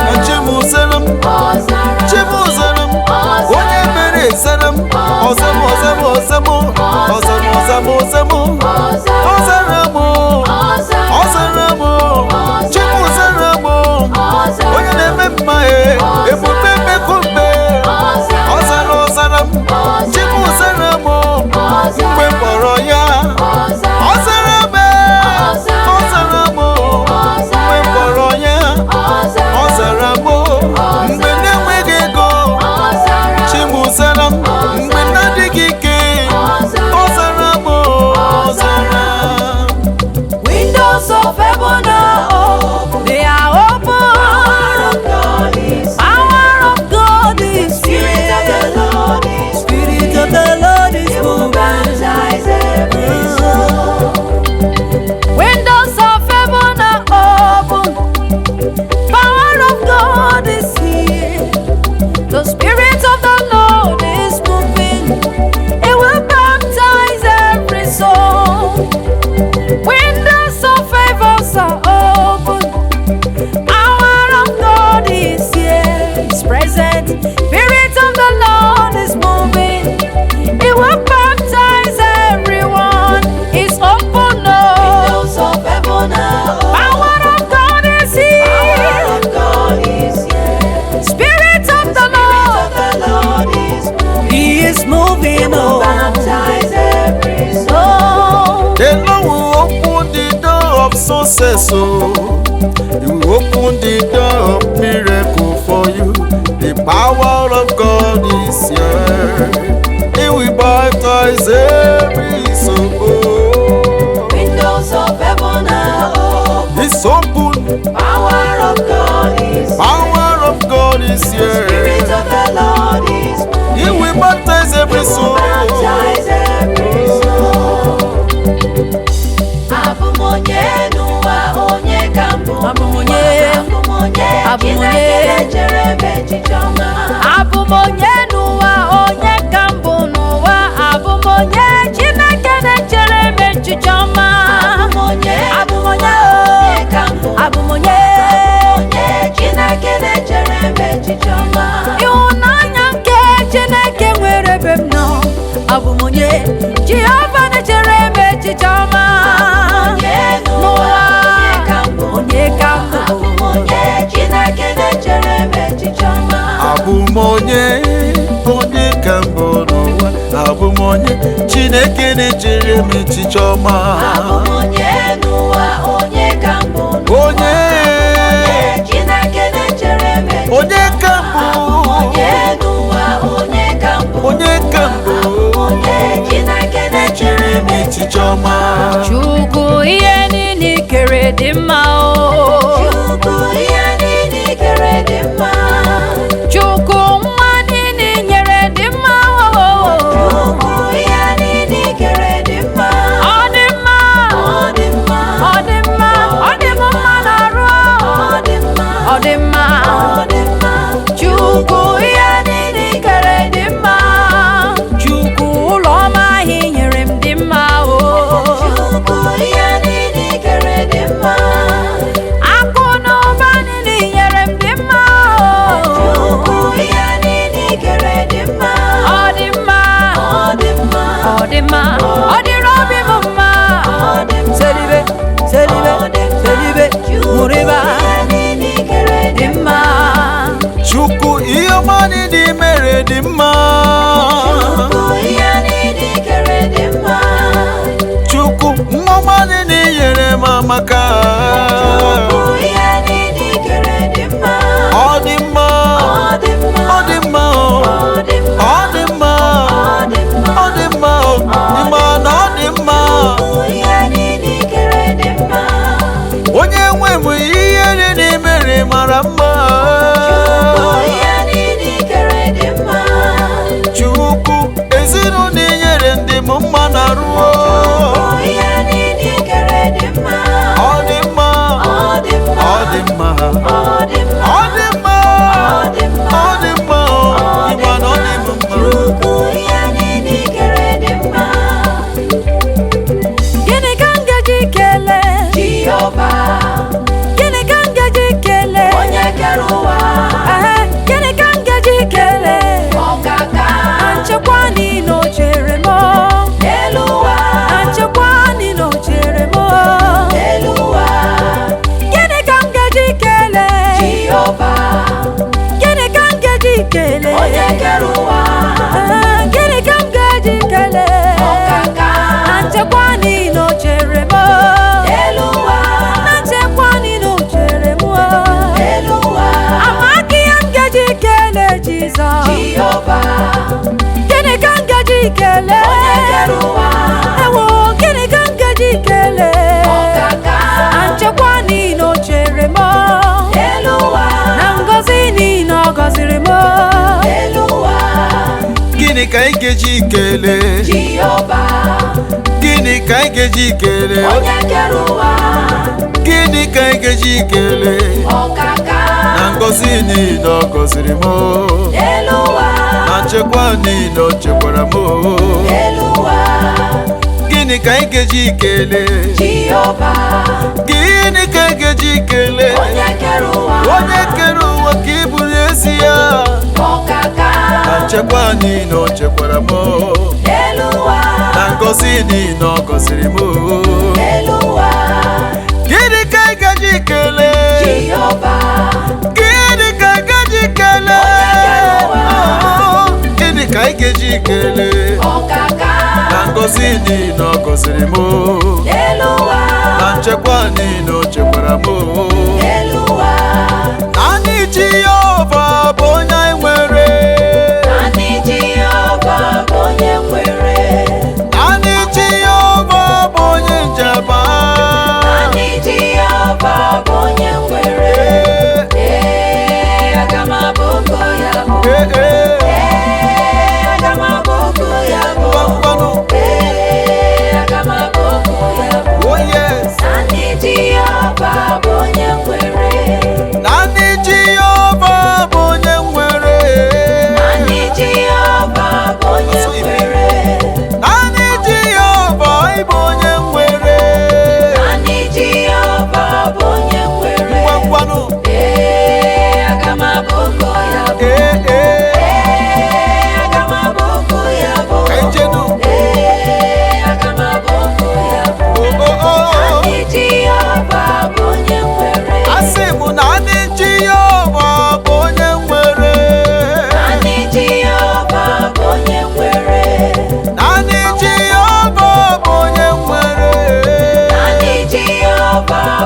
Na chi m zara m, chi m zara m, onye mere zara m. Ọza m, ọza m, ọza m, ọza m, ọza m, ọza m, ọ zara m. Ọ zara m, Chukwu zara m, onye na-eme mma e, ebube mmekumbe. Ọ zara, ọ zara m, Chukwu zara m, mgbe m kpọrọ ya. Ọ zara m, e, ọ zara m, mgbe m kpọrọ ya. Ọ zara m, mgbe na-enweghị ego. Chukwu zara m, mgbe na-adịghị ike. Ọ zara m, ọ zara m. Windows of heaven are open. They are open. Power of God is Spirit of the here. Lord is Spirit of the Lord is moving. baptize every soul. Windows of heaven are open. Power of God is here. The Spirit of the Lord is moving. It will baptize every soul. Windows of favors are open. Power of God is here, is present. Spirit of the Lord is moving. It will baptize everyone. It's open, oh. Windows of heaven are open. Power of God is Power here. of God is here. Spirit of the Spirit Lord, of the Lord is moving. He is moving. Oh, Baptize every soul. oh. The Lord will open the door of success, oh. He will open the door of miracle for you. The power of God is here. He will baptize every soul. Windows of heaven are open. It's open. Power of God is here. Power of God is Spirit here. of the Lord is moving. He will baptize every soul. Baptize every soul. Abụ m onye n'ụwa, onye Abụ m onye. Chineke na-echere m echiche ọma. Abụ m onye n'ụwa, onye ka mbụ n'ụwa. Abụ m onye Chineke na-echere m echiche ọma. Abụ m onye Abụ m onye onye ka mbụ. Abụ m onye. Onye Chineke na-echere m echiche ọma. Ịhụnanya nke Chineke nwere ebe m nọ. Abụ m onye Jehova na-echere m echiche ọma. Onye n'ụwa, onye ka mbụ. Onye ka mbụ. Abụ m onye Chineke na-echere m echiche ọma. Abụ m onye, onye ka mbụ n'ụwa. Abụ m onye Chineke na-echere m echiche ọma. Abụ m onye n'ụwa, onye ka mbụ n'ụwa. Onye. Onye Chineke na-echere m echiche Onye ka mbụ. Abụ m onye n'ụwa, onye ka mbụ. Onye ka mbụ. Onye Chineke na-echere m echiche ọma. Chukwu, ihe niile i kere dị mma o. Chukwu, ihe niile i kere dị mma. Chukwu, nwa niile i nyere dị mma o. Chukwu, ihe niile i kere dị mma. Ọ dị mma. Ọ dị mma. Ọ dị mma. Ọ dị m mma n'arụ. Ọ dị mma. Ọ dị mma. Ọ dị mma. Chukwu, ihe niile i kere dị mma. Chukwu, ụlọ ọma ahụ i nyere m dị mma o. Chukwu, ihe niile i kere dị mma. Akụ na ụba niile i nyere m dị mma o. Chukwu, ihe niile i kere dị mma. Ọ dị mma. Ọ dị mma. Ọ dị mma. Ọ dịrị obi m mma. Ọ dị mma. Selibe, selibe, Ọ dị mma. selibe, Chukwu, mụrịba ihe niile i kere dị mma. Chukwu, ihe ọma niile i mere dị mma. Chukwu, ihe niile i kere dị mma. Chukwu, nwa ọma niile i nyere m amaka. Chukwu, ihe niile i kere dị mma. Ọ dị mma. Ọ dị mma. Ọ dị mma. Ọ dị mma. Ọ dị mma. Ọ dị mma. Ọ dị mma. Ịma na ọ dị mma. Chukwu, ihe niile i kere dị mma. Onye nwe m, ihe niile i mere mara mma. Chukwu, ihe niile i kere dị mma. Chukwu, ezinụlọ i nyere ndị m mma na ruo. Chukwu, ihe niile i kere dị mma. Ọ dị mma. Ọ dị mma. Ọ dị mma. Ọ dị mma. Ọ dị mma. Ọ dị mma. Ọ dị mma. Ịma na ọ dị m mma. Chukwu, ihe niile i kere dị mma. Gịnị ka m ga-eji kelee? Jehova, Gịnị ka m ga-eji kelee? onye kere ụwa, Ehe, gịnị ka m ga-eji kelee? ọkaka Na nchekwa niile o chere m. elu ụwa, Na nchekwa niile o chere m. elu ụwa. Gịnị ka m ga-eji kelee? Jehova, Gịnị ka m ga-eji kelee? onye kere ụwa, Ehe, gịnị ka m ga-eji kelee? ọkaka Na nchekwa niile o chere m. elu ụwa, Na nchekwa niile o chere m. elu ụwa. Amaghị ihe m ga-eji kelee Jizọs. Jehova, Gịnị ka m ga-eji kelee? onye kere ụwa, Ewo, gịnị ka m ga-eji kelee? ọkaka Na nchekwa niile o chere m. elu ụwa, Na ngọzi niile ọ gọziri m. elu ụwa. Gịnị ka anyị ga-eji kelee? Jehova, Gịnị ka anyị ga-eji kelee? onye kere ụwa, Gịnị ka anyị ga-eji kelee? ọkaka Na ngọzi niile ọ gọziri m. elu ụwa, Na nchekwa niile o chekwara m. elu ụwa. Gịnị ka anyị ga-eji kelee? Jehova, Gịnị ka anyị ga-eji kelee? onye kere ụwa, Onye kere ụwa ka ị bụrụ ezi ya. ọkaka Na nchekwa niile o chekwara m. elu ụwa, Na ngọzi niile ọ gọziri m. elu ụwa. Gịnị ka anyị ga-eji kelee? Jehova, Gịnị ka anyị ga-eji kelee? Oh, gịnị ka anyị ga-eji kelee? ọkaka Na ngọzi niile ọ gọziri m. elu ụwa, Na nchekwa niile o chekwara m. elu ụwa. Naanị Jehova bụ onye anyị nwere. Naanị Jehova bụ onye nwere. Naanị Jehova bụ onye njaba. Naanị Jehova bụ onye nwere. Ee, aga m abụkọ ya bụ. Ee, ee. Ee, aga m abụkọ ya bụ. Ngwanụ. Ee, aga m abụkọ ya bụ. Oh yes. Naanị Jehova bụ onye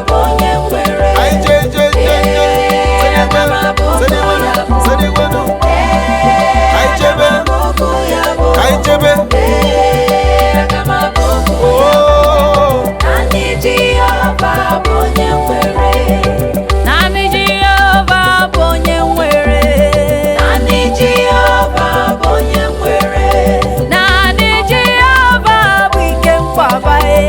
bụ onye nwere. Anyị je je je je. Sediwenu, sediwenu, sediwenu. Anyị jebe, Okwu ya bụ. anyị jebe. Ee, aga m abụ okwu ya. Oh. Naanị Jehova bụ onye nwere. Naanị Jehova bụ onye nwere. Naanị Jehova bụ onye nwere. Naanị Jehova bụ ike nkwaba e.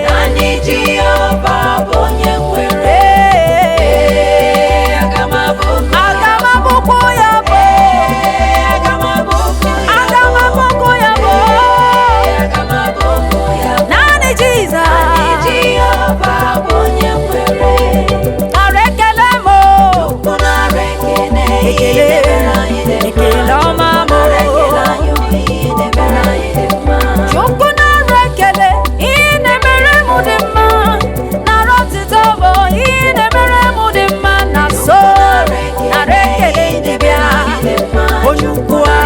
Naanị Jehova bụ onye nwere. Ee, Ee, aga m abụ okwu ya. aga m abụkwa ya bụ. Ee, aga m abụ okwu ya. Aga m abụkwa ya bụ. Ee, aga m abụ okwu ya. Naanị Jizọs. Naanị Jehova bụ onye nwere. Nara ekele m o. Chukwu nara ekele, ihe Ekele, na-emere anyị dị mma. ekele ọma m o. Nara ekele anyị, ihe na-emere anyị dị mma. Chukwu nara ekele, ihe na-emere m dị mma. Nara otito m, ihe na-emere m dị mma na so. Nara ekele ndị bịa. Onye ukwu a.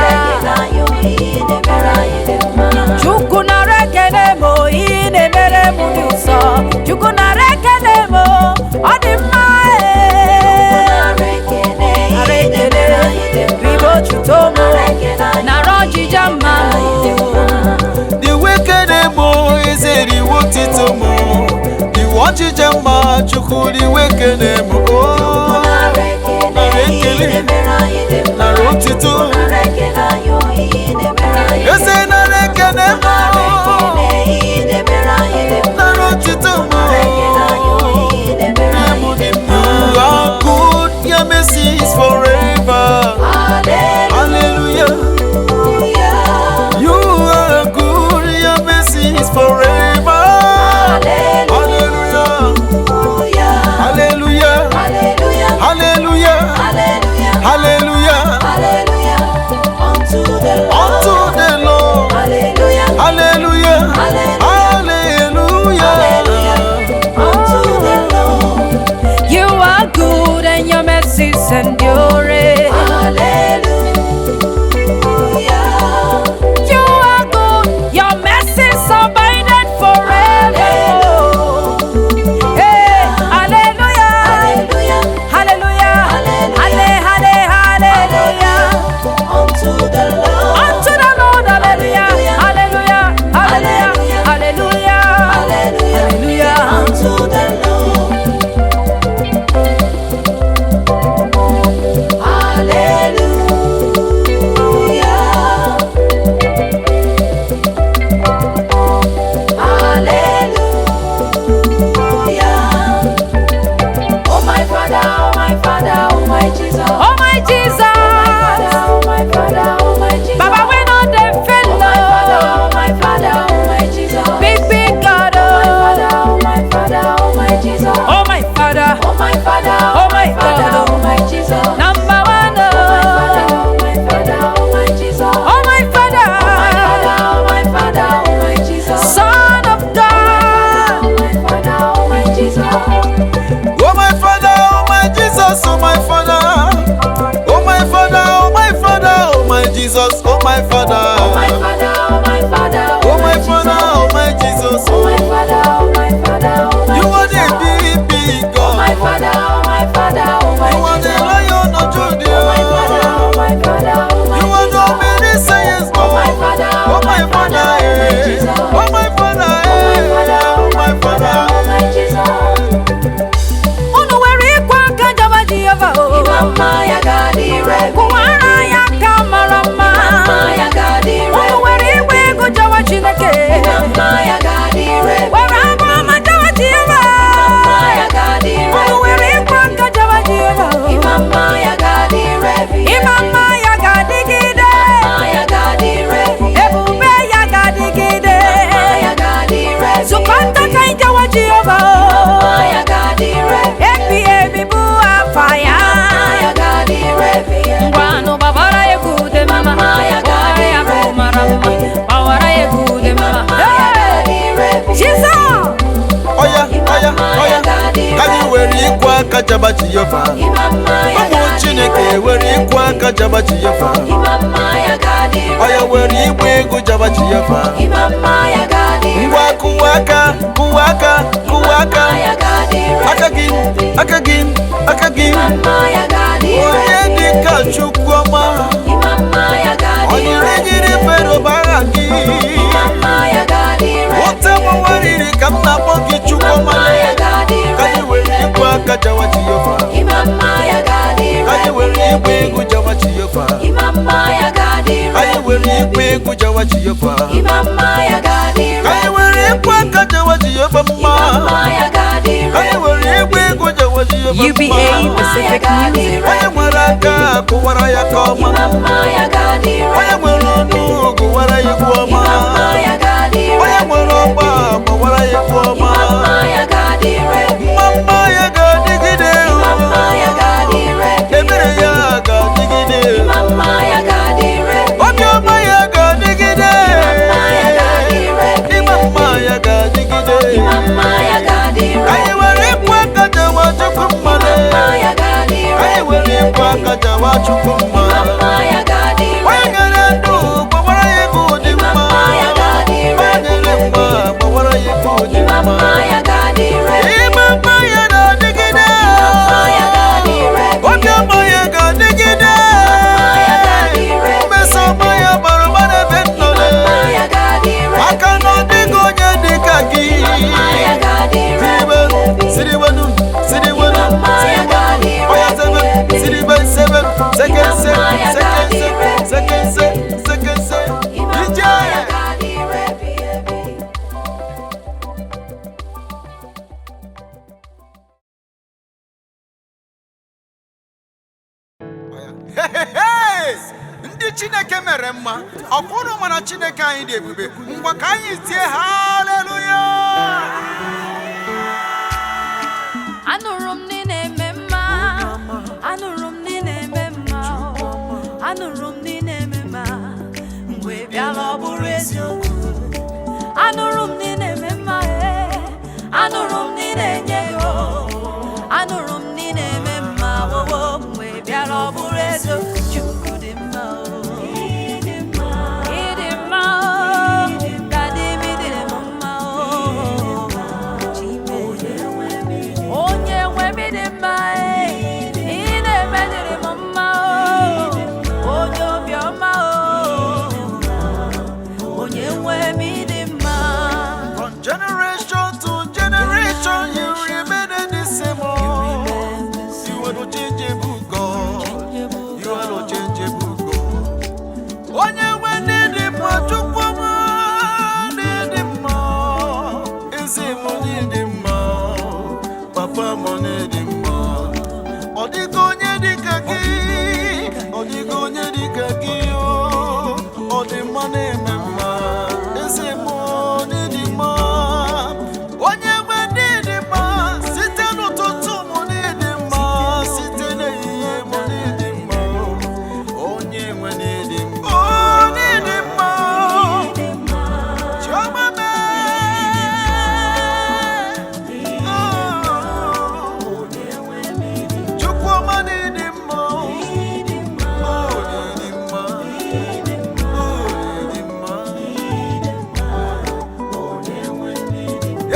Chukwu nara ekele m, ihe na-emere m dị ụsọ. Chukwu nara ekele m, ọ dị mma ee. Nara ekele, ribe otuto m, nara ọjịja mma m. The wicked emo eze riwo otito mo. Iwu ọchịcha mma Chukwu the wicked emo. Oh. Nara ekele, nara otito. Eze nara ekele mo. Nara otito mo. You are good, your mercy is forever. Hallelujah. You are good, your mercy is forever. Hallelujah. Hallelujah. Hallelujah. Hallelujah. Hallelujah. Unto the Lord. Unto the Lord. Hallelujah. Hallelujah. Hallelujah. Hallelujah. Unto the Lord. You are good and your mercies endure. Hallelujah. You are good, your mercies abided forever. Hey, hallelujah, Hallelujah. hallelujah, Hallelujah. halle, halle, hallelujah. Unto the Lord. Unto the Lord, hallelujah, hallelujah, hallelujah, hallelujah, Hallelujah. hallelujah. Unto the Lord. Hallelujah. Hallelujah. Oh my Father, oh my Father, oh my Jesus. Oh my Jesus, Oh my Father, oh my Jesus. Baba we no dey fail Oh my Father, oh. oh my Father, oh my Jesus. Big big God Oh my Father, oh. oh my Father, oh my Jesus. Oh my Father, Oh my Father, Oh my Father, God. oh my Jesus. Number one Oh my Father, oh. oh my Father, oh my Jesus. Oh my Father, Oh my Father, oh my Father, oh my Jesus. Son of God. Oh my Father, oh my Jesus. Oh my Father, oh my Jesus, oh my Father. Oh my Father, oh my Father, oh my Jesus, oh my Father. Oh my Father, oh my Father, Oh my Father, oh my Jesus. Oh my Father, oh my Father, oh my You are the Jesus. big, big Oh my God. Father, oh my Father, oh my You are the Jesus. Lion of Judah. Oh my Father, oh my Father, oh my You are the Jesus. omniscience Oh my God. Father, Oh my Father, oh my eh. Jesus. Oh my Father, Oh my eh. Father, Oh my Father. oh my Jesus. Unu were ịkwa aka jaba Jehova o. Ịma mma ya ga-adịrị ebi. Kụwara ya aka mara mma. Ịma mma ya ga-adịrị Unu ebi. were ịgba egwu jawa Chineke. Ịma mma ya ga-adịrị ebi. Were abụ ọma jawa Jehova. Ịma mma ya ga-adịrị Unu ebi. were ịkwa aka jawa Jehova o. Ịma mma ya ga-adịrị ebi. Ịma mma ya ga-adịgide. Ịma ya ga-adịrị ebi. Ebube ya ga-adịgide. Ịma ya ga-adịrị ebi. Zukọta ka anyị jawa Jehova o. Ịma ya ga-adịrị ebi. Ebi ebi bụ afa ya. Ịma ya ga-adịrị ebi. Ngwanụ gbabara ya egwu dị mma. Mama ya Gbawara ya ga-adịrị bụ mara mma. Gbawara ya egwu dị mma. Ịma ya ga-adịrị ebi. Jizọs! Oya, oya, oya. Ka anyị were ịkwa aka jaba Jehova. Ịma mma ya Ụmụ Chineke ga-adịrị were ịkwa aka jaba Jehova. Ịma mma ya ga-adịrị Oya were ịgba egwu jaba Jehova. Ịma mma ya ga-adịrị Ngwa kụwa Aka, kụwa aka, kụwa aka. Aka gị, aka gị, aka gị. Onye dị ka Chukwu ọma. Onyere nyere Fero bara gị. Ote mụnwariri ka m na-akpọ gị Chukwu ọma. Ka anyị were igwe aka jawa Jehova. Ka anyị were igwe egwu jawa Jehova. Ka anyị were igwe egwu jawa Jehova. Ka anyị were igwe aka jawa Jehova mma. Ka anyị were igwe egwu jawa Jehova UBA mma. Pacific Music. Onye nwere aka kụwara ya ka ọma. Onye nwere ọnụ gụwara ya egwu ọma. Onye nwere ọgba gbawara ya egwu ọma. Mma mma ya ga-adịgide. Ebere ya ga-adịgide. Obiọma ya ga-adịgide. Ịma mma ya ga-adịgide. Anyị were ịkpụ aka jawa Chukwu mma. Anyị were ịkpụ aka jawa Chukwu mma. Onye nyere ndụ gbawara ya egwu dị mma. Onye nyere mma gbawara ya egwu dị mma. Ịma mma ya na-adịgide. Obiọma ya ga-adịgide. Mmeso ọma ya bara ụba n'ebe m nọ. Maka na ọ dịghị onye dị ka gị. Siriwenu, siriwenu, siriwenu, siriwenu. Oya sebe, siribe, sebe, sekense, sekense, sekense, sekense. Ije! Hey! Ndị Chineke mere mma, ọkwa ụnụ mana Chineke anyị dị ebube. Ngwa ka anyị tie haleluya. Anụrụ m na ị na-eme mma. Anụrụ m na ị na-eme mma. Anụrụ m na ị na-eme mma. Mgbe bịara ọ bụrụ eziokwu. Anụrụ m na ị na-eme mma ee. Anụrụ m na ị na-enye ego. Anụrụ m na ị na-eme mma wowo. Mgbe bịara ọ bụrụ eziokwu. Chukwu dị mma o. Ị dị mma o. Daddy m ị dịrị m mma o. Onye nwe m dị mma e, ị na-eme dịrị m mma o, onye obiọma o, onye nwe m dị mma. From generation to generation, you remain the same. Oh. You are no changeable God. You are no changeable God. Onye nwe ndị dị mma, Chukwu ọma ndị dị mma, ezi m onye dị mma, papa m onye dị mma. Ọ dịghị onye dị ka gị, ọ dịghị onye dị ka gị, o. Ọ dị mma na-eme mma, ezi m onye dị mma. Onye nwe ndị dị mma, site n'ụtụtụ m ndị dị mma, site n'ehihie m ndị dị mma. Onye nwe ndị dị mma, onye dị mma. Chioma mee. Oh. Chukwuma dị mma. Oh, dị mma. Oh, dị mma.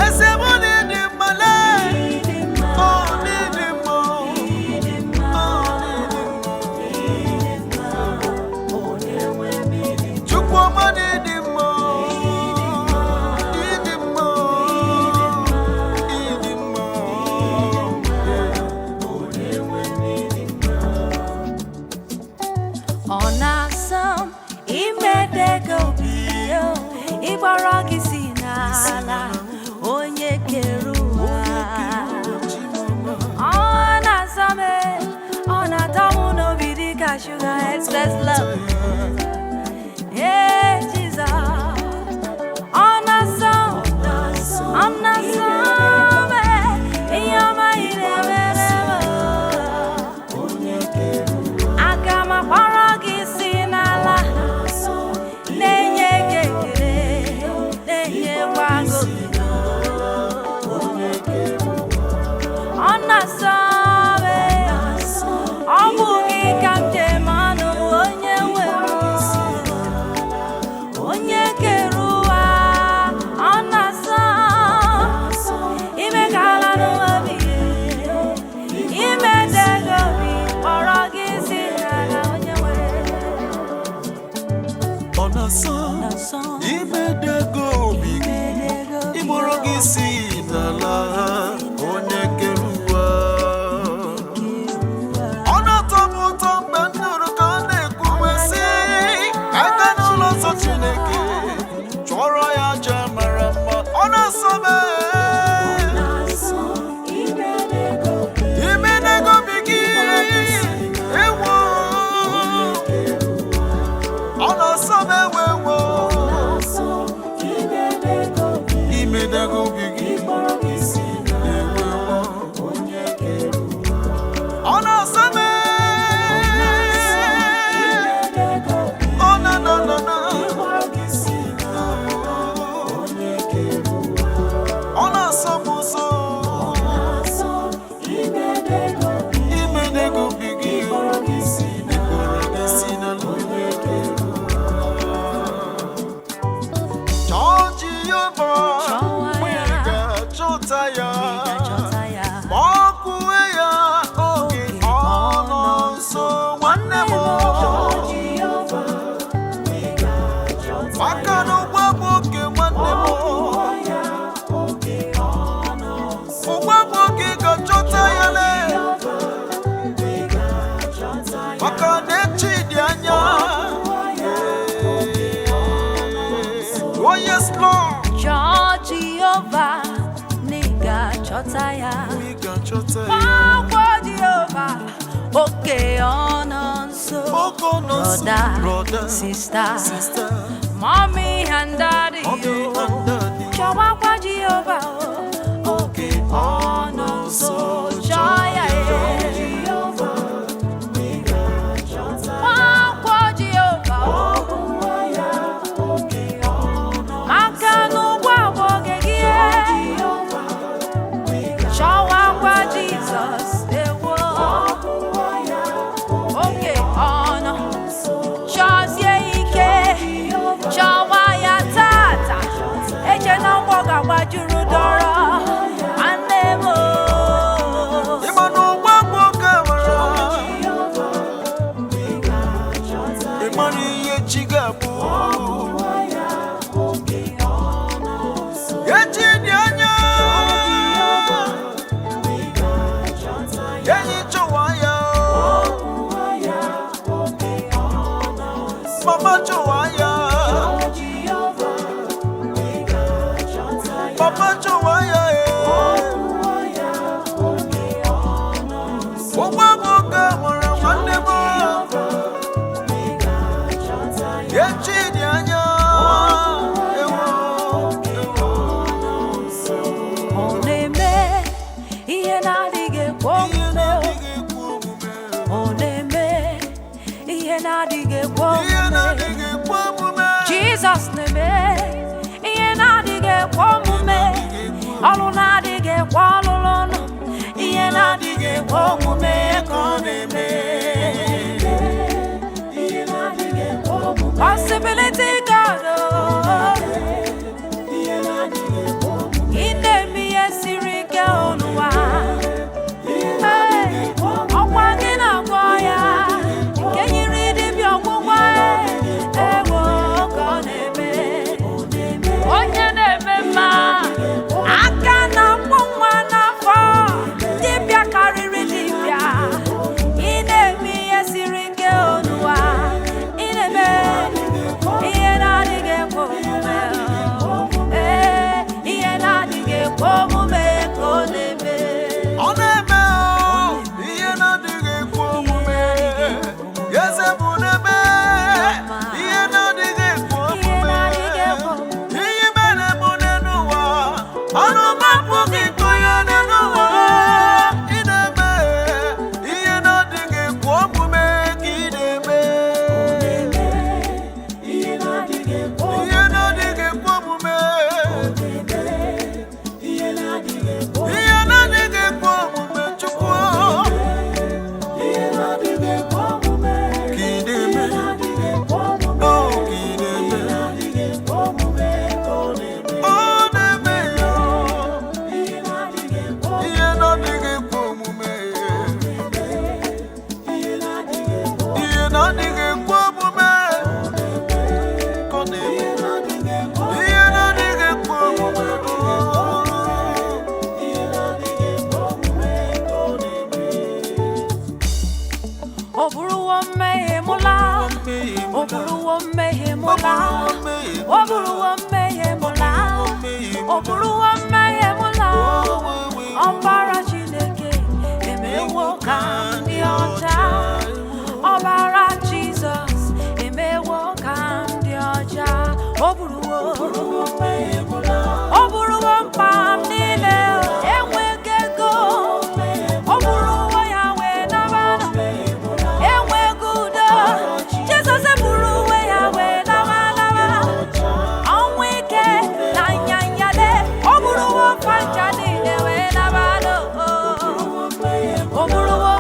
Eze m dị mma lee. Oh, dị mma. Oh, dị mma. Chukwuma dị mma. Dị mma. Dị mma. Ọ na-asọ m imedego obi o, ịgbara gị si n'ala, onye kere ụwa. Ọ na-asọ m e, ọ na-atọ m n'obi dịka sugar excess love. Ee, Jizọs. Ọ na-asọ m, ọ na-asọ m e, ihe ọma ị na-emere m o. Aga m akpọrọ gị si n'ala, na-enye gị ekele, na-enyekwa gị otuto. Ọ na-asọ m, ọ bụ gị ka m ji eme ọnụ, onye nwe m. ga-achọta ya. Ọkwa Jehova, oke ọ nọ nso. Oke ọ nọ nso, Brother, brother, sister, sister, mommy and daddy, mommy and daddy. Chọwakwa Jehova o, oge ọ nọ nso, chọọ ya e. Ọkwa Jehova o, maka na ụgbọ bụ oge gị e. Chọwakwa Jizọs ewo, oge ọ nọ, chọzie ike, chọwa ya tata, eche na ụgbọ ga-agbajuru dọrọ, nwanne m o. Ịma na ụgbọ bụ oke amara. Ị mara ihe chi ga-abụ. Echi dị anya. Enyi chọwa ya. Mama chọwa ya. Papa chọwa ya. Ụgbọ bụ oke amara nwanne m. Echi dị anya. Ewo, ewo. Ọ na-eme ihe na-adịghị ekwe Ihe omume. na-adịghị ekwe omume. Ọ na-eme ihe na-adịghị ekwe Ihe omume. na-adịghị ekwe omume. Jizọs na-eme ihe na-adịghị ekwe omume. Ọrụ na-adịghị ekwe ọlụlụ nụ. Ihe na-adịghị ekwe omume ka ọ na-eme. Possibility God, oh. Ị na-eme ihe siri ike n'ụwa. Hey, ọkwa gị na-agwọ ya, nke nyere dibịa ọgwụgwọ, ewo ka ọ na-eme. Onye na-eme mma, aka na-akpụ nwa n'afọ, dibịa karịrị dibịa. Ị na-eme ihe siri ike n'ụwa, ị na-eme ihe na-adịghị ekwe omume. Ee, ihe na-adịghị ekwe omume ka ọ na-eme. Ọ na-eme o, ihe na-adịghị ekwe omume. Eze bụ na-eme ihe na-adịghị ekwe Ihe omume. na-adịghị ekwe omume. Ihe mere mụ n'elu ụwa, ọnụ m apụghị ịkọ ya n'elu ụwa. Ị na-eme ihe na-adịghị ekwe omume ka ị na-eme. Ihe na-adịghị ekwe omume. Ihe na-adịghị ekwe omume, Chukwu. Ka ị na-eme. Oh, ka ị na-eme. Ọ na-eme ya. Ihe na-adịghị ekwe omume. Ihe na-adịghị ekwe omume. Ka ọ na-eme. Ihe na-adịghị ekwe omume. Ọ bụrụwo mmehie mụ laa, ọ bụrụwo mmehie mụ laa, ọ bụrụwo mmehie mụ laa, ọ bụrụwo mmehie mụ laa. Ọbara Chineke emewo ka m dị ọcha. Ọbara Jizọs emewo ka m dị ọcha. Ọ bụrụwo, ọ bụrụwo mkpa m niile, enweghị ego. Ọ bụrụwo ya wee nabana. Enweghị udo, Jizọs eburu uwe ya wee lawa lawa. Ọnwụ ike na nyanyale, ọ bụrụwo mfa ncha niile wee lawa. Ọ bụrụwo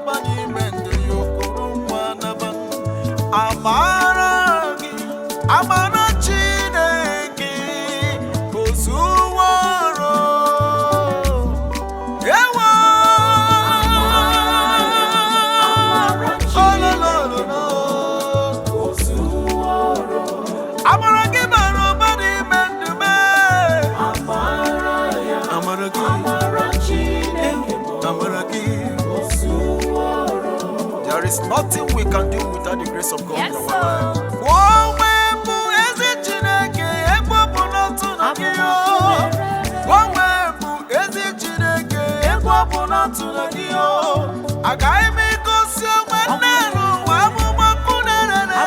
ụba n'ime ndụ ya okoro nwa naba. Amara gị, amara Chineke ozuworo. Ewo! Ololololo. Amara gị bara ụba n'ime ndụ m. Amara gị, amara gị. There is nothing we can do without the grace of God Yes, in our sir. life. Onwe bụ ezi Chineke, ebe ọ bụ n'otu na gị o. Onwe bụ ezi Chineke, ebe ọ bụ n'otu na gị o. Agaghị m egosi onwe nne n'ụwa amụma ọkụ na-erere.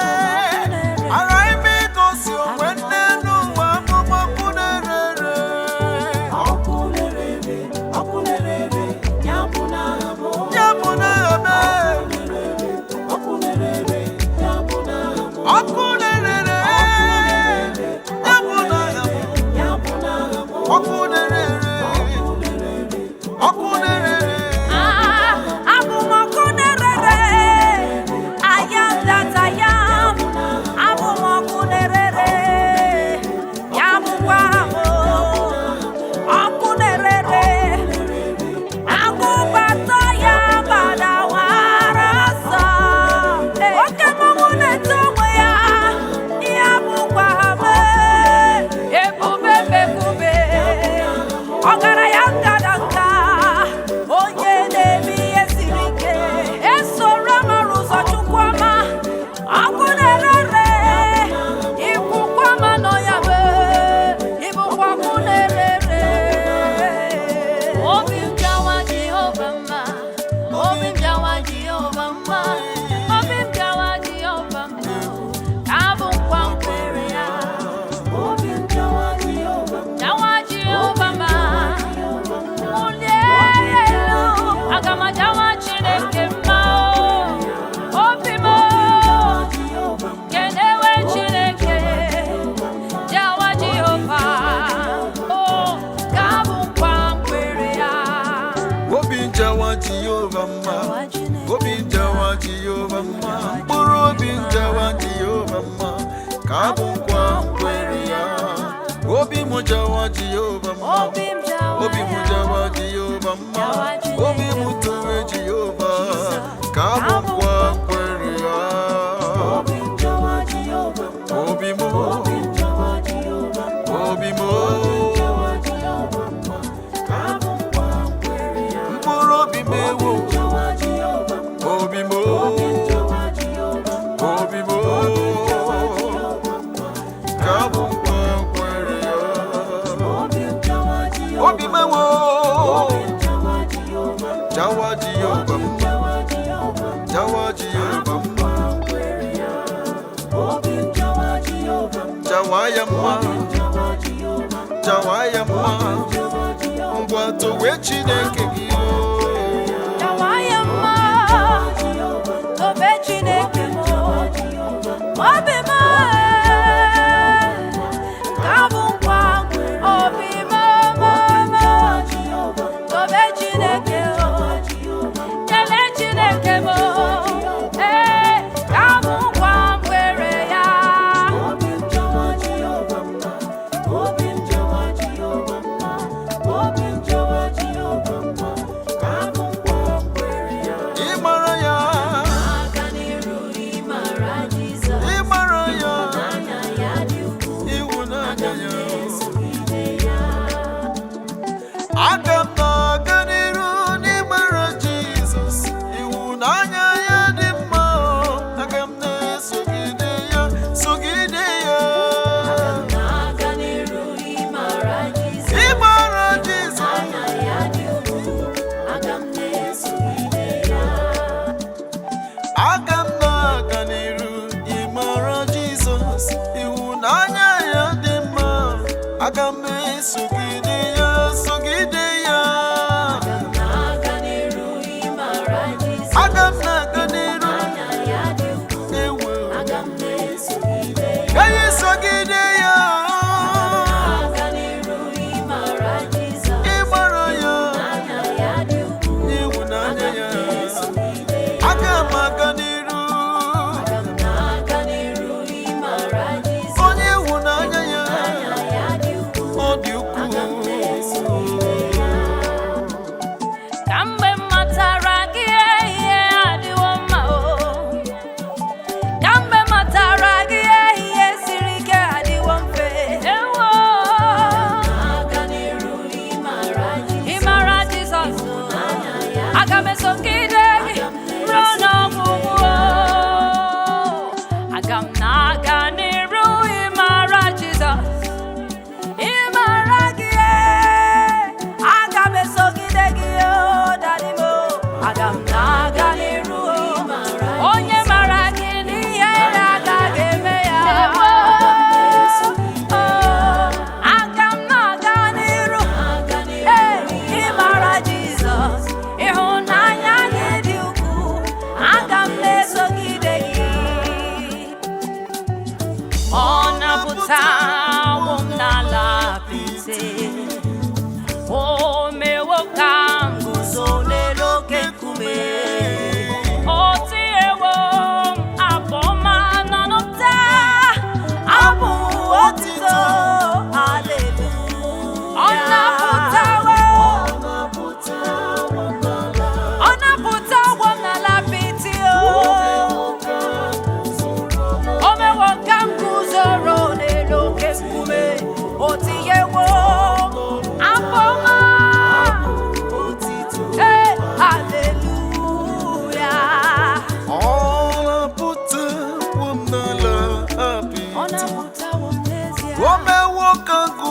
Agaghị m egosi onwe nne n'ụwa amụma ọkụ na-erere. Ọkụ na-erere, ọkụ na-erere, ya bụ na aha m. Ya bụ na eme. Ọkụ na-erere, ya bụ na aha m. Ọkụ na-erere, ya bụ na Ya bụ na aha m. Ọkụ na-erere, ọkụ na-erere. Ah, abụ m ọkụ na-erere. I am that I am. Abụ m ọkụ na-erere. Ya bụkwa m ọkụ na-erere. Agụbata ya gbadawara ọsọ. Oke mmọnwụ na-eto onwe ya. Ya bụkwa m ebube mbekube. Ọgaranya ngadanga, onye na-eme ihe siri ike. Esoro mara ụzọ Chukwu ọma, ọkụ na-erere, ikwukwa ma nọ ya bụ, ịbụkwa ọkụ na-erere. Obi m bịawa Jehova mma, obi m bịawa Jehova mma, obi m bịawa Jehova mma, ka abụ nkwa m kwere ya. Obi m bịawa Jehova mma. Bịawa Jehova mma, wulie ya elu, aga m ajawa Chineke mma o. Obi m o, kenewe Chineke, jawa Jehova, o, ka abụ nkwa m kwere ya. Obi njawa Jehova mma, obi njawa Jehova mma, mkpụrụ obi njawa Jehova mma, ka abụ nkwa nkwere ya. Obi m jawa Jehova mma, Obi m jawa obi m ya. jawa Jehova mma, obi m towe Jehova, ka abụ nkwa nkwere ya. Obi m bịawa Jehova mma. Obi m, Obi m bịawa Jehova mma. obi m, Bịawa Jehova mma. Ka abụ nkwa m kwere ya. mkpụrụ obi m ewo, Bịawa Jehova mma. obi m, Bịawa Jehova mma. obi m, Bịawa Jehova mma. ka abụ nkwa nkwere ya. Obi m bịawa Jehova Obi m ewo, Obi m bịawa Jehova mma. jawa Jehova mma, Bịawa Jehova mma. jawa Jehova mma, Nkwa m kwere ya. Obi m bịawa Jehova mma. jawa ya mma, Bịawa Jehova mma. jawa ya mma, Bịawa Jehova ngwa towe Chineke gị o. Jawa ya mma, tobe Chineke m. Obi m, nke a bụ nkwa, obi m, m, m. Tobe Chineke o, kelee Chineke m o. Ee, ka bụ nkwa m kwere ya. Obi m jawa Jehova mma. Obi m jawa Jehova mma. Obi m jawa Jehova mma. Ka abụ nkwa m kwere ya. Ịmara ya, Aka n'iru ịmara Jizọs, ịmara ya, anya ya dị ukwuu, ịhụnanya ya. esogide ya. Aga m na-aga n'iru n'ịmara Jizọs, ịhụnanya ya dị mma, aga m na-esogide ya, sogide ya. Aka n'iru ịmara Jizọs, Ịmara Jizọs, anya ya dị ukwuu, aga m na-esogide ya. aga m na-aga n'iru ịmara Jizọs, ịhụnanya ya dị mma, aga m esogide ya, sogide ya. Aka n'iru ịmara Jizọs, Aga m na-aga n'iru anya ya dị ukwuu, ewe. aga m na-esogide ya. Ka anyị sogide ya. Aka n'iru ịmara Jizọs, Ịmara ya, anya ya dị ukwuu, ịhụnanya ya. esogide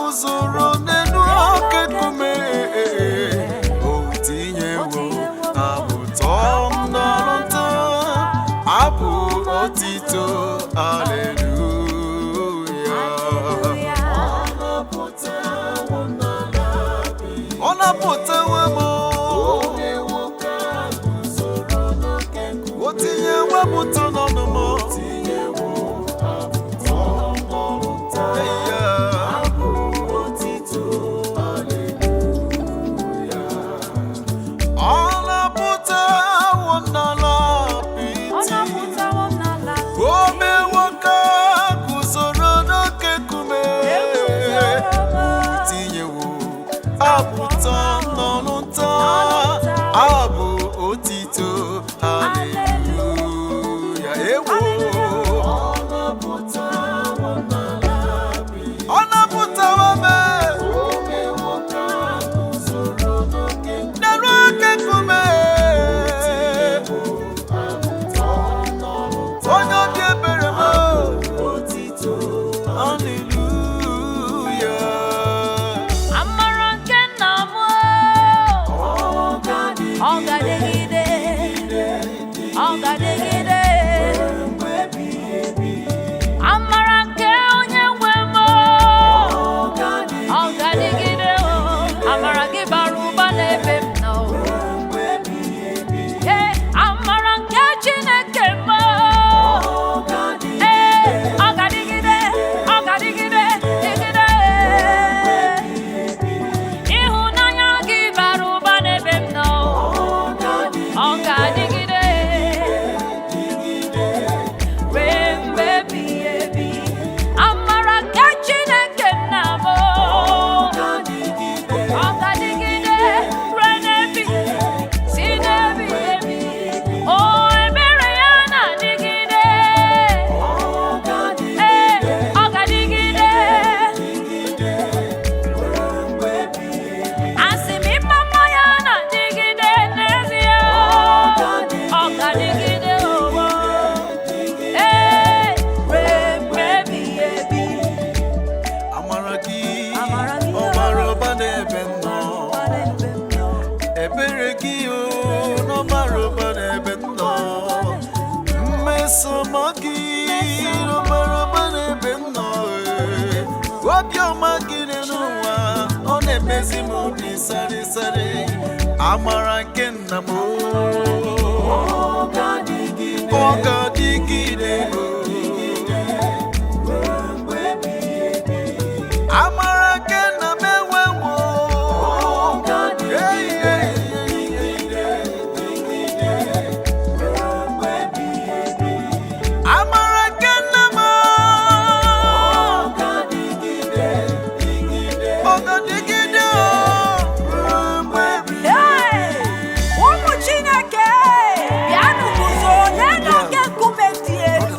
guzoro n'elu oke nkume. O tinyewo abụ tọọ m n'ọrụ nta, abụ otito, aleluya. Ọ napụtawo m, o tinyewo m ụtọ n'ọnụ m. Yeah. Ọ napụtawo m n'ala Ọ apịtị. napụtawo m n'ala. O mewo ka guzoro n'oke nkume. Tinyewo abụta n'ọnụ nta, abụ otito, haleluya. Ewo, ọ napụtawo m n'elu oke nkume. Onye obi ebere m, haleluya. Amara nke nna m, ọ ga-adịgide, ọ ga-adịgide. Amara nke onye nwe m, ọ ga-adịgide. Amara gị bara ụba n'ebe m nọ. Ee, amara nke Chineke m, ee, ọ ga-adịgide, ọ ga-adịgide, dịgide. Ịhụnanya gị bara ụba n'ebe m nọ, ọ ga-adịgide ruo mgbe ebighị ebi. Amara nke Chineke nna m, ọ ga-adịgide ruo n'ebighị, si n'ebighị ebi. O ebere ya na-adịgide, ee, ọ ga-adịgide. Asị m ịma mma ya na-adịgide n'ezie, ọ ga-adịgide owo, ee, ruo mgbe ebighị ebi. Amara gị, Amara gị, ọ bara ụba n'ebe m nọ. Ebere gị o, n'ọbara ụba n'ebe m nọ. Mmeso gị n'ọbara ụba n'ebe m nọ. Ee. Obiọma gị n'elu ụwa, ọ na-emezi m obi sarịsarị. Amara nke nna m o, ọ ga-adịgide o. Amara nke nna m enwewo. Hey, hey, hey. Amara nke nna m ọ ga-adịgide o, ruo mgbe ebighị. Ee, ụmụ Chineke, bịanụ guzo n'elu oke nkume dị elu.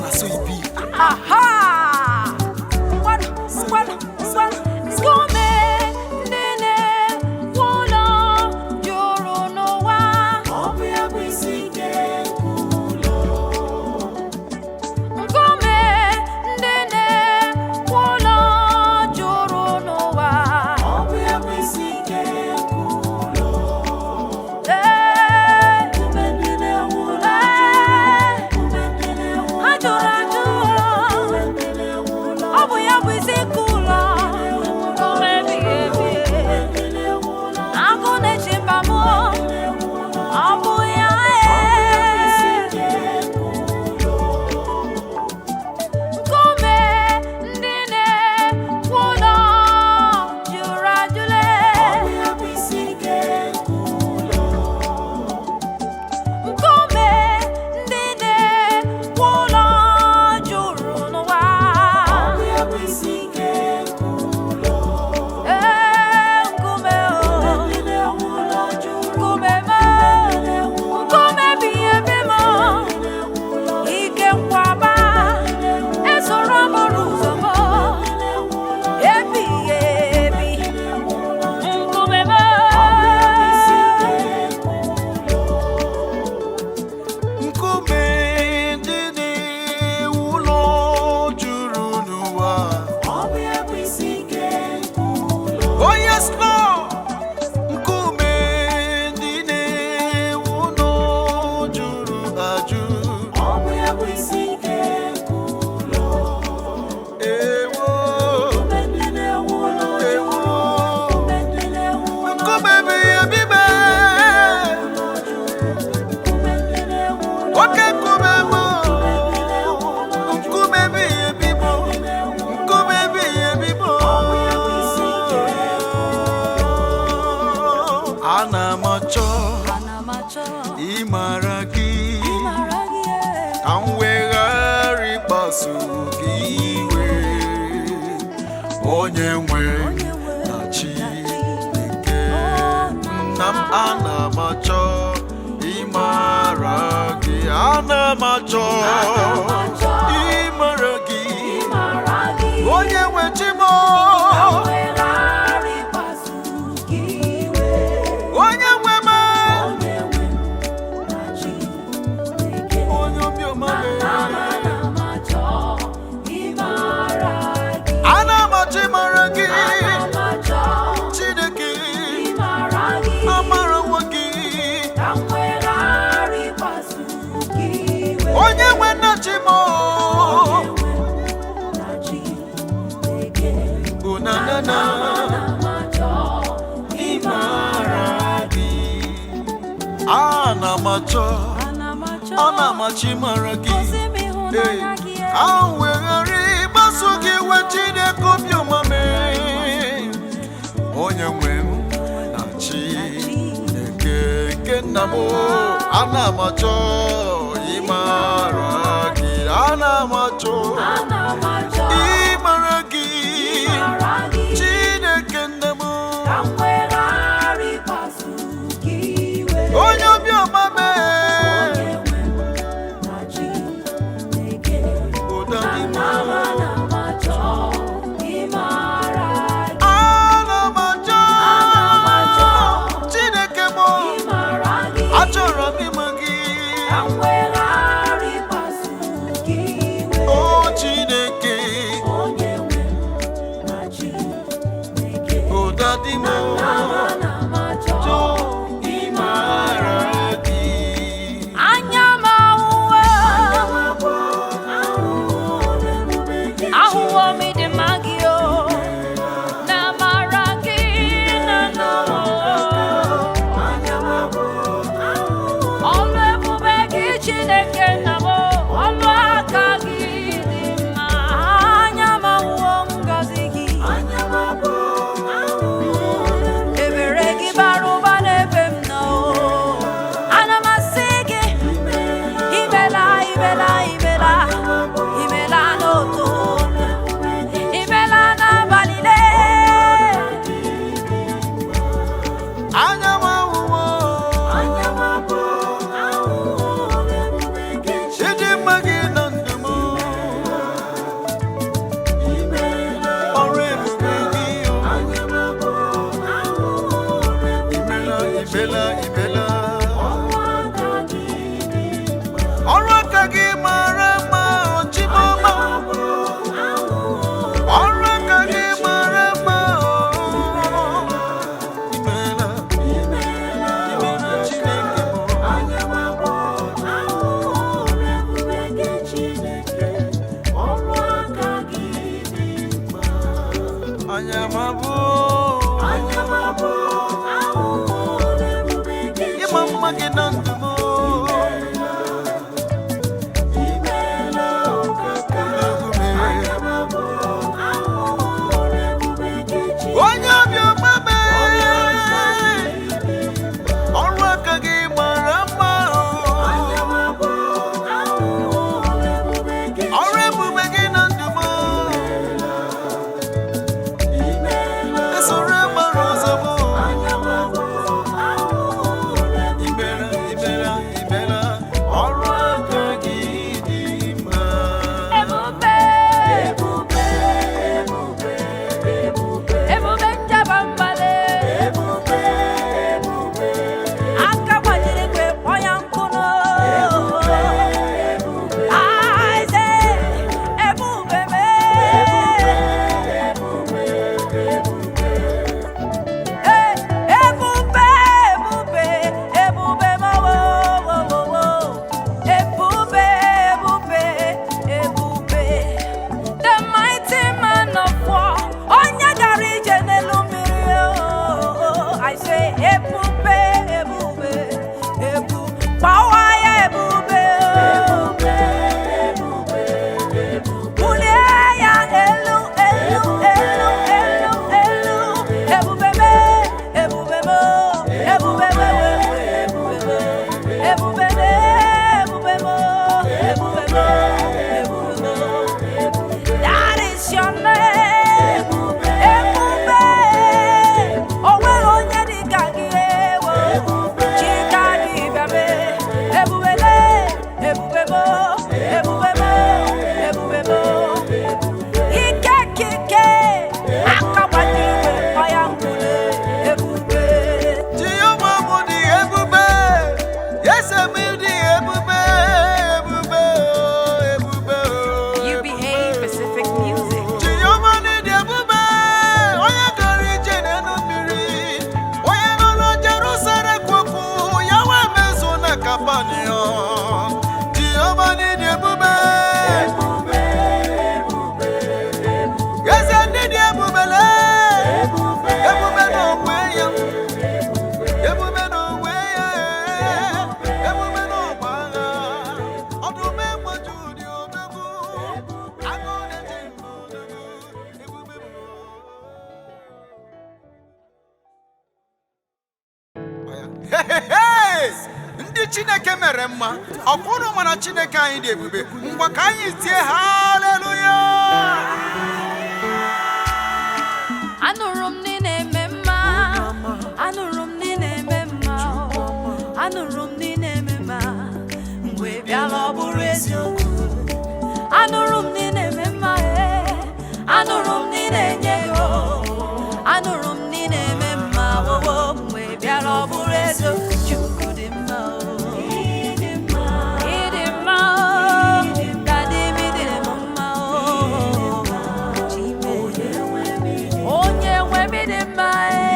Ana m achọ ịmara gị, onye nwe chi m, onye nwe m, onye obiọma m. Ana m achọ ịmara gị, Chineke, amarawo gị, onye nwe nna chi m. Onanana ịmara gị, ana m achọ, ana m achọ ịmara gị. Ee, ahụ weghara ịgbaso gị iwe, Chineke obiọma mee, onye nwe m na Chineke nke nna m. Ana m achọ ịmara gị, ana m achọ ịmara gị, Chineke nna m, onye obiọma mee. Ụda dị m. Ana m achọ Chineke m, achọrọ m ịma gị, o Chineke. Ụda dị m, chọọ ịmara gị. Anya m ahụwo, ahụwo m ịdị mma gị o, na amara gị na ndụ m. Ọlụ ebube gị, Chineke nna m, ọlụ aka gị dị mma. Anya m ahụwo ngọzi gị, ebere gị bara ụba n'ebe m nọ. Ana m asị gị, imela, imela, imela, imela n'ụtụtụ, imela n'abalị lee. Anya m ahụwo Chineke mere mma. Ọkwa ụnụ mana Chineke anyị dị ebube. Ngwa ka anyị tie haleluya. Anụrụ m na ị na-eme mma. Anụrụ m na ị na-eme mma. Anụrụ m na ị na-eme mma. Mgbe bịara ọ bụrụ eziokwu. Anụrụ m na ị na-eme mma ee. Anụrụ m na ị na-enye ego. Anụrụ m na ị na-eme mma wowo. Mgbe bịara ọ bụrụ eziokwu. Chukwu dị mma o. Ịdị mma o. Daddy m ịdịrị m mma o. Chime. Onye nwe m dị mma e,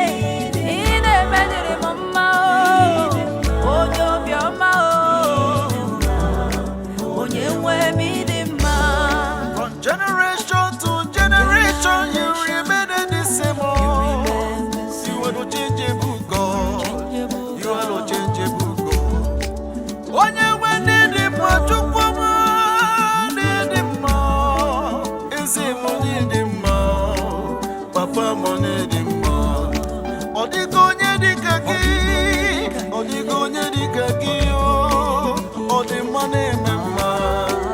ị na-eme dịrị m mma o, onye obiọma o, onye nwe m dị mma. From generation to generation, you remain the same. Oh. You are no changeable God. You are no changeable God. Onye nwe ndị dị mma, Chukwu ọma ndị dị mma, ezi m onye dị mma, papa m onye dị mma. Ọ dịghị onye dị ka gị, ọ dịghị onye dị ka gị, o. Ọ dị mma na-eme mma,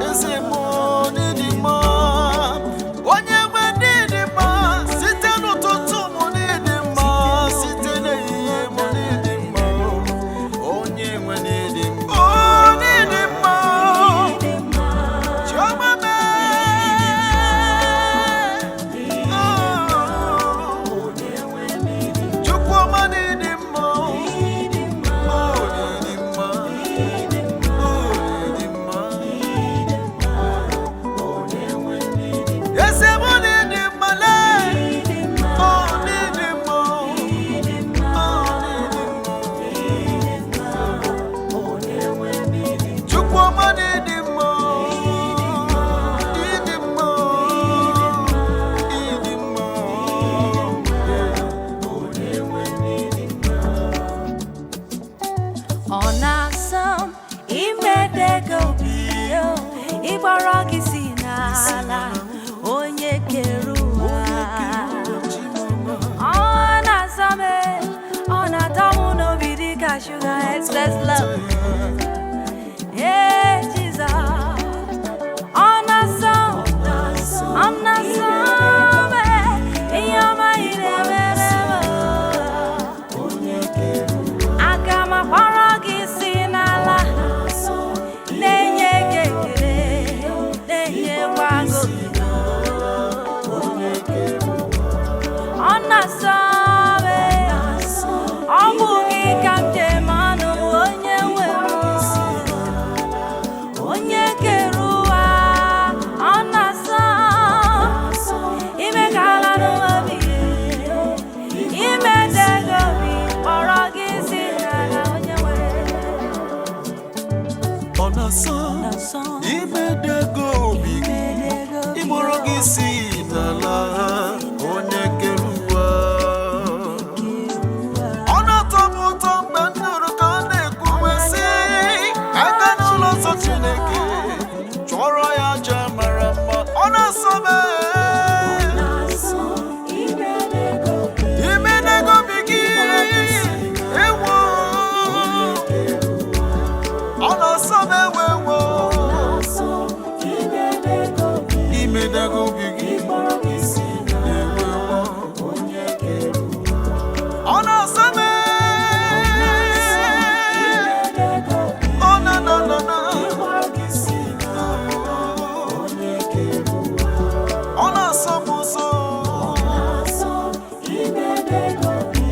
ezi m onye dị mma. Onye nwe ndị dị mma, site n'ụtụtụ m ndị dị mma, site n'ehihie m ndị dị mma. Onye nwe ndị dị mma, onye dị mma. Chioma mee. Oh. Chukwuma dị mma, oh dị mma, oh dị mma. Eze m dị mma lee, oh dị mma, oh dị mma. Chukwuma dị mma, dị mma, dị mma. Ọ na-asọ m imedego obi o, ịgbara gị si n'ala, onye kere ụwa. Ọ na-asọ m e, ọ na-atọ m n'obi dịka sugar excess love. Ee, Jizọs. Ọ na-asọ m, ọ na-asọ m e, ihe ọma ị na-emere m o. Aga m akpọrọ gị si n'ala, na-enye gị ekele, na-enyekwa gị otuto. Ọ na-asọ m e, ọ bụ gị ka m ji eme ọnụ, onye nwe m, onye kere ụwa. Ọ na-asọ ime ka ala n'obi, imedego obi, kpọrọ gị si n'ala, onye nwe. Ọ na-asọ Na-asọ imedego obi gị, imedego obi, ịgbọrọ gị si n'ala, onye kere ụwa. Ọ na-atọ m ụtọ mgbe m nụrụ ka ọ na-ekwuwe sị, aka n'ụlọ nsọ Chineke chụọrọ ya aja mara mma. Ọ na-asọ m imedego obi gị, ewo. Ọ na-asọ m ewe ewo. Imedego obi gị, ewo. Ọ na-asọ m. Oh, na na na na. Ọ na-asọ m ụsọ.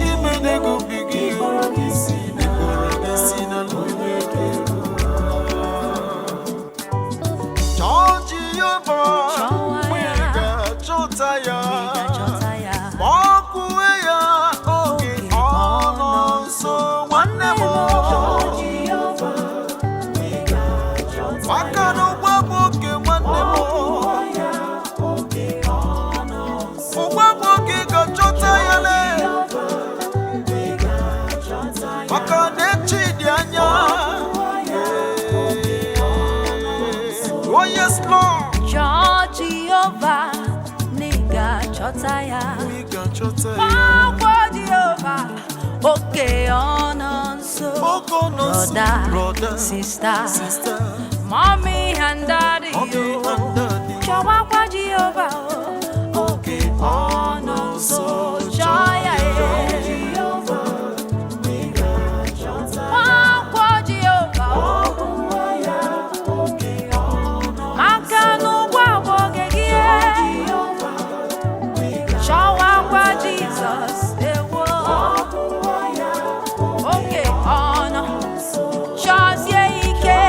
Imedego obi gị, ịkpọrọ gị si n'ala. Chọọ Jehova, Chọọ mgbe ya. ị ga-achọta ya. Chọta ya. Ma ọ kwue ya oge ọ nọ nso, nwanne m. Maka na ụgwọ bụ oke, nwanne m. Ụgwọ bụ oke ga-achọta ya le. Maka na echi dị anya. Oh yes, Lord. Chọọ Jehova na ị ga-achọta ya. Ị ga-achọta ya. Kpọọkwa Jehova. Oge ọ nọ nso. Oge ọ nọ nso, Brother, brother, sister, sister, mommy and daddy, mommy o. and daddy. Chọwakwa Jehova o. Oge ọ nọ nso, chọọ ya e. Nwakwo Jehova o. Maka na ụgwọ bụ oge gị e. Chọwakwa Jizọs ewo. Oge ọ nọ, chọzie ike,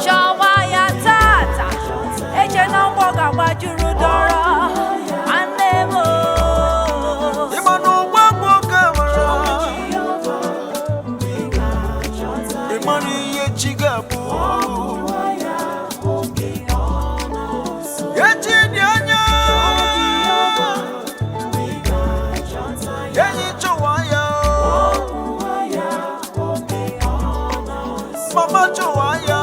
chọwa ya tata. Eche na ụgbọ ga-agbajuru dọrọ. Nwanne m o. Ịma na ụgwọ bụ oge amara. Ị mara ihe chi ga-abụ. Echi dị anya. Enyi chọwa ya. Mama chọwa ya.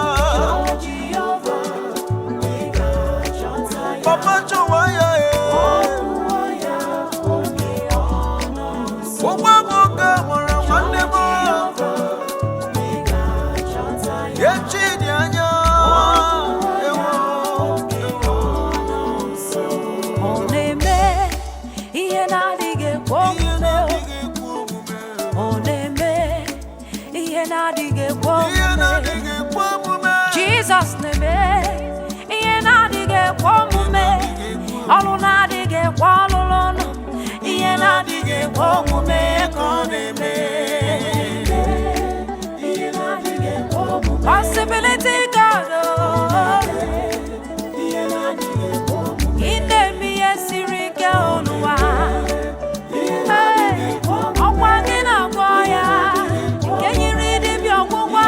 Papa chọwa ya. Ụgwọ bụ oge amara nwanne m. Echi dị anya. Ewo, ewo. Ọ na-eme ihe na-adịghị ekwe Ihe omume. na-adịghị ekwe omume. Ọ na-eme ihe na-adịghị ekwe Ihe omume. na-adịghị ekwe omume. Jizọs na-eme ihe na-adịghị ekwe omume. Ọrụ na-adịghị ekwe ọlụlụ ọnụ. Ihe na-adịghị ekwe omume ka ọ na-eme. Possibility God. Oh. Ị na-eme ihe siri ike n'ụwa. Hey, ọkwa gị na-agwọ ya, nke nyere dibịa ọgwụgwọ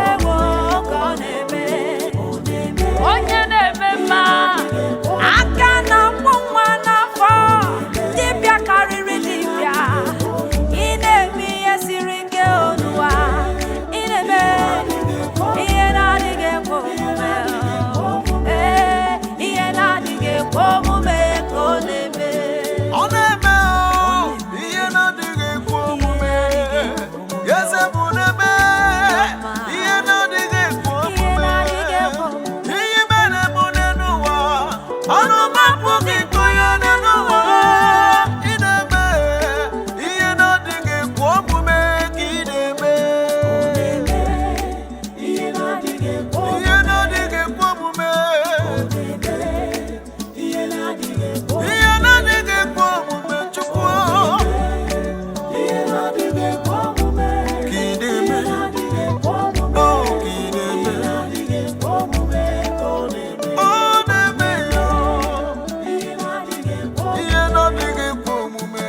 ewo ka ọ na-eme. Onye na-eme mma, aka na-akpụ nwa n'afọ, dibịa karịrị dibịa. Ị na-eme ihe siri ike n'ụwa, ị na-eme ihe na-adịghị ekwe omume. Ee, ihe na-adịghị ekwe omume ka ọ na-eme. Ọ na-eme o, ihe na-adịghị ekwe omume. Eze bụ na-eme ihe na-adịghị ekwe Ihe omume. na-adịghị ekwe omume. Ihe mere mụ n'elu ụwa, ọnụ m apụghị ịkọ ya n'elu ụwa. Ị na-eme ihe na-adịghị ekwe omume ka ị na-eme. Ihe na-adịghị ekwe omume. Ihe na-adịghị ekwe omume Chukwu. Ka ị na-eme. Oh, ka ị na-eme. Ọ na-eme ya. Ihe na-adịghị ekwe omume.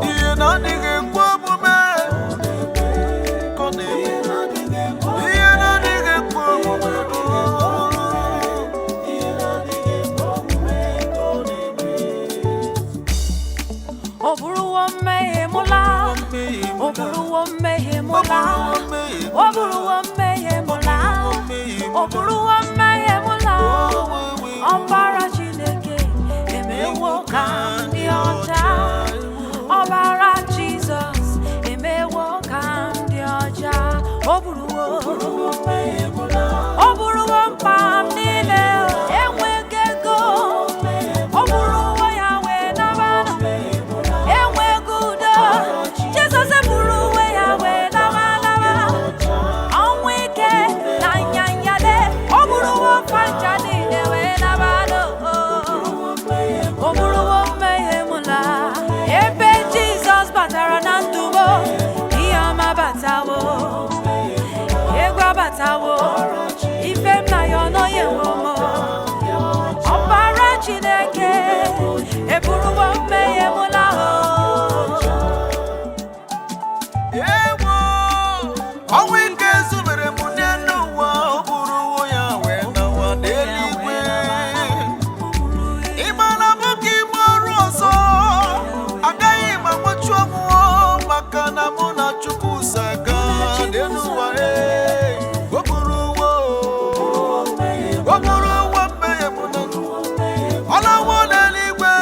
Ihe na-adịghị ekwe omume. Ka ọ na-eme. Ihe na-adịghị ekwe omume. Ọ bụrụwo mmehie mụ laa. Ọ bụrụwo mmehie mụ laa. Ọ bụrụwo mmehie mụ laa. Ọ bụrụwo mmehie mụ laa. Ọbara Chineke emewo ka m dị ọcha. Ọbara Jizọs emewo ka m dị ọcha. Ọ bụrụwo ọ bụrụwo mkpa m niile enweghị ego. Ọ bụrụwo ya wee naba enweghị udo. Jizọs eburu uwe ya wee lawa lawa. Ọnwụ ike na nyanyale ọ bụrụwo pancha niile wee laba n'o. Ọ bụrụwo mmehie m laa. Ebe Jizọs batara na ndụ m, ihe ọma batawo, egwu abatawo, ife m na ya ọ nọghị enwe m. Ọbara Chineke eburuwo mmehie m laa o. Ewo! Ọnwụ ike zubere m n'elu ụwa, ọ bụrụwo ya wee nawa n'eluigwe. Ị mara m ka ime ọrụ ọzọ, agaghị m anwụchu ọnwụ maka na mụ na Chukwu so aga n'elu ụwa. Ee, o bụrụwo, o bụrụwo mmehie m na ọ lawo n'eluigwe.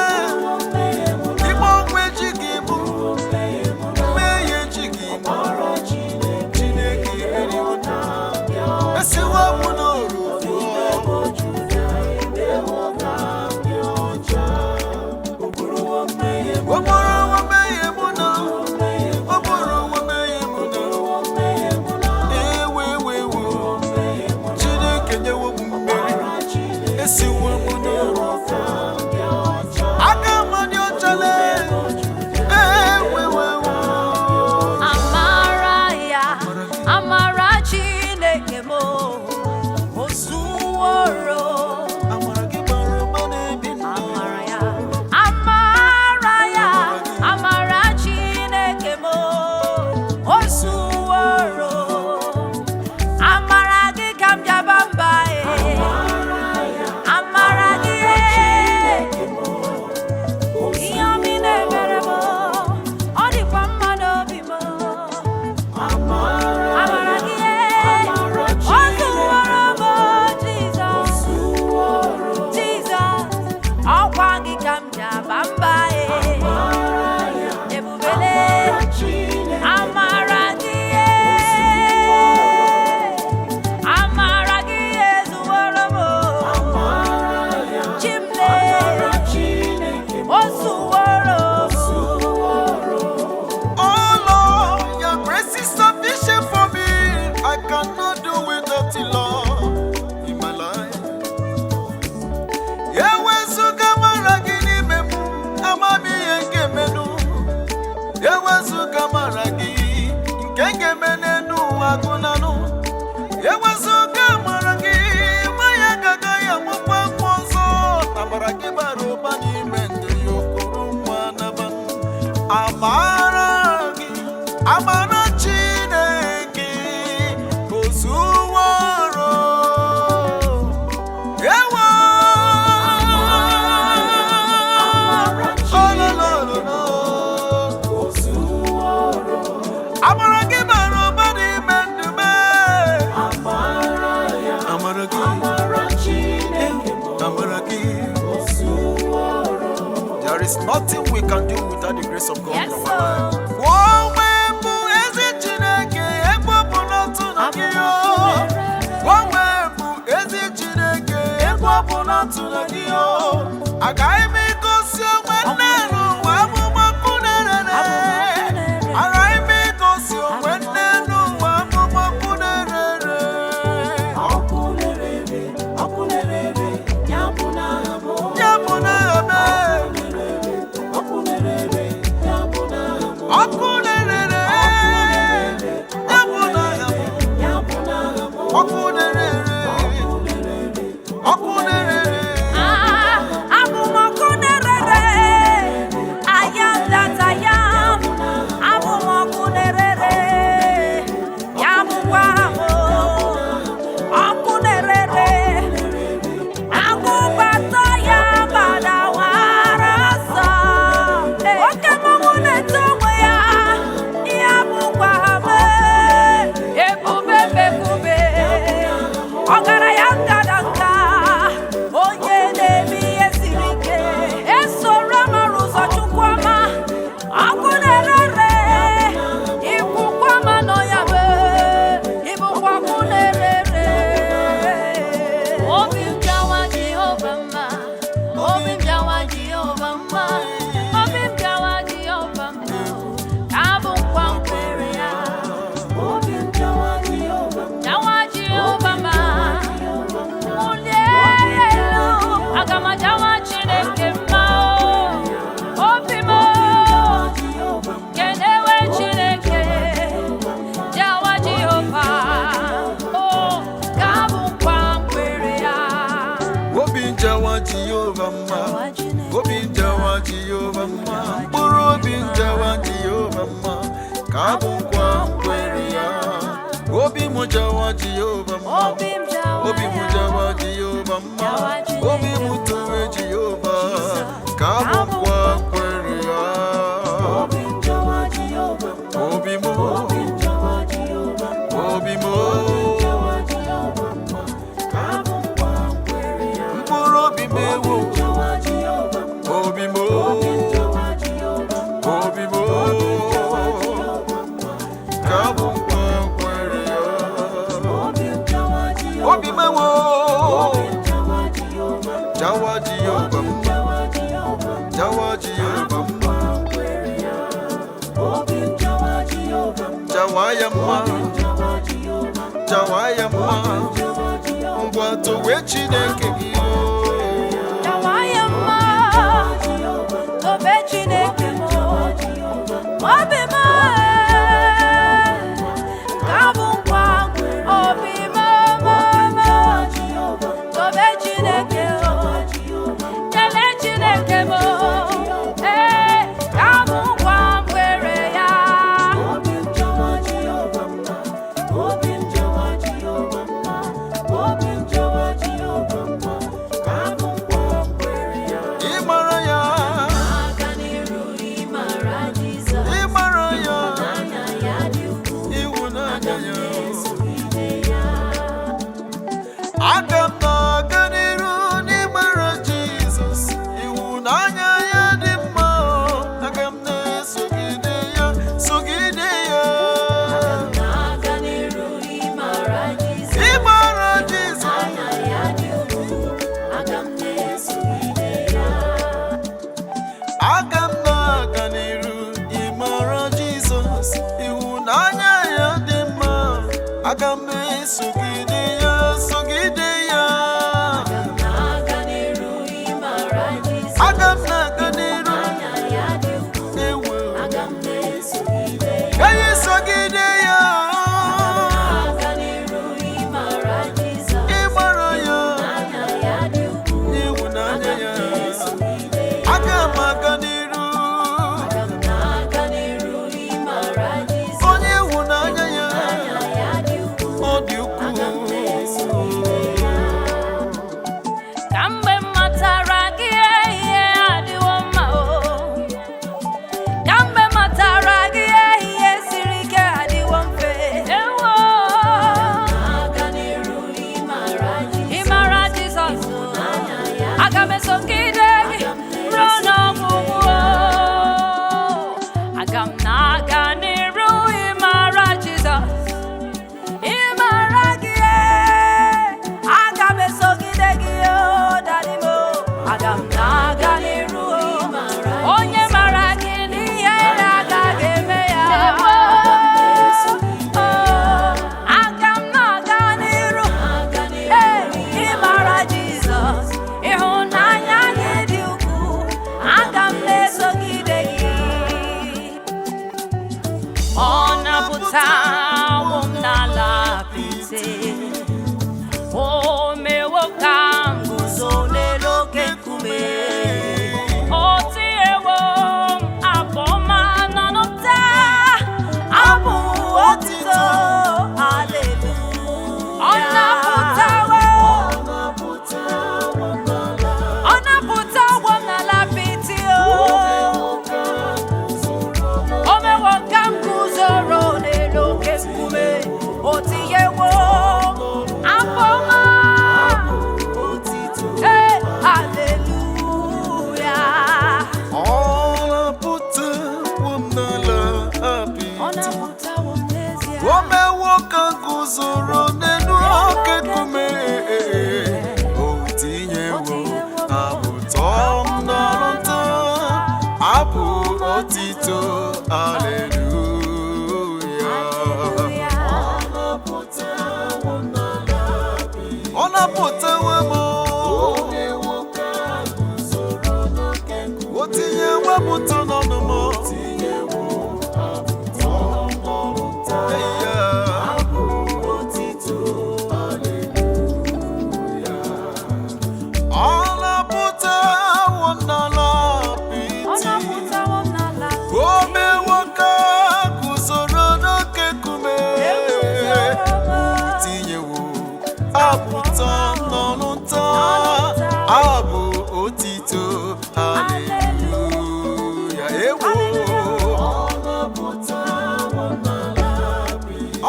Ewezụga amara gị, nwa ya agaghị amụkwa nwa ọzọ. Amara gị bara ụba n'ime ndụ ya, okoro nwa naba. Amara gị, amara Chineke, ozuworo. Ewo! Oh, no, no, no, no. Amara gị bara ụba n'ime ndụ m. Amara gị, amara gị. There is nothing we can do without the grace of God Yes, in our sir. lives. Onwe bụ ezi Chineke, ebe ọ bụ na ọtụ na gị o. Onwe bụ ezi Chineke, ebe ọ bụ na ọtụ na gị o. Agaghị m egosi onwe nne n'ụwa amụma ọkụ na-erere. Agaghị m egosi onwe nne n'ụwa amụma ọkụ na-erere. Ya bụ na Ya bụ na ebe ọkụ na-erere, ọkụ na-erere. Ya bụ na ya bụ na ọkụ na-erere. Ọkụ na-erere. Ah, abụ m ọkụ na-erere. I am that I am. Abụ m ọkụ na-erere. Ya bụkwa m ọkụ na-erere. Agụbata ya gbadawara ọsọ. Oke mmọnwụ na-eto onwe ya. Ya bụkwa m ebube mbekube. Ọgaranya ngadanga, onye na-eme ihe siri ike. Esoro mara ụzọ Chukwu ọma, ọkụ na-erere, ikwukwa ma nọ ya be, ịbụkwa ọkụ na-erere. Obi m bịawa Jehova mma, obi m bịawa Jehova mma, obi m bịawa Jehova mma, ka abụ nkwa nkwere ya. Obi m jawa Jehova, Jawa Jehova mma. Wulie elu, aga m ajawa Chineke mma o. Obi m o, kenewe Chineke, jawa Jehova o, ka abụ nkwa m kwere ya. Obi njawa Jehova mma. Obi njawa Jehova mma. Mkpụrụ obi njawa Jehova mma. Ka abụ nkwa nkwere ya. Obi m jawa Jehova mma. Obi m jawa Obi m ya. jawa Jehova mma. Jawa Chineke Obi m towe Jehova. Ka abụ nkwa nkwere ya. Obi m jawa Jehova, Obi m, obi m jawa Jehova, obi m, jawa Jehova mma, ka abụ nkwa nkwere ya. mkpụrụ obi m ewo. Jawa Jehova, Obi m, jawa Jehova, obi m, ka abụ nkwa nkwere ya. obi m jawa Jehova, Obi m ewo. jawa Jehova, Jawa Jehova mma. jawa Jehova, Jawa Jehova mma. nkwa nkwere ya. Obi m jawa Jehova, Jawa ya mma. jawa Jehova, Jawa ya mma. jawa Jehova, Ngwa towe Chineke gị o. Jawa ya mma, tobe Chineke m. Obi m, nke a bụ nkwa, obi m, m, m. Tobe Chineke o, kelee Chineke m o, ee, ka bụ nkwa m kwere ya. Obi m jawa Jehova mma, obi m jawa Jehova mma, obi m jawa Jehova mma, ka abụ nkwa nkwere ya. Ịmara ya, Aka n'iru ịmara Jizọs, ịmara ya, anya ya dị ukwuu, ịhụnanya ya. esogide ya. Aga m na-aga n'iru n'ịmara Jizọs, ịhụnanya ya dị mma. Aga m na-esogide ya, sogide ya. Aka n'iru ịmara Jizọs, Ịmara Jizọs, anya ya dị ukwuu, aga m na-esogide ya. aga m na-aga n'iru ịmara Jizọs, ịhụnanya ya dị mma. Aga m esogide ya, sogide ya. Aka n'iru ịmara Jizọs, Aga m na-aga n'iru anya ya dị ukwuu, ewe. aga m na-esogide ya. Ka anyị sogide ya. Aka n'iru ịmara O mewo ka m guzo n'elu oke nkume. O tinyewo m abụ ọma n'ọnụ m taa, abụ otito, haleluya. Ọ napụtawo, ọ napụtawo m n'ala apịtị o. O mewo ka m guzoro n'elu oke nkume. O tinyewo abụ ọma. Hey, hallelujah. Ọ napụtawo m n'ala Ọ apịtị. napụtawo m n'ezie. O mewo ka m guzoro n'elu oke nkume. O tinyewo abụ ụtọ m n'ọnụ taa, abụ otito, aleluya. Ọ napụtawo m. O tinyewo m ụtọ n'ọnụ m. Yeah. Ọ napụtawo m n'ala Ọ apịtị. napụtawo m n'ala O mewo ka guzoro n'oke nkume. Tinyewo abụta n'ọnụ nta, abụ otito, haleluya. Ewo,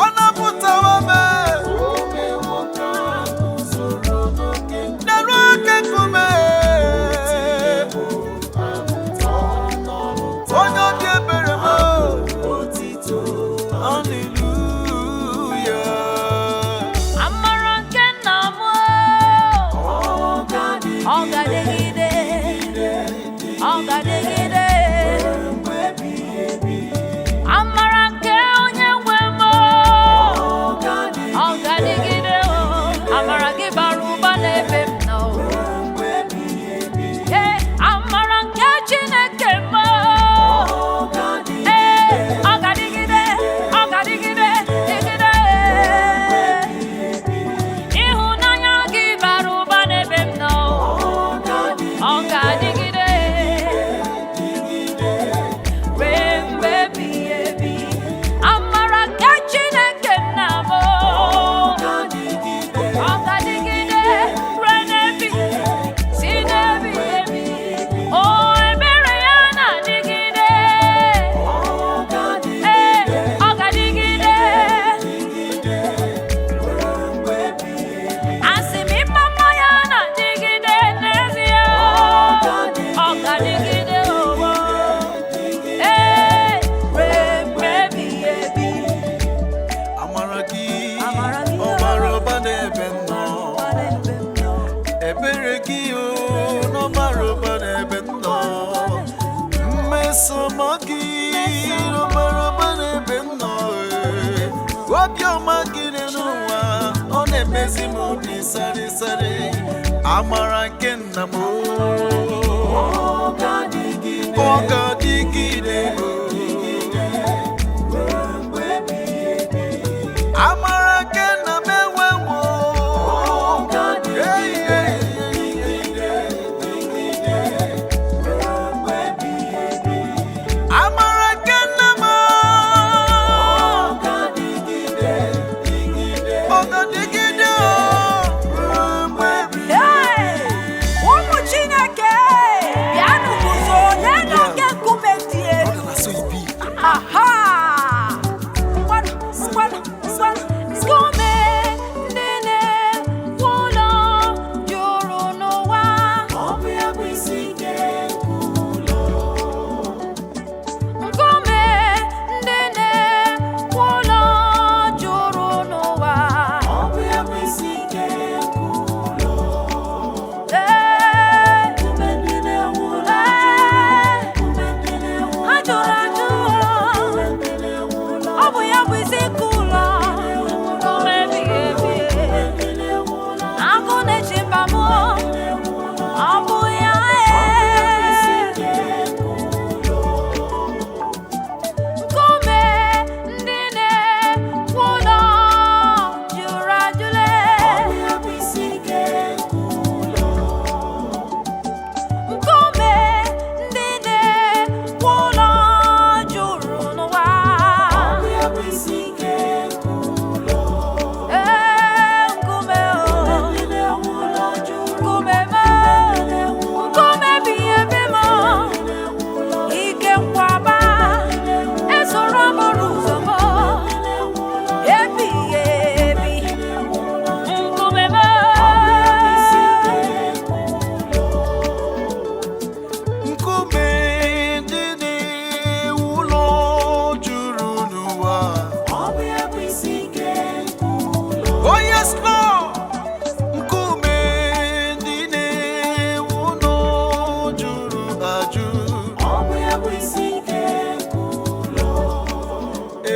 ọ napụtawo m n'elu oke nkume. Onye obi ebere m, haleluya. Amara nke nna m, ọ ga-adịgide, ọ ga-adịgide. Amara nke onye nwe m, ọ ga-adịgide. Amara gị bara ụba n'ebe m nọ. Ee, amara nke Chineke m, ee, ọ ga-adịgide, ọ ga-adịgide, dịgide. Ịhụnanya gị bara ụba n'ebe m nọ. Ọ ga-adịgide ruo mgbe ebighị ebi. Amara nke Chineke nna m, ọ ga-adịgide ruo n'ebighị, si n'ebighị ebi. O ebere ya na-adịgide. Ee, ọ ga-adịgide. Asị m ịma mma ya na-adịgide n'ezie. Ọ ga-adịgide owo. Ee, ruo mgbe ebighị ebi. Amara gị, Amara gị, ọ bara ụba n'ebe m nọ. Ụba n'ebe m nọ. Ebere gị o, na ọ bara ụba n'ebe m nọ. Mmeso ọma gị, na ọ bara ụba n'ebe m nọ. Ee. Obiọma gị dị n'ụwa, ọ na-emezi m obi sarịsarị. Amara nke nna m o, ọ ga-adịgide o. Amara nke nna m enwewo. Hey, hey, hey. Amara nke nna m ọ ga-adịgide o, ruo mgbe ebighị. Ee, ụmụ Chineke, bịanụ guzo n'elu oke nkume dị elu. Na so e be. Aha! Ngwanụ, ngwanụ, ngwanụ. Nkume ndị na-ewu ụlọ juru n'ụwa. Nkume ndị na-ewu ụlọ juru n'ụwa. Yes, Lord. Nkume ndị na-ewu ụlọ jụrụ ajụ. Ọ bụ ya bụ isi ike nke ụlọ.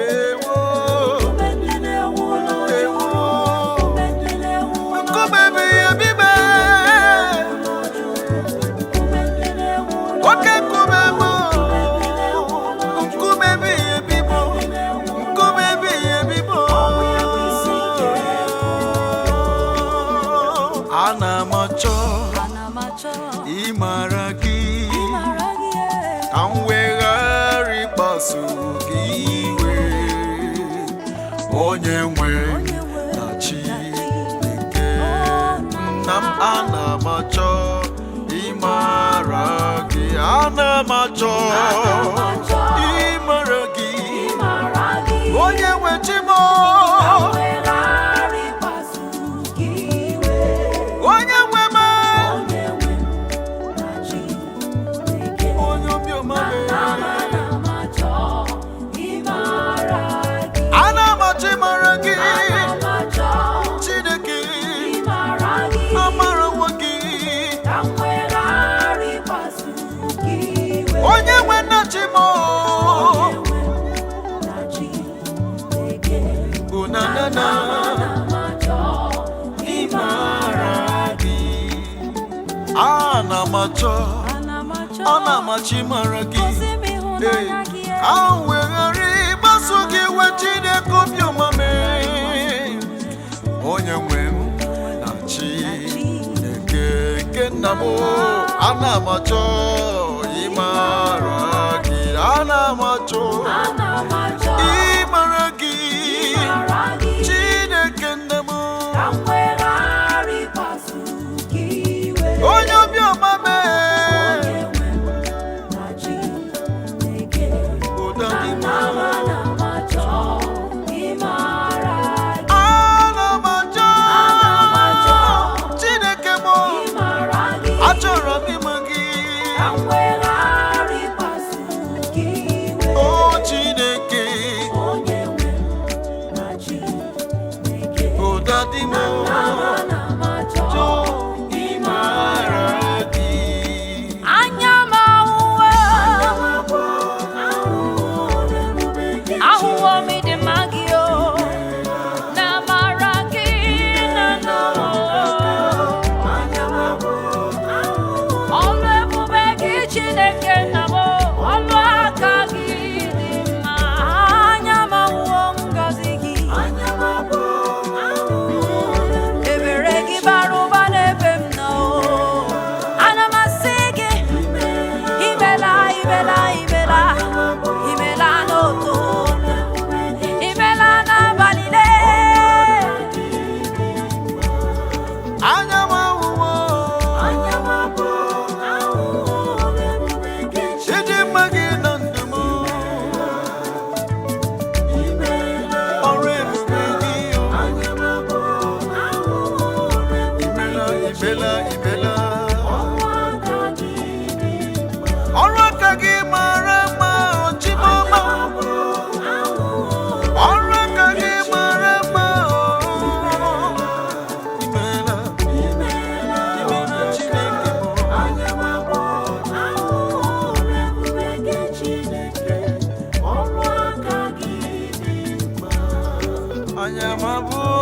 Ewo, Nkume ndị na-ewu ụlọ ewo. jụrụ. Nkume ndị na-ewu ụlọ Nkume bụ ihe bibe. Nkume ndị na-ewu ụlọ Oke nkume bụ. Nkume bụ ihe bibo. Nkume bụ ihe bibo. Ana m achọ Ana m achọ ịmara gị ịmara gị ka m weghara ịkpasu gị iwe onye nwe onye nwe na Chineke nna m. Ana m achọ ịmara gị, ana m achọ ịmara gị ịmara gị. onye nwe chi m, Weghara ịkpasu gị iwe. onye nwe m, Onye nwe na Chineke. onye obiọma m. Ana m achọ ịmara gị. Ana m achọ ịmara gị Ana m achọ Chineke, ịmara gị. amarawo gị Ka m weghara ịkpasu gị iwe. onye nwe nna chi m. Onye nwe na Chineke. Unanana Ana m achọ ịmara ịmara gị, ana m achọ, Ana m achọ ana m achọ ịmara gị. Gosi m ịhụnanya gị. Ka m weghara ịgbaso gị iwe Chineke obiọma mee onye nwe m na Chineke nke nna m. Ana m achọ ịmara gị, ana m achọ Ana m achọ ịmara gị ịmara gị. Chineke nna m, Ka m weghara ịkpasu gị iwe. onye obiọma mee. Onye nwe m na Chineke. Ụda dị m. Ana m achọ ịmara gị. Ana m achọ Ana m achọ Chineke m, ịmara gị. achọrọ m ịma gị. Ka m weghara ịkpasu gị iwe. O Chineke, Onye nwe m na Chineke. ụda dị m. Ana m achọ ịmara gị. Anya m ahụwo, ahụwo m ịdị mma gị o, na amara gị na nnụọ. Ọlụ ebube gị Chineke nna m, ọlụ aka gị dị mma. Anya m ahụwo ngọzi gị, ebere gị bara ụba n'ebe m nọ. Ana m asị gị imela, imela, imela, imela n'ụtụtụ, imela n'abalị lee. Anya m ahụwo ịdị mma gị na ndụ m, ọrụ ebube gị o. Imela, imela, imela. Ọrụ aka gị mara mma, Chimoma. Ọrụ aka gị mara mma, o. Imela, imela Chineke m. Anya m abụọ.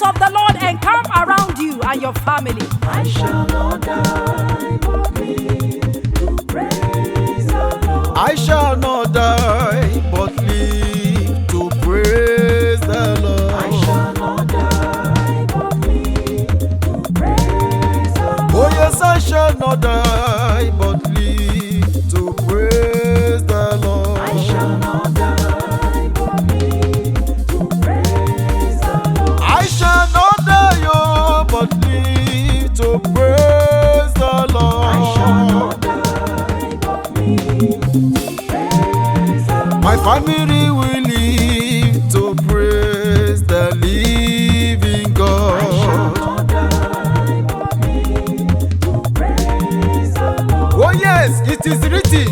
angels of the Lord encamp around you and your family. I shall not die, but live to praise the Lord. I shall not die, but live to praise the Lord. I shall not die, but live to praise the Lord. Oh yes, I shall not die, but live to praise the Lord. I shall not die, but live to praise the Lord. I shall not die, oh, but live to praise the Lord. I shall not die, but live to praise the Lord. My family will live to praise the living I shall God. not die, but live to praise the Lord. Oh yes, it is written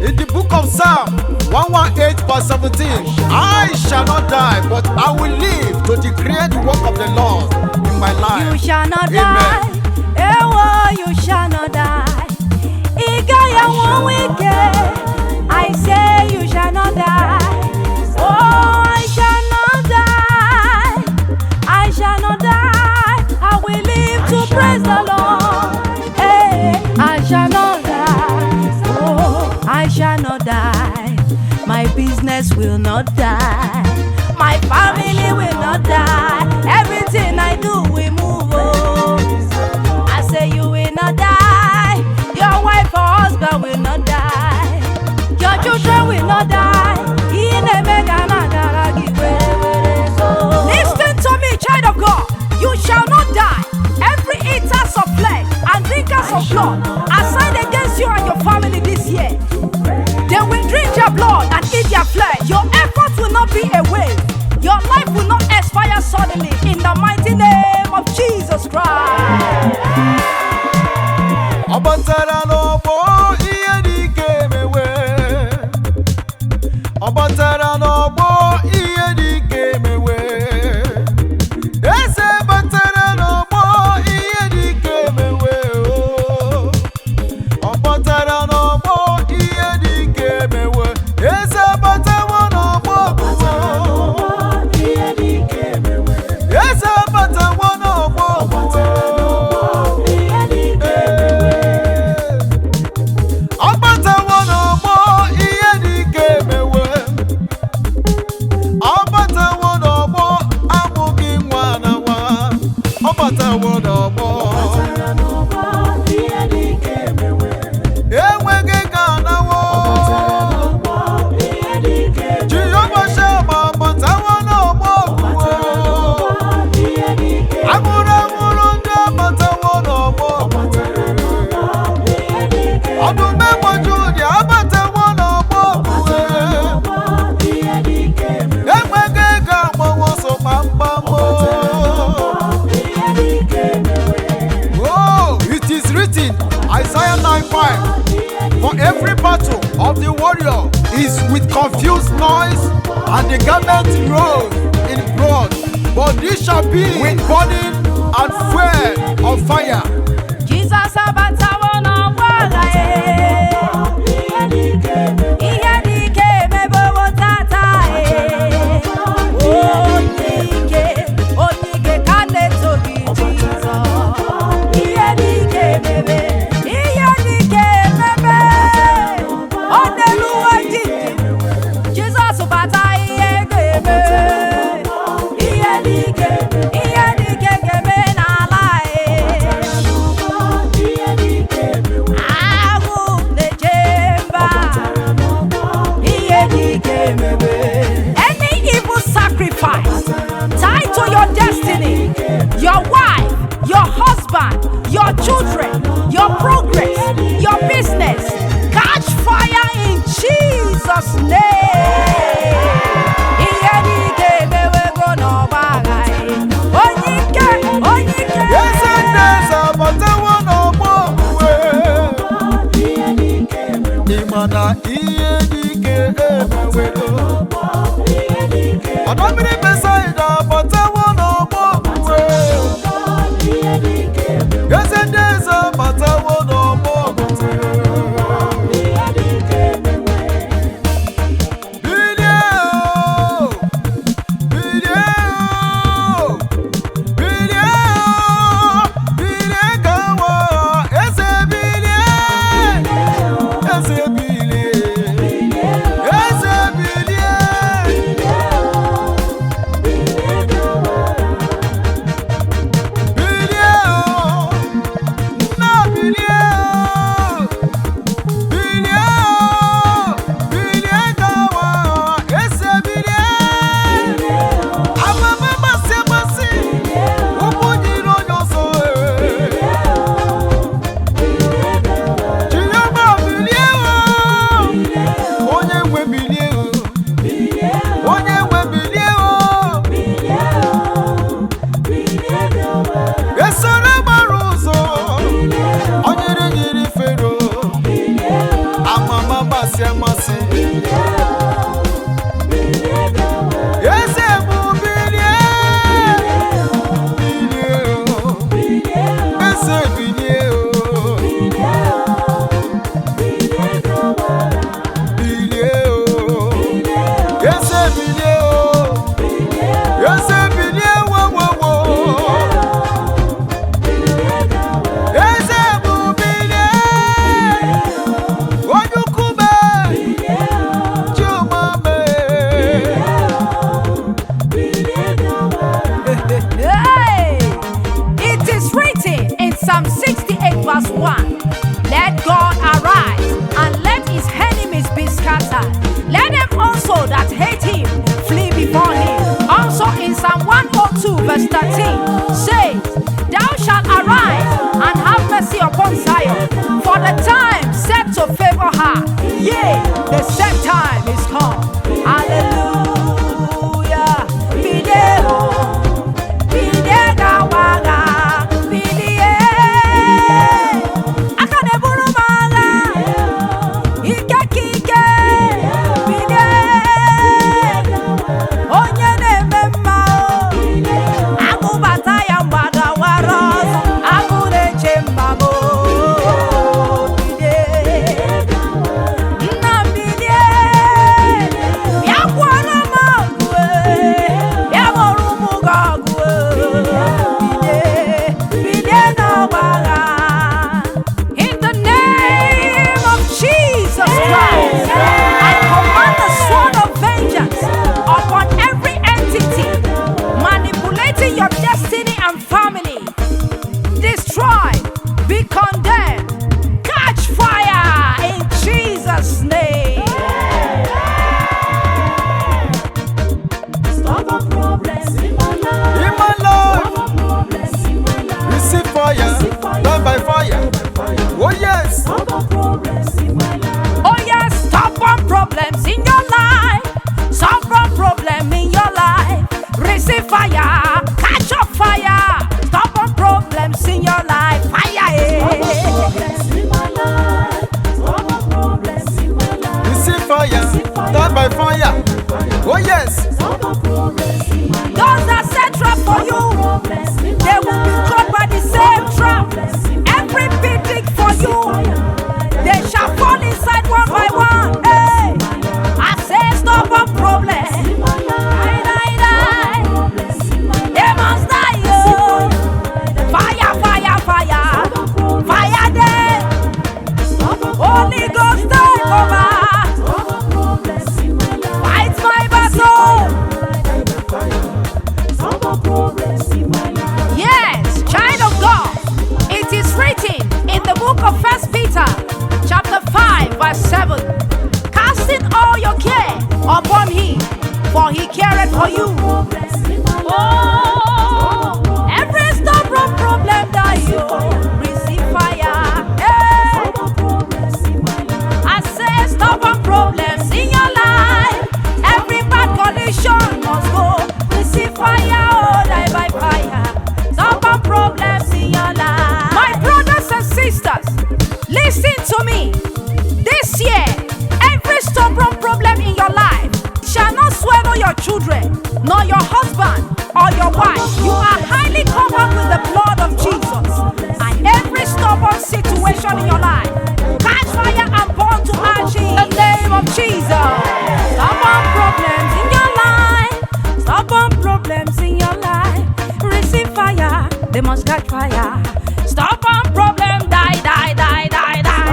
in the book of Psalm 118 verse 17. I shall not die, but I will live to declare the work of the Lord in my life. You shall not Amen. die. Ewo, you shall not die. Ị gaghị anwụ ike. I say you shall not die. Oh, I shall not die. I shall not die. I will live to praise the Lord. Hey, I shall not die. Oh, I shall not die. My business will not die. My family will not die. Everything I do will move. Oh. I say you will not die. Your wife or husband will not die. Your children will not die. Ihe na-eme ga na-agara gị were were so. Listen to me, child of God. You shall not die. Every eaters of flesh and drinkers of blood assigned against you and your family this year, they will drink your blood and eat their flesh. Your efforts will not be a waste. Your life will not expire suddenly. In the mighty name of Jesus Christ. Ọ batara n'ọgbọ ihe dị ike emewe. Ọ batara n'ọgbọ ihe dị ike emewe. Eze batara n'ọgbọ ihe dị ike emewe. O. Ọ batara n'ọgbọ ihe dị ike emewe. Eze batawo n'ọgbọ ọgwụgwọ. Ihe dị ike emewe. Eze batawo n'ọgbọ ọgwụgwọ. Ihe dị ike emewe. Ọ batawo n'ọgbọ ihe dị ike emewe. Ọ batawo n'ọgbọ amụghị nwa na nwa. Ọ batawo n'ọgbọ Batara n'ọgbọ ihe dị ike emewe. enweghị ka anawo. Batara n'ọgbọ ihe dị ike emewe. Jehova Shama batawo n'ọgbọ ọgwụgwọ. Ihe dị ike Amụrụ amụrụ ndị abatawo n'ọgbọ ọgwụgwọ. ihe dị ike Ọdụm egboju ụdị abatawo n'ọgbọ ọgwụgwọ. ihe dị ike emewe. Enweghị ego agbawo so kpamkpam o. Ihe dị ike emewe. Oh, it is written, Isaiah 9:5. For every battle of the warrior is with confused noise, and the garment rolled in blood. But this shall be with burning and fuel of fire. Jesus abatawo n'ọgbọ agha e. Ihe dị ike emewe. Ihe dị ike emebewo tata e. Onye ike, onye ike ka na-eto gị Jizọs. Ihe dị ike emebe, ihe dị ike emebe. Ọ na-eluwe jiji. Jizọs bata ihe ga-eme. Ihe dị ike, ihe dị ike ga-eme n'ala e. Ihe dị ike emewe. Agụ na-eche mba. Ihe dị ike emebe. Any evil sacrifice tied to your destiny, your wife, your husband, your children, your progress, your business, catch fire in Jesus' name. Ihe dị ike emewego n'ọgba agha e. Onye ike, onye ike. Eze ndị eze abatawo n'ọgbọ ogbugbe. Ihe dị ike emewe. Ị ma na ihe dị ike emewego. Ihe dị ike Ọdọ mmiri Besaida abatawo n'ọgbọ ogbugbe. ihe dị ike emewe. Eze ndị eze abatawo n'ọgbọ ogbugbe. Ihe dị ike emewe. Bilie o! Bilie o! bilie o. Eze bilie wo wo wo. Eze bụ bilie. Onye ukwu mee. Chuma mee. Hey! It is written in Psalm 68, verse 1: Let God arise and let his enemies be scattered. Let them also that hate him flee before him. Also in Psalm 102, verse 13 says, Thou shalt arise and have mercy upon Zion, for the time set to favor her. Yea, the set time is come. Hallelujah. Bilie, bilie gawa agha, bilie. Aka na-eburu m agha, ike ka ike, bilie. Onye na-eme mma o, agụ bata ya mgbada wara ọsọ, agụ na-eche mma m o, bilie. Nna m bilie, bịa kwuoro m ọgụ e, bịa gboro ụmụ gị ọgụ e, bilie, bilie n'ọgba agha. In the name of Jesus Christ, I command the sword of vengeance upon every entity manipulating your destiny and family. Destroy, be condemned, catch fire in Jesus' name. Stubborn problems in my life. In my life, Stubborn problems in my life. receive fire, die by fire. Oh yes. Stubborn problems in my life. Oh yes, stubborn problems in your life. Stubborn problem in your life. Receive fire, catch up fire. Stubborn problems in your life. Fire, eh. Problems in my life. Stubborn problems in my life. Receive fire, die by fire. Oh yes. Stubborn problems in my life. Those that set trap for you, Problems in my they will be caught by the same trap. Every pit dig for you, they shall fall inside one by one. Hey, I say stubborn problem. Die, die, die. They must die. Oh. Fire, fire, fire. Fire them. Holy Ghost take over. Fight my battle. Yes, child of God. It is written in the book of First Peter, chapter 5, verse 7. Casting all your care upon him, for he careth for you. Oh, every stubborn problem that you receive fire. Hey. I say stubborn problems in your life. Every bad condition must go. Receive fire, oh, die by fire. Stubborn problems in your life. My brothers and sisters, listen to me. This year, every stubborn problem in your life shall not swallow your children, nor your husband or your wife. You are highly covered with the blood of Jesus. And every stubborn situation in your life, catch fire and burn to ash in the name of Jesus. Stubborn problems in your life, stubborn problems in your life. Receive fire, they must catch fire. Stubborn problem, die, die, die, die, die.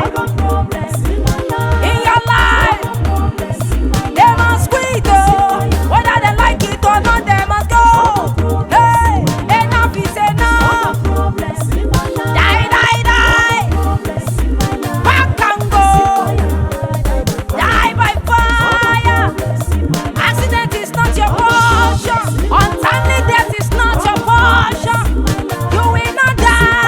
In your life, they must quit, oh. Whether they like it or not, they must go. Hey, enough is enough. Die, die, die. Back and go. Die by fire. Accident is not your portion. Untimely death is not your portion. You will not die.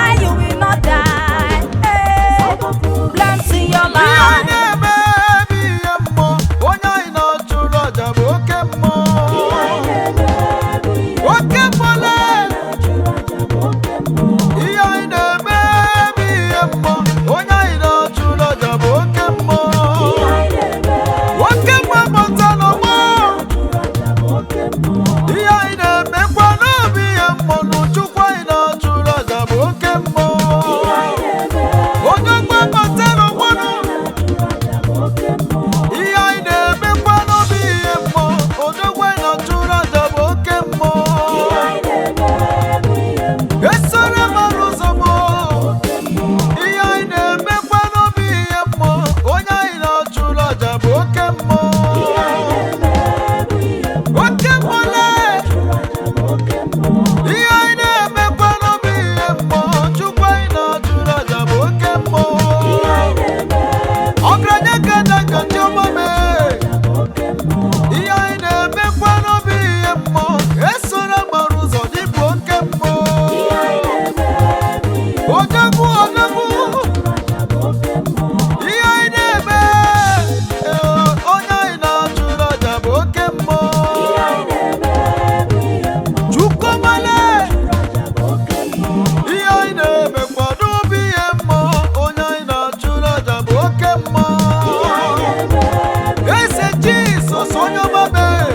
Jizọs onye ọma mee.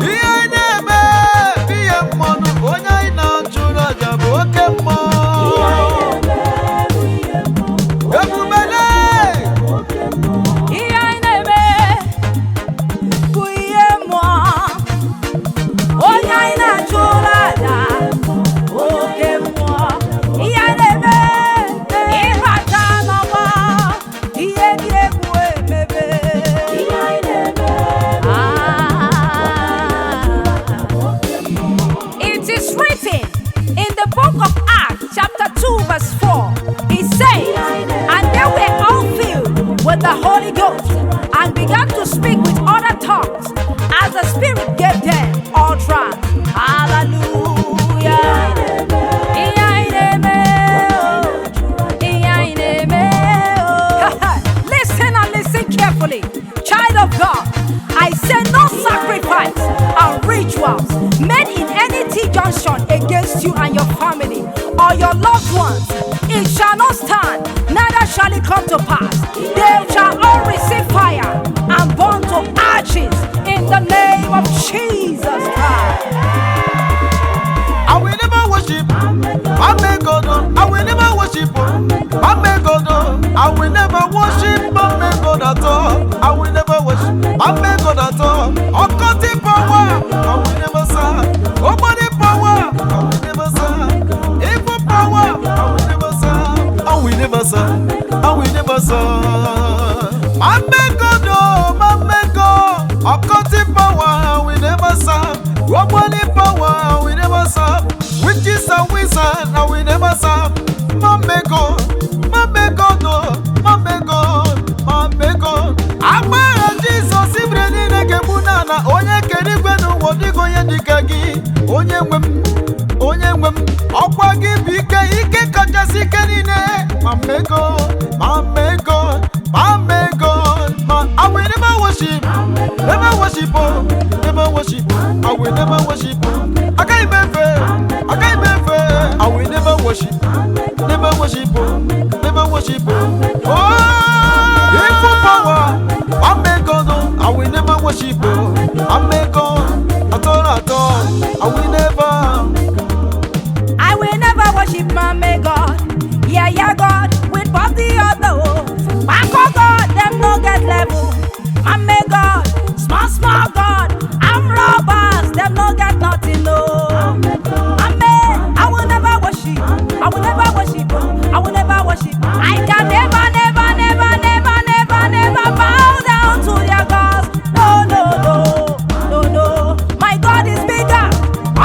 Ihe anyị na-eme bụ ihe mmọnụ, onye anyị na-achụrụ aja bụ oke mmụọ. Ebubele! Ihe anyị na-eme bụ ihe mmụọ. Onye anyị na-achụrụ aja oke mmụọ. Ihe anyị na-eme ịbata n'ọgbọ ihe dị egwu emebe. Ah. It is written in the book of Acts, chapter 2, verse 4. It says, "And they were all filled with the Holy Ghost and began to speak with other tongues as the Spirit gave them utterance." Hallelujah. Ihe anyị na-eme, oh. Ihe anyị na-eme, oh. Listen and listen carefully. Child of God, I say no sacrifice and rituals made in any T junction against you and your family or your loved ones. It shall not stand, neither shall it come to pass. They shall all receive fire and burn to ashes in the name of Jesus Christ. I will never worship. Mame God, oh. I will never worship. Oh. Mame God, oh. I will never worship Mame God at all. I will never worship Mame God at all. Okoti power, I will never serve. Ogboni power, I will never serve. Evil power, I will never serve. I will never serve. I will never serve. Mame God, oh, Mame God. Okoti power, I will never serve. Ogboni power, I will never serve. Witches and wizards, I will never serve. Mame God, Mame God, oh, Mame God, Mame God. Agbára Jizọs ibere niile ga-egbu n'ala onye kere igwe n'ụwa ọ dịghị onye dịka gị onye nwe m onye nwe m ọkwa gị bụ ike ike kachasị ike niile Mame God, Mame God, Mame God, ma I will never worship, never worship, oh, never worship, I will never worship, oh. Agaghị m efe, agaghị m efe, I will never worship, never worship, oh, never worship, oh. Oh, evil power, Mame God, oh, I will never worship, oh, Mame God, at all, at all, I will never. I will never worship Mame God. Yeah, yeah, God, with body other. Bako God, them no get level. Mame God, small, small God. I'm robbers, them no get nothing, no. Mame, I will never worship. I will never worship. I will never worship. I can never, never, never, never, never, never bow down to their gods. No, no, no, no, no. My God is bigger.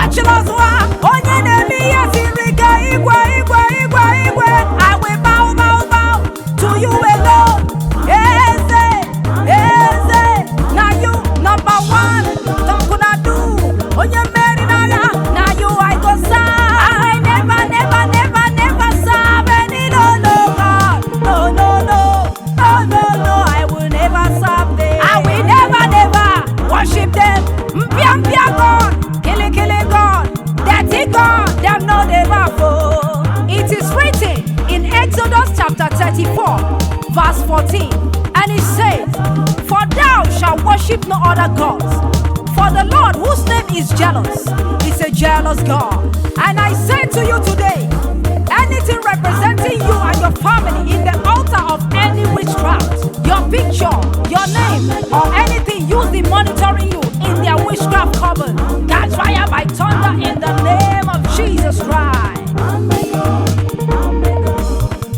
Ọchịlọzụwa, onye na-eme ihe siri ike, igwe, igwe, igwe, igwe. I will bow, bow, bow to you alone. Eze, eze, na you number one. Tọkụnadu, onye mmeri n'agha, na you I go serve. I never, never, never, never serve any no, no God. No, no, no, no, no, no, I will never serve them. I will never, never worship them. Mpia, mpia God, kili, kili God, dirty God, them no dey laugh, oh. It is written in Exodus chapter 34, verse 14, and it says, "For thou shalt worship no other gods, for the Lord whose name is jealous is a jealous God." And I say to you today, anything representing you and your family in the altar of any witchcraft, your picture, your name, or anything used in monitoring you in their witchcraft coven, catch fire by thunder in the name of Jesus Christ.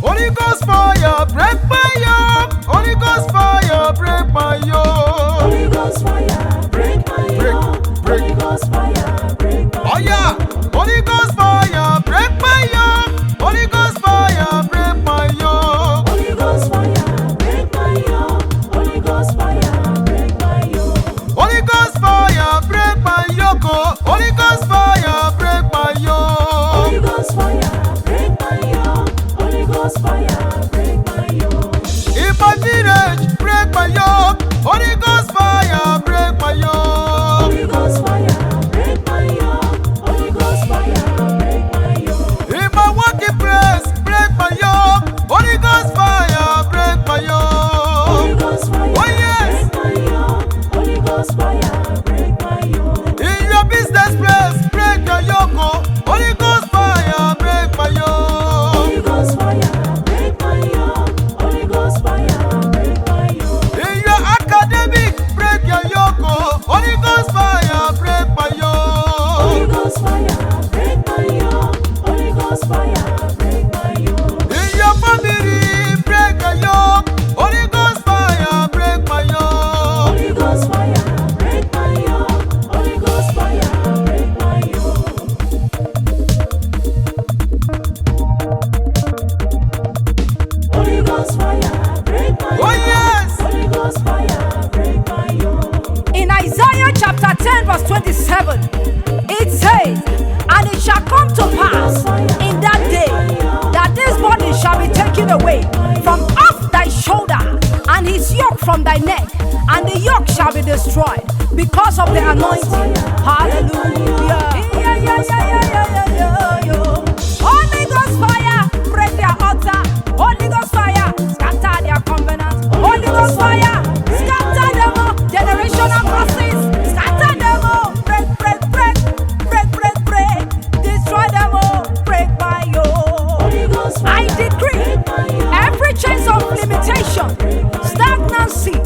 Holy Ghost fire, break my yoke. Holy Ghost fire, break my yoke. Holy Ghost fire, break my Break, yoke. break. Holy Ghost fire, break my Oh yeah, Holy Ghost fire, break my yoke. Holy Ghost fire, break my yoke. Holy Ghost fire, break my yoke. Holy Ghost fire, break my Ghost fire, break my yoke. In your business place, break your yoke. Oh. Holy Ghost fire, break my yoke. Holy Ghost fire, break my yoke. Holy Ghost fire, break my yoke. In your academic, break your yoke. Oh. Holy Ghost fire, break my Holy yoke. Ghost fire, break my yoke. Holy Ghost fire, break my yoke. In your family, break your yoke. Holy Ghost fire, break my yoke. Holy Ghost fire, break my yoke. Holy Ghost fire, break my yoke. Holy Ghost fire, break my Oh, yoke. yes. Holy Ghost fire, break my yoke. In Isaiah chapter 10, verse 27, it says, And it shall come to pass in that day that this burden shall be taken away from off thy shoulder, and his yoke from thy neck, and the yoke shall be destroyed because of the anointing. Hallelujah. Yeah, yeah, yeah, yeah, yeah, yeah, yeah. Holy Ghost fire, break their altar. Holy Ghost fire, scatter their covenant. Holy Ghost fire, scatter them all. Generational curses, scatter them all. Break, break, break, break, break, break. Destroy them all. Break my yoke. Holy Ghost I fire, decree break my yoke. every chains of limitation, stagnancy,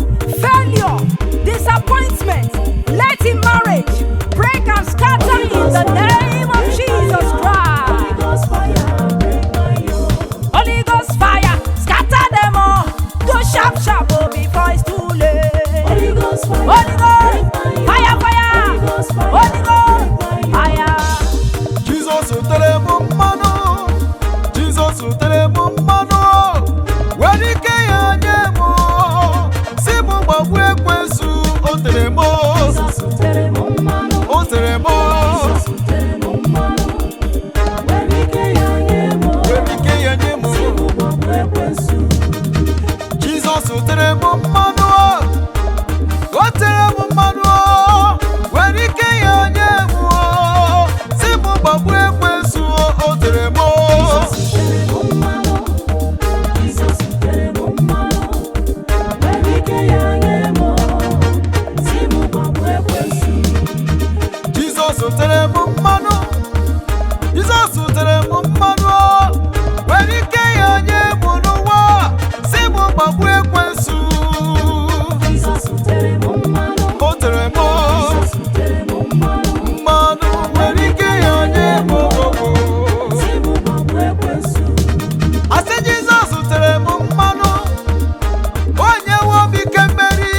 failure, disappointment, let in marriage break and scatter in the name of Jesus Holy Christ. Ghost fire, break my yoke. Holy Ghost fire, scatter them all. Do sharp, sharp, oh, before it's too late. Holy Ghost fire, Holy Ghost, break my yoke. fire, fire. Holy Ghost fire, Holy Ghost, break my yoke. fire. Jizọs tere m mmanụ Jizọs tere m mmanụ were ike ya nye m si m gbagbuo ekwensu o tere m Jizọs tere m mmanụ. o tere m Jizọs tere m mmanụ. Were ike ya nye m. were ike ya nye m Si m gbagbuo ekwensu. Jizọs tere m mmanụ o tere m mmanụ were ike ya nye m si m gbagbuo ekwensu o tere m Jizọs tere m mmanụ. Jizọs tere m mmanụ. Were ike ya nye m. Si m gbagbuo ekwensu. Jizọs tere m mmanụ Jizọs tere m mmanụ were ike ya nye m n'ụwa si m gbagbuo ekwensu Jizọs tere m mmanụ. o tere m Jizọs tere m mmanụ. mmanụ were ike ya nye m Si m gbagbuo ekwensu. asị Jizọs tere m mmanụ onye nwe obi ike mmeri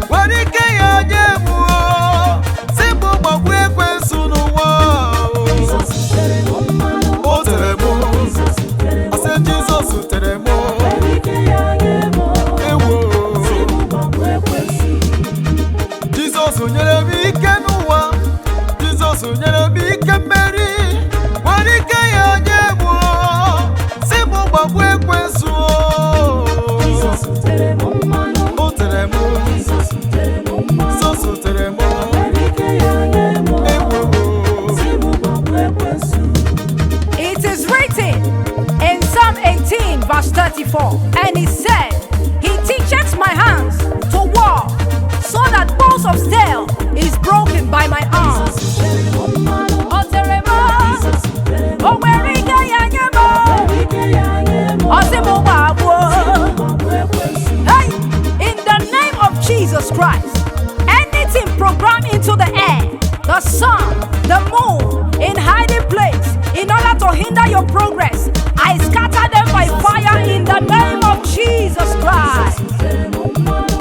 were ike ya nye m si m gbagbuo ekwensu n'ụwa Jizọs tere m mmanụ. o tere m Jizọs tere m asị Jizọs tere m Were ike ya nye m. ewo Si m gbagbuo ekwensu. Jizọs nyere m ike n'ụwa Jizọs nyere m ike mmeri nwere ike ya nye m si m gbagbuo ekwensu Jizọs tere m mmanụ. o tere m Jizọs tere m mmanụ. Jizọs tere m Were ike ya nye m. ewo Si m gbagbuo ekwensu. It is written in Psalm 18, verse 34, and he said, He teacheth my hands to war, so that bows of steel is broken by my arms. Jizọs tere m mmanụ. O tere m, Jizọs tere m o nwere ike ya nye m, Were ike ya nye m. ọ sị m gbagbuo. Si m gbagbuo ekwensu. Hey, in the name of Jesus Christ, anything programmed into the air, the sun, the moon, in hiding place, in order to hinder your progress, I scatter them by fire in the name of Jesus Christ. Jizọs tere m mmanụ.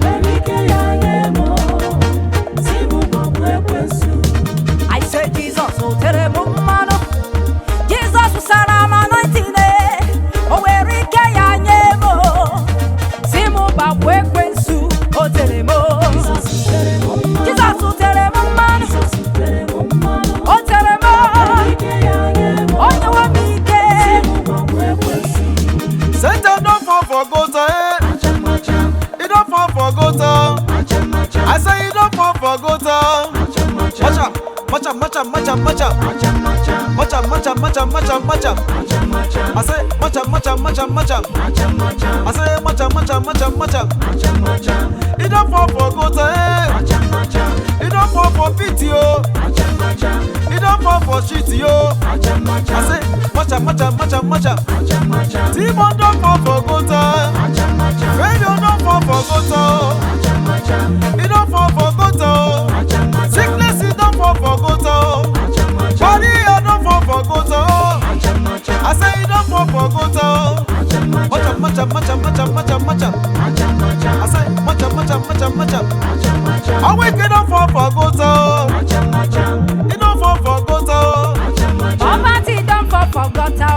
Were ike ya nye m. Si m gbagbuo ekwensu. I say Jesus, o tere m mmanụ. Jesus wụsara m anointing, eh, o were ike ya nye m, o. Si m gbagbuo ekwensu, o tere m, o. Jizọs tere m mmanụ. Jesus tere m mmanụ. Jizọs tere m mmanụ. O tere m, Were ike ya nye m. o nyewe m ike. Si m gbagbuo ekwensu. Satan don fall for gutter eh e don fall for gutter I say e don fall for gutter macha macha macha macha macha macha macha macha macha macha I say macha macha macha macha I say macha macha macha macha macha. E don fall for gutter, eh. E don fall for pit yo. E don fall for shit yo. I say macha macha macha macha. Timon don fall for gutter. Failure don fall for gutter. E don fall for gutter. Sickness e don fall for gutter. Body e don fall for gutter. I say e don fall for gutter. Macha macha macha macha macha macha. I say macha macha macha macha. Awake e don fall for gutter. E don fall for gutter. Poverty don fall for gutter o.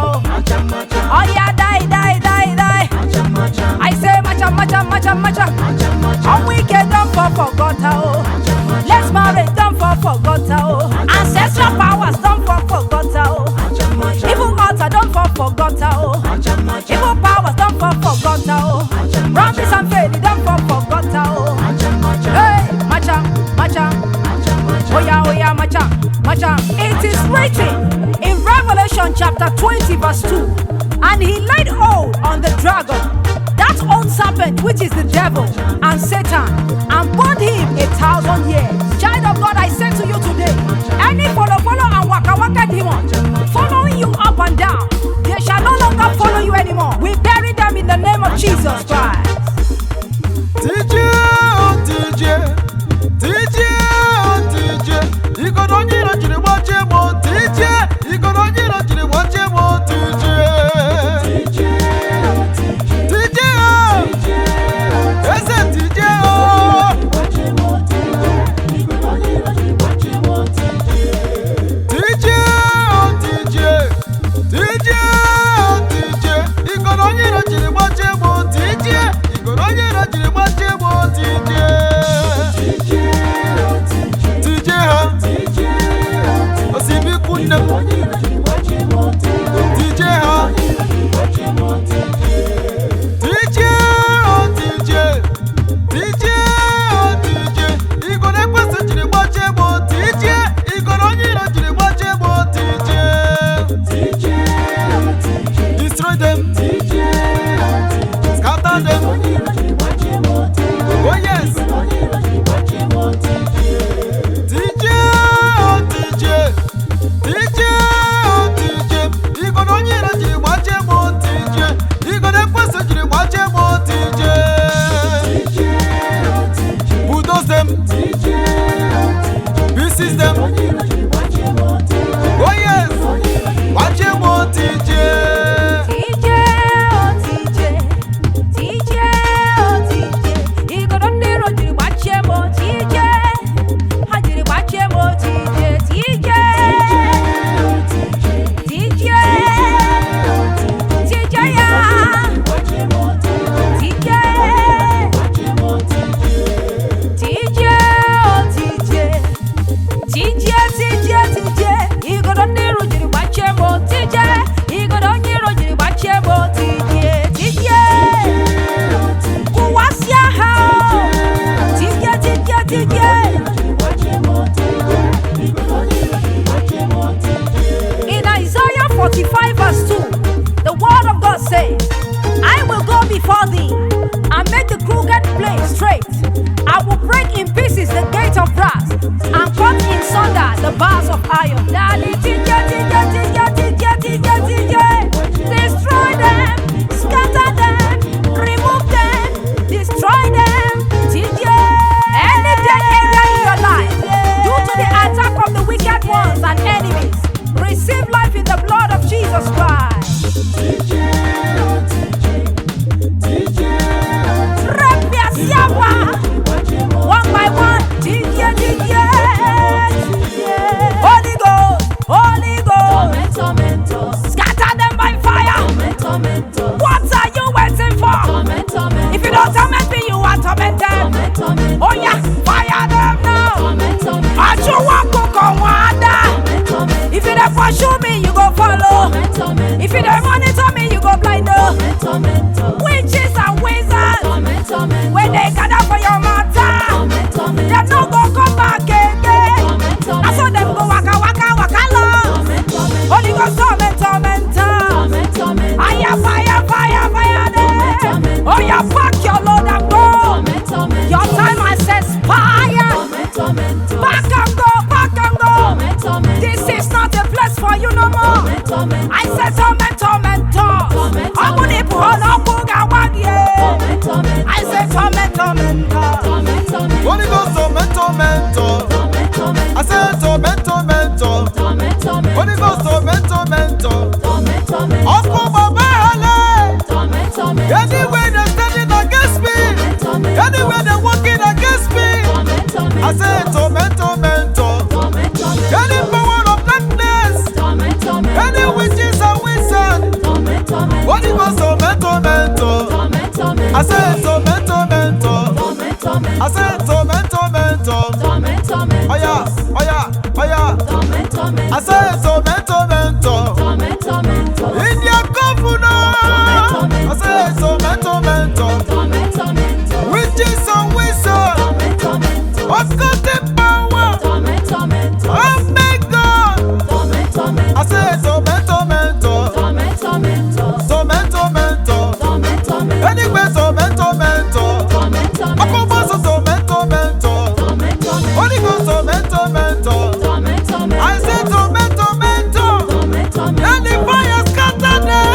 Oya die die die die. I say macha macha macha macha. Ọnwụ ike don fall for gutter o. Less marriage don fall for gutter o. Ancestral powers don fall for gutter o. Evil altar don fall for gutter o. Evil powers don fall for gutter o. Promise and faith don fall for gutter o. Hey, macha, macha. Oya, oya, macha, macha. It is written in Revelation chapter 20, verse 2. And he laid hold on the dragon, that old serpent which is the devil and Satan, and bound him 1,000 years. Child of God, I say to you today, any follow, follow, and waka waka demon following you up and down, they shall no longer follow you anymore. We bury them in the name of Jesus Christ. TJ, oh TJ, TJ, oh TJ, igodo onye iro jiri gbachie m o, TJ, igodo onye iro jiri gbachie m o, TJ. TJ, oh, eze TJ, oh. TJ, oh TJ, TJ, oh TJ, igodo onye iro jiri gbachie m o, TJ, igodo onye iro jiri gbachie m o, TJ. TJ ha, osibikwu nne m, TJ ha. TJ, oh TJ, TJ, oh TJ, igodo ekwesị jiri gbachie m o, TJ, igodo onye iro jiri gbachie m o, TJ. Destroy them, scatter them, oh yes. TJ, oh TJ, TJ, oh TJ, igodo onye iro jiri gbachie m o, TJ, igodo ekwesị jiri gbachie m o, TJ. Bulldoze them, pieces them, oh yes, gbachie m o, TJ. TJ, oh TJ, TJ, oh TJ, igodo ndị iro jiri gbachie m o, TJ, ha jiri gbachie m o, TJ, TJ, TJ, TJ ya, TJ, TJ, oh TJ, TJ, TJ, TJ, igodo ndị iro jiri gbachie m o, TJ, igodo onye iro jiri gbachie m o, TJ, TJ, kụwasịa ha o, TJ, TJ, TJ. In Isaiah 45 verse 2, the word of God says, I will go before thee and make the crooked place straight. I will break in pieces the gate of brass and cut in sunder the bars of iron. Daddy, TJ, TJ, TJ, TJ, TJ, TJ. Destroy them, scatter them, remove them, destroy them. TJ. Any dead area in your life, due to the attack of the wicked ones and enemies, receive life in the blood of Jesus Christ. Repia. One by one, TJ, TJ. Holy Ghost, Holy Ghost, scatter them by fire. What are you waiting for? If you don't torment me, you are tormented. Oh yeah, fire them now. Achuwa koko wada. If you don't pursue me, you go follow. If you don't monitor me, you go blind. Oh. Witches and wizards, when they gather for your matter, them no go come back again. I saw them go waka waka waka long. Holy Ghost torment, torment, torment. Fire, fire, fire, fire them. Oh yeah, fuck. I say torment, tormentor. Ọ bụ na ị pụọ n'ọkụ ga-agba gị. I say torment, tormentor. Holy Ghost torment, tormentor. I say torment, tormentor. Holy Ghost torment, tormentor. Ọkụ bàbá ha. Anywhere they're standing against me, anywhere they're working against me, I say torment, tormentor. Any power of darkness, any witches and wizards, Holy Ghost torment, tormentor. I say torment, tormentor. I say torment, tormentor. Oya, oya, oya. I say torment, tormentor. In their governor, I say torment, tormentor. Witches and wizards, occultic power, oh my God. I say torment, tormentor, torment, tormentor. Anyway, torment, tormentor. Akọ̀bọ̀sọ̀ torment, tormentor. Holy Ghost torment, tormentor. I say torment, tormentor. Let the fire scatter them.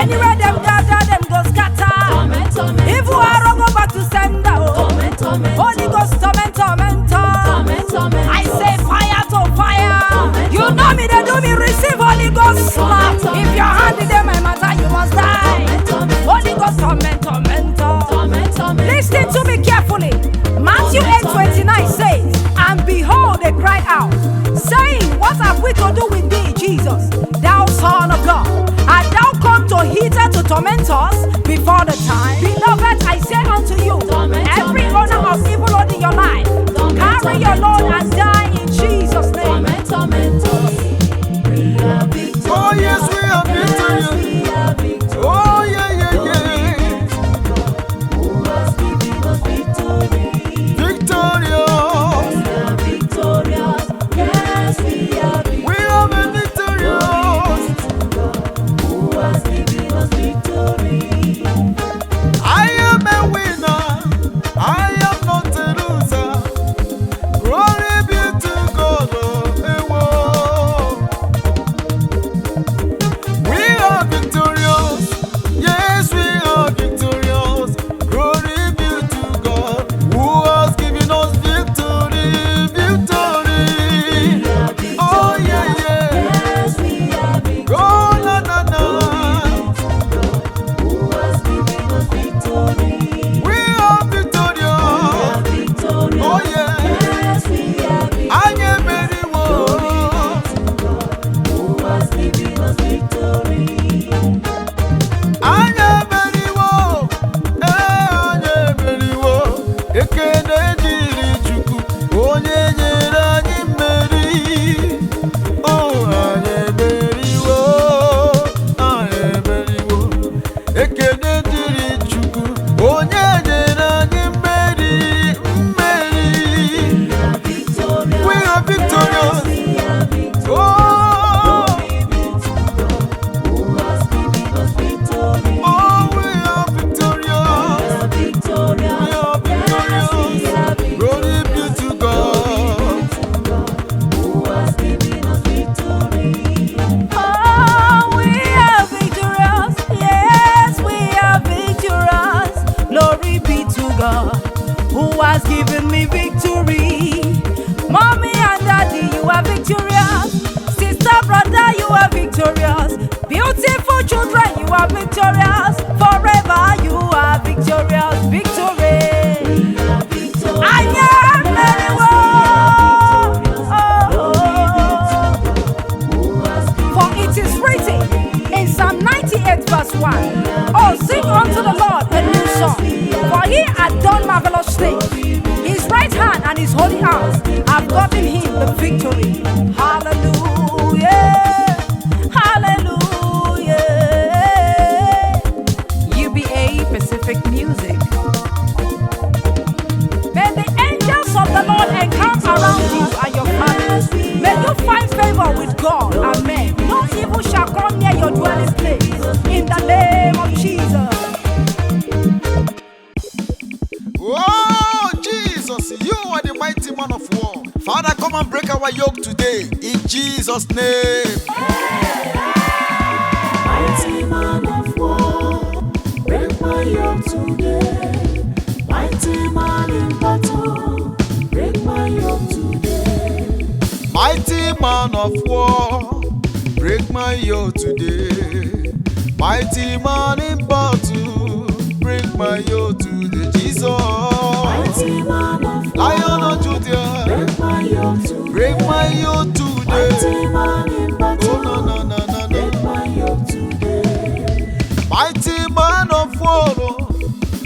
Anywhere them gather, them go scatter. Evil arrow go back to sender. Oh. Holy Ghost torment, tormentor. I say fire to fire. You know me, they do me. Receive Holy Ghost slap. If your hand in them, my matter, you must die. Holy Ghost torment, tormentor. Listen to me carefully. Matthew 8:29 says, "And behold, they cried out, saying, What have we to do with thee, Jesus, thou Son of God? Art thou come to hither to torment us before the time? Beloved, I say unto you, every owner of evil load in your life, carry your load and die in Jesus' name." Oh yes, we are victorious. Oh yeah, yeah, yeah. Victorious. We are the victorious. I am a winner. I am not a loser. Glory be to God. Oh, eh, oh. We are victorious. Yes, we are victorious. Glory be to God who has given us victory. Victory. Oh, yeah, yeah. Oh, na, na, na. We are victorious. Oh, yeah. Anyị emeriwo. Anyị emeriwo. Ee, anyị emeriwo. Ekele dịrị Chukwu, onye nyere anyị mmeri. Oh, anyị emeriwo. Anyị emeriwo. Ekele dịrị Chukwu, onye nyere anyị mmeri. Mmeri. We are victorious. Oh, oh, we are victorious. We are victorious. Glory be to God. Oh, we are victorious. Yes, we are victorious. Glory be to God who has given me victory. Mommy and daddy, you are victorious. Sister, brother, you are victorious. Beautiful children, you are victorious. Forever, you are victorious. Victory. I am very well. Oh, oh. For it is written in Psalm 98, verse 1: "Oh, sing unto the Lord a new song, for he hath done marvelous things. His right hand and his holy arm have gotten him the victory." Hallelujah! Hallelujah! UBA Pacific Music. May the angels of the Lord encamp around you and your family. May you find favor with God and men. No evil shall come near your dwelling place. In the name of Jesus. Oh, Jesus, you are the mighty man of war. Father, come Come and break our yoke today in Jesus' name. Mighty man of war, break my yoke today. Mighty man in battle, break my yoke today. Mighty man of war, break my yoke today. Mighty man in battle, break my yoke today. Jesus, Mighty man of war, Lion of Judah, break my yoke today. break my yoke today. Mighty man in Oh battle, no no no no no. break my yoke today. Mighty man of war, oh,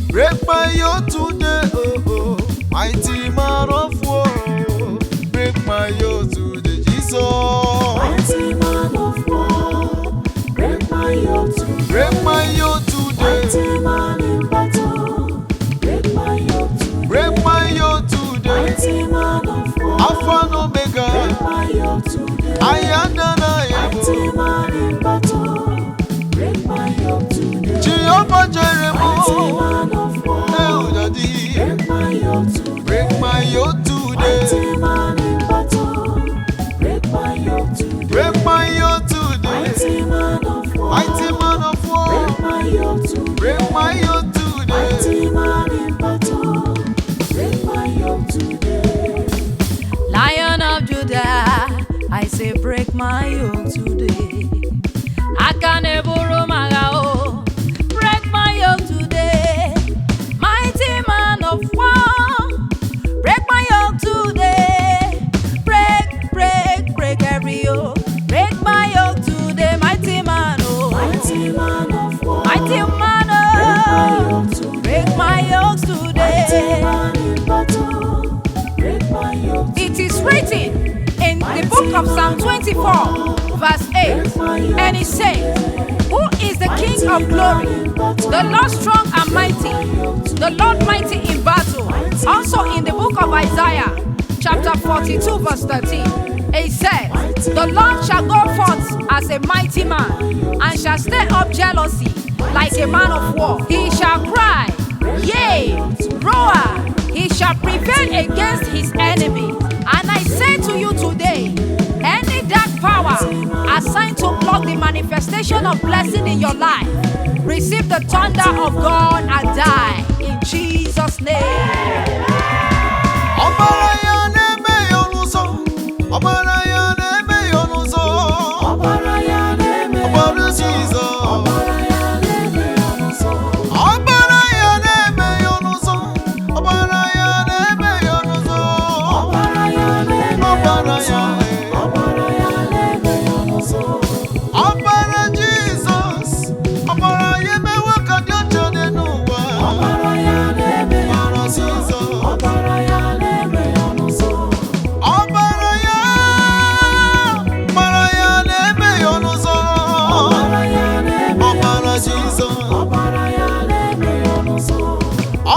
break my yoke today. Oh, oh. Mighty man of war, oh, break my yoke today. Jesus, Mighty man of war, break my yoke today. break my yoke today. Mighty man in battle, break my yoke today. Break my yoke today. Mighty man of war, Alpha and Omega, break my yoke today. I am that I am. Mighty man in battle, break my yoke today. Jehovah Jireh, Mighty man of war, oh, Daddy, break my yoke today. break my yoke today. Mighty man in battle, break my yoke today. Break my yoke today. Mighty man of war, Mighty man of war, break my yoke today. break my yoke today. Mighty man in battle, break my yoke today. Lion of Judah, I say break my yoke today. Aka na-eburu m agha o, break my yoke today. Mighty man of war, break my yoke today. Break, break, break every yoke. Break my yoke today, mighty man o. Mighty man of war, Mighty man break my o, yoke today. break my yoke Mighty today. man in battle, break my yoke today. It is written in the book of Psalm 24, verse 8, and it says, Who is the King of glory? The Lord strong and mighty, the Lord mighty in battle. Also in the book of Isaiah, chapter 42, verse 13, it says, The Lord shall go forth as a mighty man and shall stir up jealousy like a man of war. He shall cry, yea, roar. He shall prevail against his enemy. And I say to you today, any dark power assigned to block the manifestation of blessing in your life, receive the thunder of God and die in Jesus' name. Ọbara ya na-eme ya ọnụ ụzọ. Ọbara ya na-eme ya ọnụ ụzọ. Ọbara ya na-eme Ọbara Jizọs. ọbara ya na-eme ya n'ụzọ. Ọbara ya na-eme ya ọnụ ụzọ. Ọbara ya na-eme ya ọnụ ụzọ. Ọbara ya na-eme ya Ọbara n'ụzọ. ya. Ọbara ya na-eme ya n'ụzọ. Ọbara Jizọs. Ọbara ya emewo ka dị ọcha dị n'ụwa. Ọbara ya na-eme ya Ọbara n'ụzọ. Jizọs. Ọbara ya na-eme ya n'ụzọ. Ọbara ya. Ọbara ya na-eme ya ọnụ ụzọ. Ọbara ya na-eme ya Ọbara Jizọs. Ọbara ya na-eme ya n'ụzọ.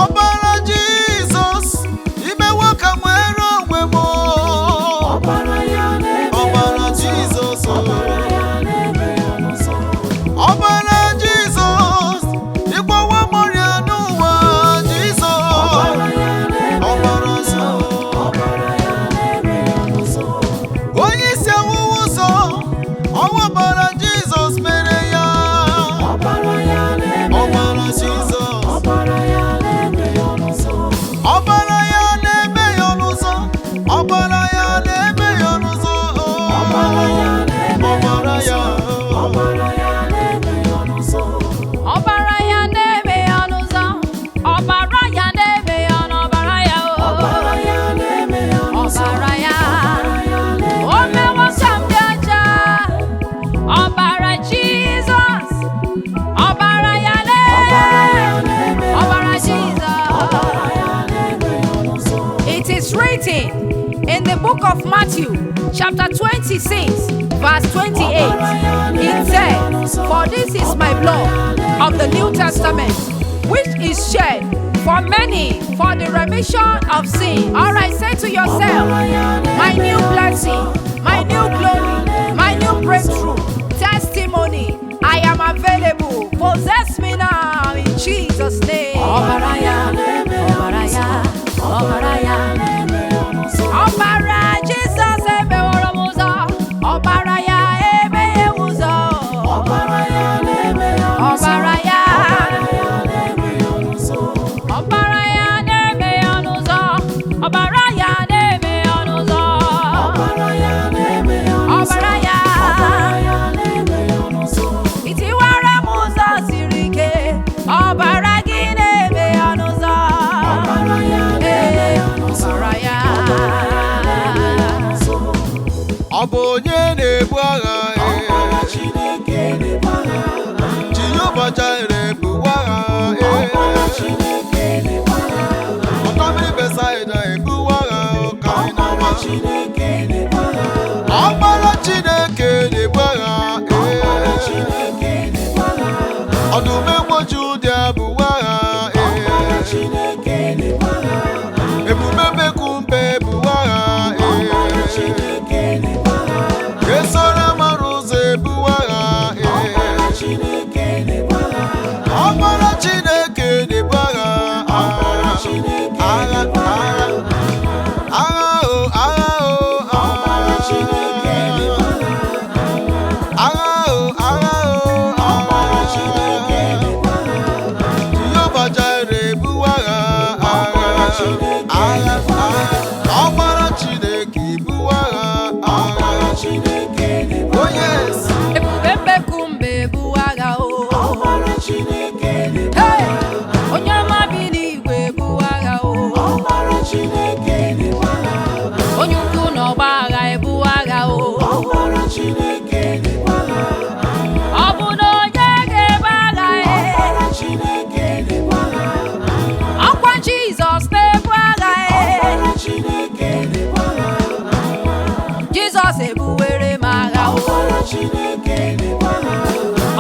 Ọbara Jizọs imewo ka nwere onwe m. Ọbara ya na-eme ya Ọbara n'ụzọ. Jizọs. Ọbara ya na-eme ya n'ụzọ. Ọbara Jizọs ịgwọwo m ọrịa n'ụwa Jizọs. Ọbara ya na-eme ya Ọbara n'ụzọ. Ọbara ya na-eme ya n'ụzọ. Onye isi awụwa ụzọ ọnwụ ọbara Jizọs mere ya. Ọbara ya na-eme ya Ọbara n'ụzọ. Jizọs. Ọbara ya na-eme ya n'ụzọ. Ọbara ya na-eme ya n'ụzọ. Ọbara ya na-eme ya n'ụzọ. Ọbara ya na-eme ya Ọbara n'ụzọ. ya. Ọbara ya na-eme ya n'ụzọ. Ọbara ya na-eme ya n'ụzọ. Ọbara ya na-eme ya n'ọbara ya o. Ọbara ya na-eme ya n'ụzọ. Ọbara ya. Ọbara ya na-eme O mewo ka m dị ọcha. Ọbara Jizọs. Ọbara ya na-eme. Ọbara Jizọs. Ọbara ya na-eme ya n'ụzọ. It is written in the book of Matthew, chapter 26, verse 28. It said, For this is my blood of the New Testament, which is shed for many for the remission of sin. All right, say to yourself, my new blessing, my new glory, my new breakthrough, testimony. I am available. Possess me now in Jesus' name. Ọbara ya, ọbara ya, ọbara ya, ọbara Jizọs.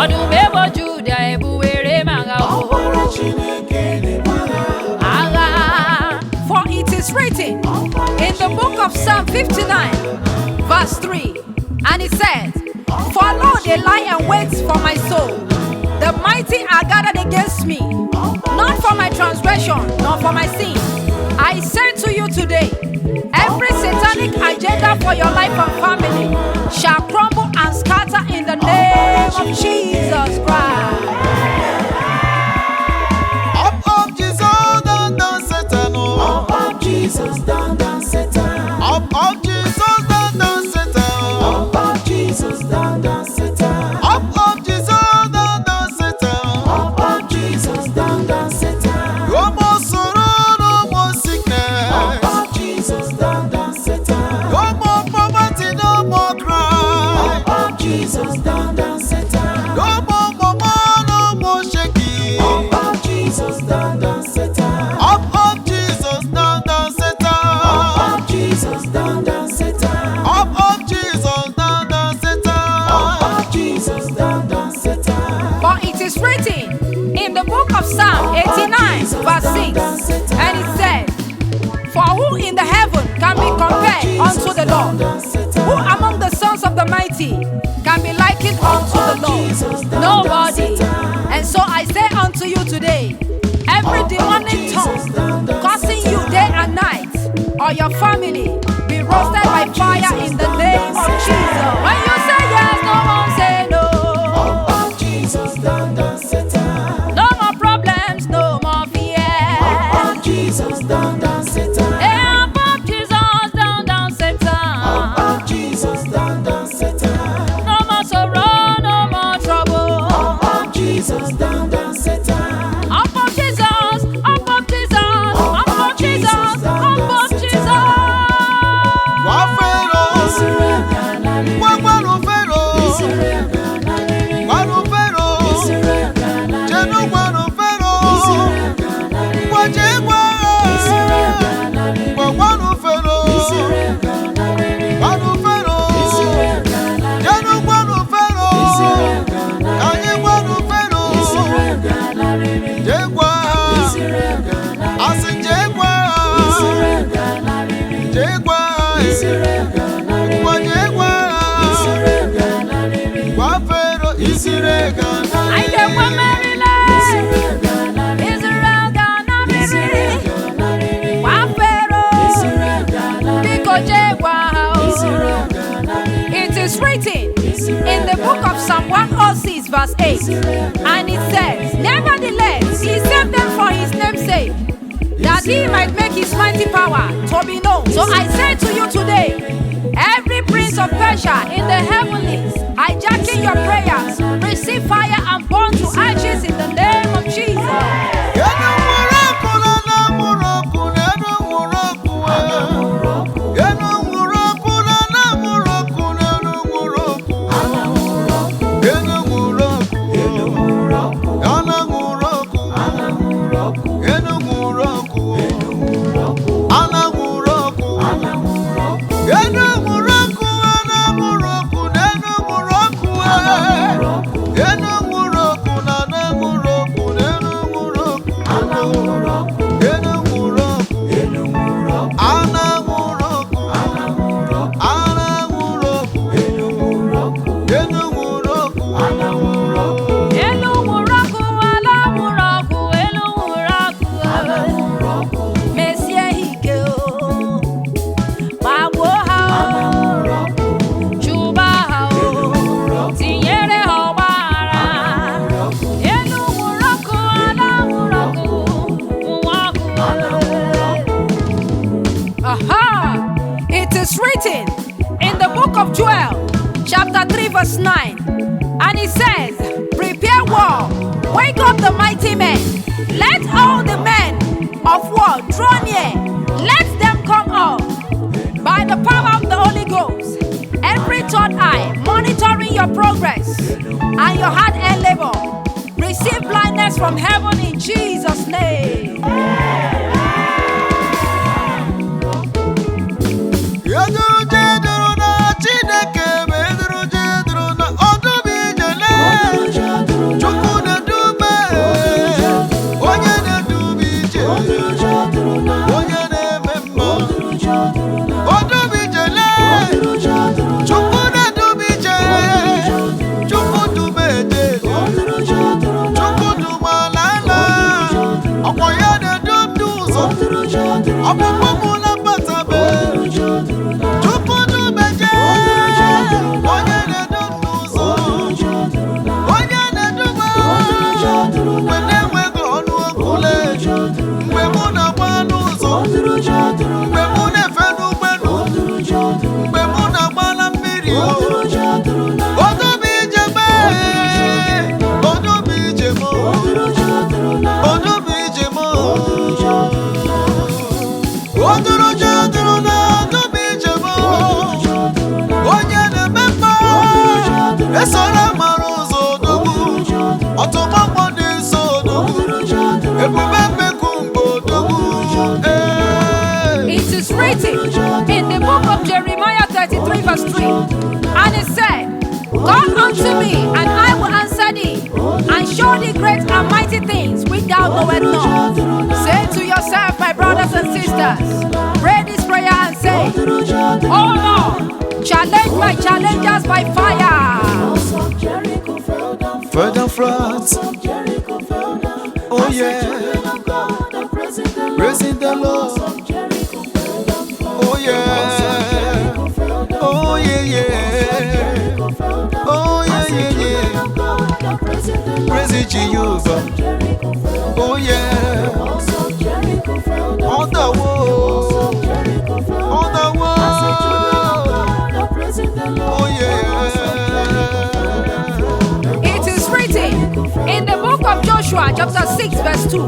Ọdụm ebo Juda ebuwere m agha o. Ọkpara Chineke na-ebu agha. Agha. For it is written in the book of Psalm 59, verse 3, and it says, "For lo, they lie and wait for my soul. The mighty are gathered against me, not for my transgression, nor for my sin." I say to you today, every satanic agenda for your life and family shall crumble and scatter in the name of Jesus Christ. Up, up, Jesus, down, down, Satan. Oh. Up, up, Jesus, down, down, Satan. Up, up, Jesus, down, down, Satan. Up, up, Jesus, down, down, Satan. Up, up, Jesus, down, down, Satan. Up, up, Jesus, down, down, Satan. No more sorrow, no more sickness. Up, up, Jesus, down, down, Satan. No more poverty, no more cry. Up, up, Jesus, down, down, Satan. No more mama, no more shaking. Up, up, Jesus, down, down, Satan. Up, up, Jesus, down, down, Satan. Up, up, Jesus, down, down, Satan. Up, up, Jesus, down, down, Satan. Up, up, Jesus, down, down, Satan. For it is written in the book of Psalm 89, verse 6, and it says, "For who in the heaven can be compared unto the Lord? Who among the sons of the mighty can be likened unto the Lord? Nobody." And so I say unto you today, every demonic tongue causing you day and night or your family be roasted by fire in the name of Jesus. When you say yes, no one say no. Up, up, Jesus, down, down, Satan. No more problems, no more fear. Up, up, Jesus, down, down, Satan. Hey, up, up, Jesus, down, down, Satan. Up, up, Jesus, down, down, Satan. No more sorrow, no more trouble. Up, up, Jesus, down, down, Satan. Up, up, Jesus, up, up, Jesus, up, up, Jesus, up, up, Jesus. Gwa Fero, Israel ga-alarịrị. gwa gwanụ Fero, Israel ga-alarịrị. gwanụ Fero, Israel ga-alarịrị. jenu gwanụ Fero, Israel ga-alarịrị. gwa jee gwa Israel ga-alarịrị. gwa gwanụ Fero, Israel ga-alarịrị. gwanụ Fero, Israel ga-alarịrị. jenu gwanụ Fero, Israel ga-alarịrị. ka anyị gwanụ Fero, Israel ga-alarịrị. jee gwa ha, Israel ga-alarịrị. asị jee gwa ha, Israel ga-alarịrị. jee gwa ha, Israel ga-alarịrị. gwa jee gwa ha, Israel ga-alarịrị. gwa Fero, Israel Anyị ga-enwe ga-anarịrị. mmerile. Israel ga-alarịrị. Israel ga-anarịrị. Israel ga-alarịrị. Gwa Fero, Israel ga-alarịrị. biko jee gwa ha o. Israel ga-alarịrị. It is written in the book of Psalm 106, verse 8, and it says, "Nevertheless, he saved them for his name's sake, that he might make his mighty power to be known." So I say to you today, every prince of Persia in the heavenlies hijacking your prayers, receive fire and burn to ashes in the name of Jesus. Enu nwụrụ ọkụ na na nwụrụ ọkụ na enu nwụrụ ọkụ Enu nwụrụ ọkụ na na nwụrụ ọkụ na enu nwụrụ ọkụ Enu nwụrụ ọkụ Ana nwụrụ ọkụ Enu nwụrụ ọkụ Ana nwụrụ ọkụ Enu nwụrụ ọkụ ana nwụrụ ọkụ na enu nwụrụ ọkụ Enu nwụrụ ọkụ na na nwụrụ ọkụ na enu nwụrụ ọkụ Enu nwụrụ ọkụ Ana nwụrụ ọkụ Ana nwụrụ ọkụ Enu nwụrụ ọkụ Elu nwụrụ ọkụ, ala nwụrụ ọkụ, elu nwụrụ ọkụ. Mesie ha ike o, gbagbuo ha o, chụba ha o, tinyere ha ọgbaghara. Elu nwụrụ ọkụ, ala nwụrụ ọkụ, nwụọ ọkụ. Aha! It is written in the book of Joel, chapter 3, verse 9. And it says, "Prepare war, wake up the mighty men, let all the men of war draw near, let them come up." By the power of the Holy Ghost, every third eye monitoring your progress and your hard earned labor, receive blindness from heaven in Jesus' name. Eduru jeduru na Chineke bụ eduru jeduru na ọdụm ijele. Onye na-eme mma. Odubijele. Chukwu na-edubije. Chukwu dumeje. Chukwu dumalala. Ọkwa ya na-edu m n'ụzọ. Ọpụpụ mụ na mbatabe. Chukwu dumeje. Onye na-edu m n'ụzọ. Onye na-edu m. Mgbe na-enweghị ọnụ ọgụle. Mgbe mụ na-agba n'ụzọ. Mgbe mụ na-efe n'ụgbọelu. Mgbe mụ na-agba na mmiri o. Odubije mee. Odubije mụ. Odubije mụ. Oduruje duru na odubije mụ. Onye na-eme mma. Esoro mara ụzọ odogwu. Ọtụmọkpọ dị nso odogwu. Ebube mbeku mgbe odogwu. Ee. It is written in the book of Jeremiah 33, verse 3. And it said, Call unto me, and I will answer thee, and show thee great and mighty things which thou knowest not. Say to yourself, my brothers and sisters, pray this prayer and say, Oh Lord, challenge my challengers by fire. Fell down flat. Oh yeah. Praising the Lord. Oh yeah. Oh yeah yeah. Oh yeah yeah yeah. Praise Jehovah. Oh yeah. All the world. All the world. Oh yeah. It is written in the book of Joshua, chapter 6, verse 2.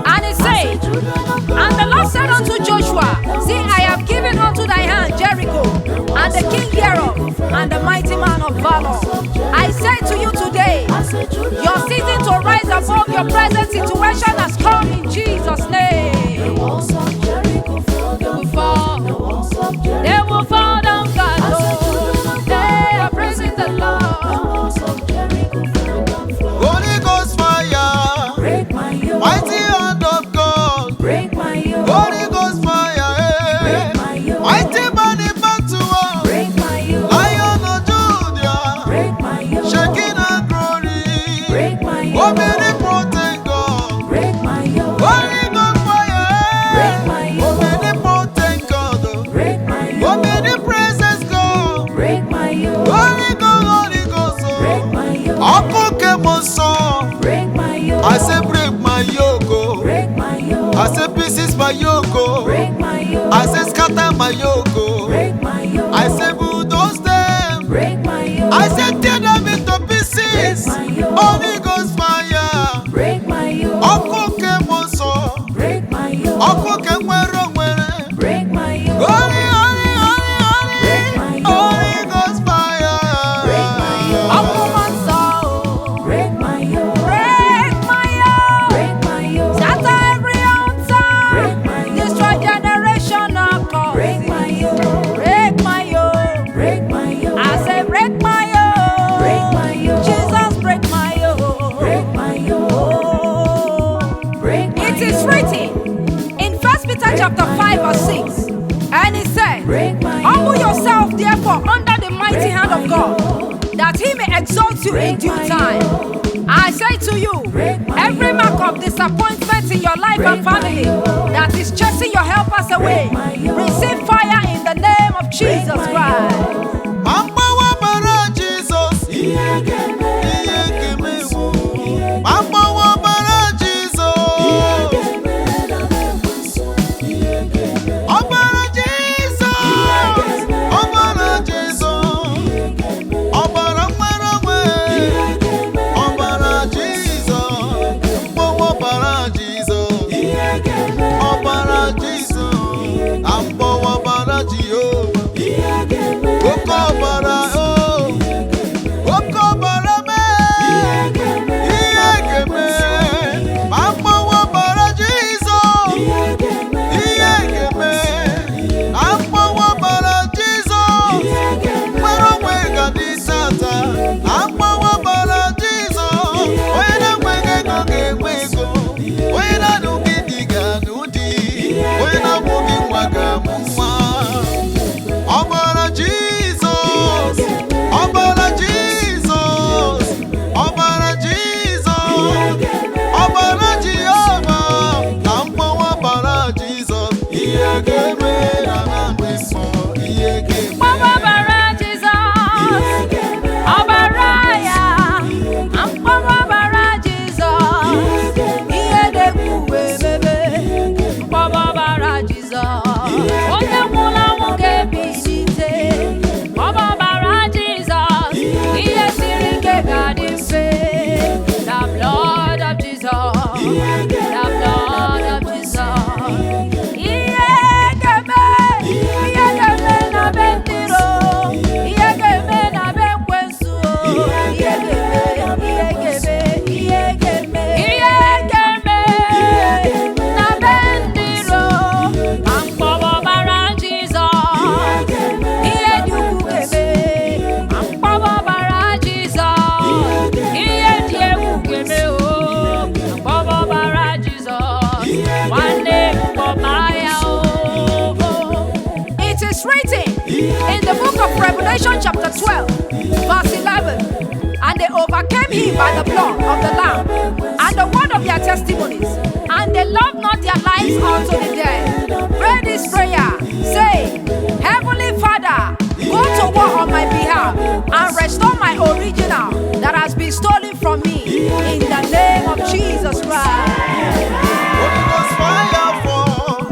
And it said, And the Lord said unto Joshua, See, I have given unto thy hand Jericho, and the king thereof, and the mighty man of valor. I say to you today, your season to rise above your present situation has come in Jesus' name. They will fall, they will fall down, God. Oh, they are praising the Lord. Holy Ghost fire. Break my yoke. Mighty hand of God. Break my yoke. Holy Ghost fire. Eh. Break my yoke. Mighty man in battle. Break my yoke. Lion of Judah. Break my yoke. Shekinah glory. Break my yoke. Omnipotent God. Break my yoke. Holy Ghost fire. Break my yoke. Omnipotent God. Break my yoke. Omnipresent God. Break my yoke. Holy Ghost, Holy Ghost. Oh. Break my yoke. Ọkụ kemo nsọ. Break my yoke. I say break my yoke. Oh. Break my yoke. I say pieces my yoke. Oh. Break my yoke. I say scatter my yoke. Oh. Break my yoke. I say bulldoze them. Break my yoke. I say tear them into pieces. Break my yoke. Holy Ghost fire. Break my yoke. Ọkụ kemo nsọ. Break my yoke. Ọkụ ke nwere onwere. Break my yoke. Holy, holy, holy, holy. Break my yoke. Holy Ghost fire. Break my yoke. Ọkụ nsọ, oh. Break my yoke. Break my yoke. Break my yoke. Shatter every altar. Break my yoke. Destroy generational curses. Break my yoke. Break my yoke. Break my yoke. I say break my yoke. Break my yoke. Jesus, break my yoke. Break my yoke. Oh. Break my It is yoke. written in 1 Peter chapter 5 verse 6. And it said, Break my Humble yoke. yourself therefore under the mighty Break hand my of God, yoke. that he may exalt you in Break due my time. yoke. I say to you, Break my every yoke. mark of disappointment in your life and Break my family yoke. that is chasing your helpers away, Break my yoke. receive fire in the name of Jesus my Christ. Ma mgbawa bara Jizọs. Ihe ga-eme. Ihe ga-eme ewu. Ma mgbawa bara Jizọs. Ihe ga-eme na m ekwensu. Ihe ga-eme. Ọbara Jizọs. Ọbara Jizọs. Ọbara nwere onwe. Ihe ga-eme. Ọbara Jizọs. Mgbawa ọbara Jizọs. Ihe ga-eme. Ọbara Jizọs. Na mgbawa ọbara Jehova. Ihe ga-eme. Oke ọbara o. Oke ọbara mee. Ihe ga-eme. Ihe ga-eme. Ma mgbawa ọbara Jizọs. Ihe ga-eme. Ihe ga-eme. Na mgbawa ọbara Jizọs. Ihe ga-eme. Nwere onwe ga dị tata. Na mgbawa ọbara Jizọs. Onye na-enweghị ego ga-enwe ego. Onye na-anụghị di ga-anụ di. Ihe ga-eme na be mmụọ. Ihe ga-eme. Mkpọrọ ọbara Jizọs, ọbara ya, mkpọrọ ọbara Jizọs, ihe ga-ekwu wee mebe. Mkpọrọ ọbara Jizọs, onye nwụrụ anwụ ga-ebilite. Mkpọrọ ọbara Jizọs, ihe siri ike ga-adị mfe. The blood of Jesus, the blood of Jesus. Ihe ga-eme, ihe ga-eme na be ndị iro, ihe ga-eme na be ekwensu, ihe ga-eme, ihe ga-eme, ihe ga-eme, ihe ga-eme na be ndị iro, ma mkpọrọ ọbara Jizọs, ihe dị ukwu ga-eme, ma mkpọrọ ọbara Jizọs, ihe dị egwu ga-eme o, mkpọrọ ọbara Jizọs, nwanne mkpọba ya o. It is written in the book of Revelation, chapter 12, verse 11. And they overcame him by the blood of the Lamb and the word of their testimonies, and they loved not their lives unto the death. Pray this prayer. Say, Heavenly Father, go to war on my behalf and restore my original that has been stolen from me in the name of Jesus Christ. Holy Ghost fire fall,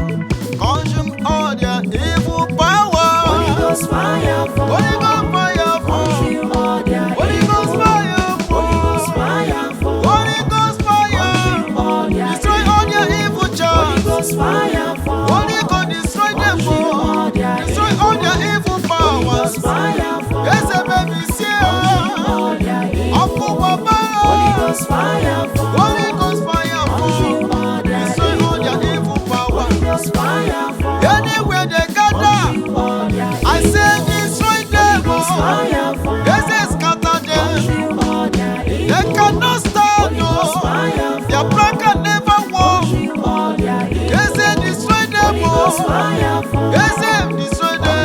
consume all their evil power. Holy Ghost fire fall, Holy Ghost fire fall, consume all their Holy Ghost fire Holy Ghost fall, fire fall, Holy Ghost fire, consume all their destroy all their evil Holy charms. Ghost fire fall, Holy Ghost destroy them consume all, all their destroy all their evil Holy powers. Ghost fire fall, Eze mebisie, consume all their evil ọkụ gbaba. Holy Ghost fire fall, Holy Ghost fire fall, consume all their destroy all their evil power. Holy Ghost fire fall, Anywhere they gather, consume all their I say destroy them Ghost all. fire fall, Eze scatter them. consume all their They evil cannot stand, Holy Ghost no. fire Their fall, plan can never work. consume all their evil Eze destroy them Holy Ghost all. fire fall, Eze destroy them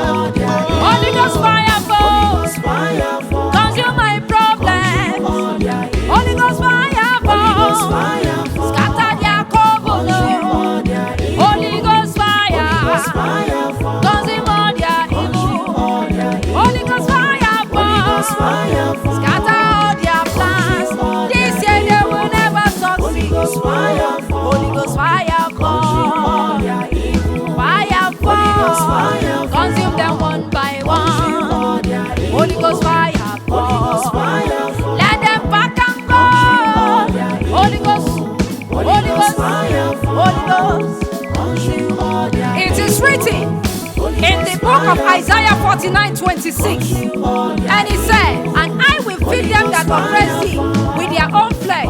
all their Holy Ghost fire Holy fall, Ghost fire fall, consume my problem. all their evil Holy Ghost fire Holy Ghost fall, fire fall, scatter their coven. consume all their evil Holy Ghost fire, Ghost fire fall, consume all their evil. all their evil Holy Ghost fire Holy Ghost fall, fire fall, scatter all their plans. This year they will never Holy succeed. Ghost fire fall, Holy Ghost fire consume fall, all their evil fire Holy Ghost fall, fire fall, consume them one by consume one. all their evil Holy Ghost fire Holy Ghost fall. fire fall, Let them pack and go. Holy Ghost, Holy Holy Ghost Ghost, fire fall, Holy Ghost. consume all their It is written Holy in the Ghost book of fire Isaiah 49:26. consume all their And he said, And I will feed them that oppress thee with their own flesh,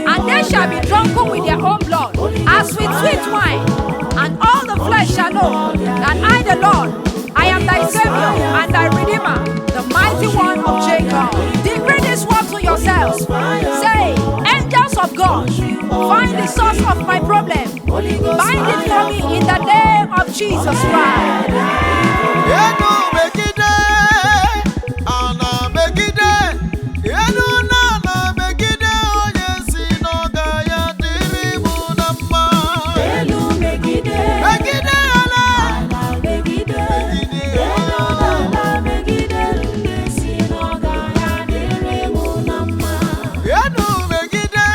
and they shall be drunken with their own blood, as with sweet wine. And all the flesh shall know that I, the Lord, I am thy Savior and thy Redeemer, the mighty one of Jacob. Decree this word to yourselves. Say, Angels of God, find the source of my problem. Holy Ghost Bind it for me in the name of Jesus Christ. Enu megide, ana megide, enu na ana megide onye si n'ọga ya dịrị mụ na mma. Elu megide, Megide ala, ala megide, megide elu ala. ala megide, ndị si n'ọga ya dịrị mụ na mma. Enu megide,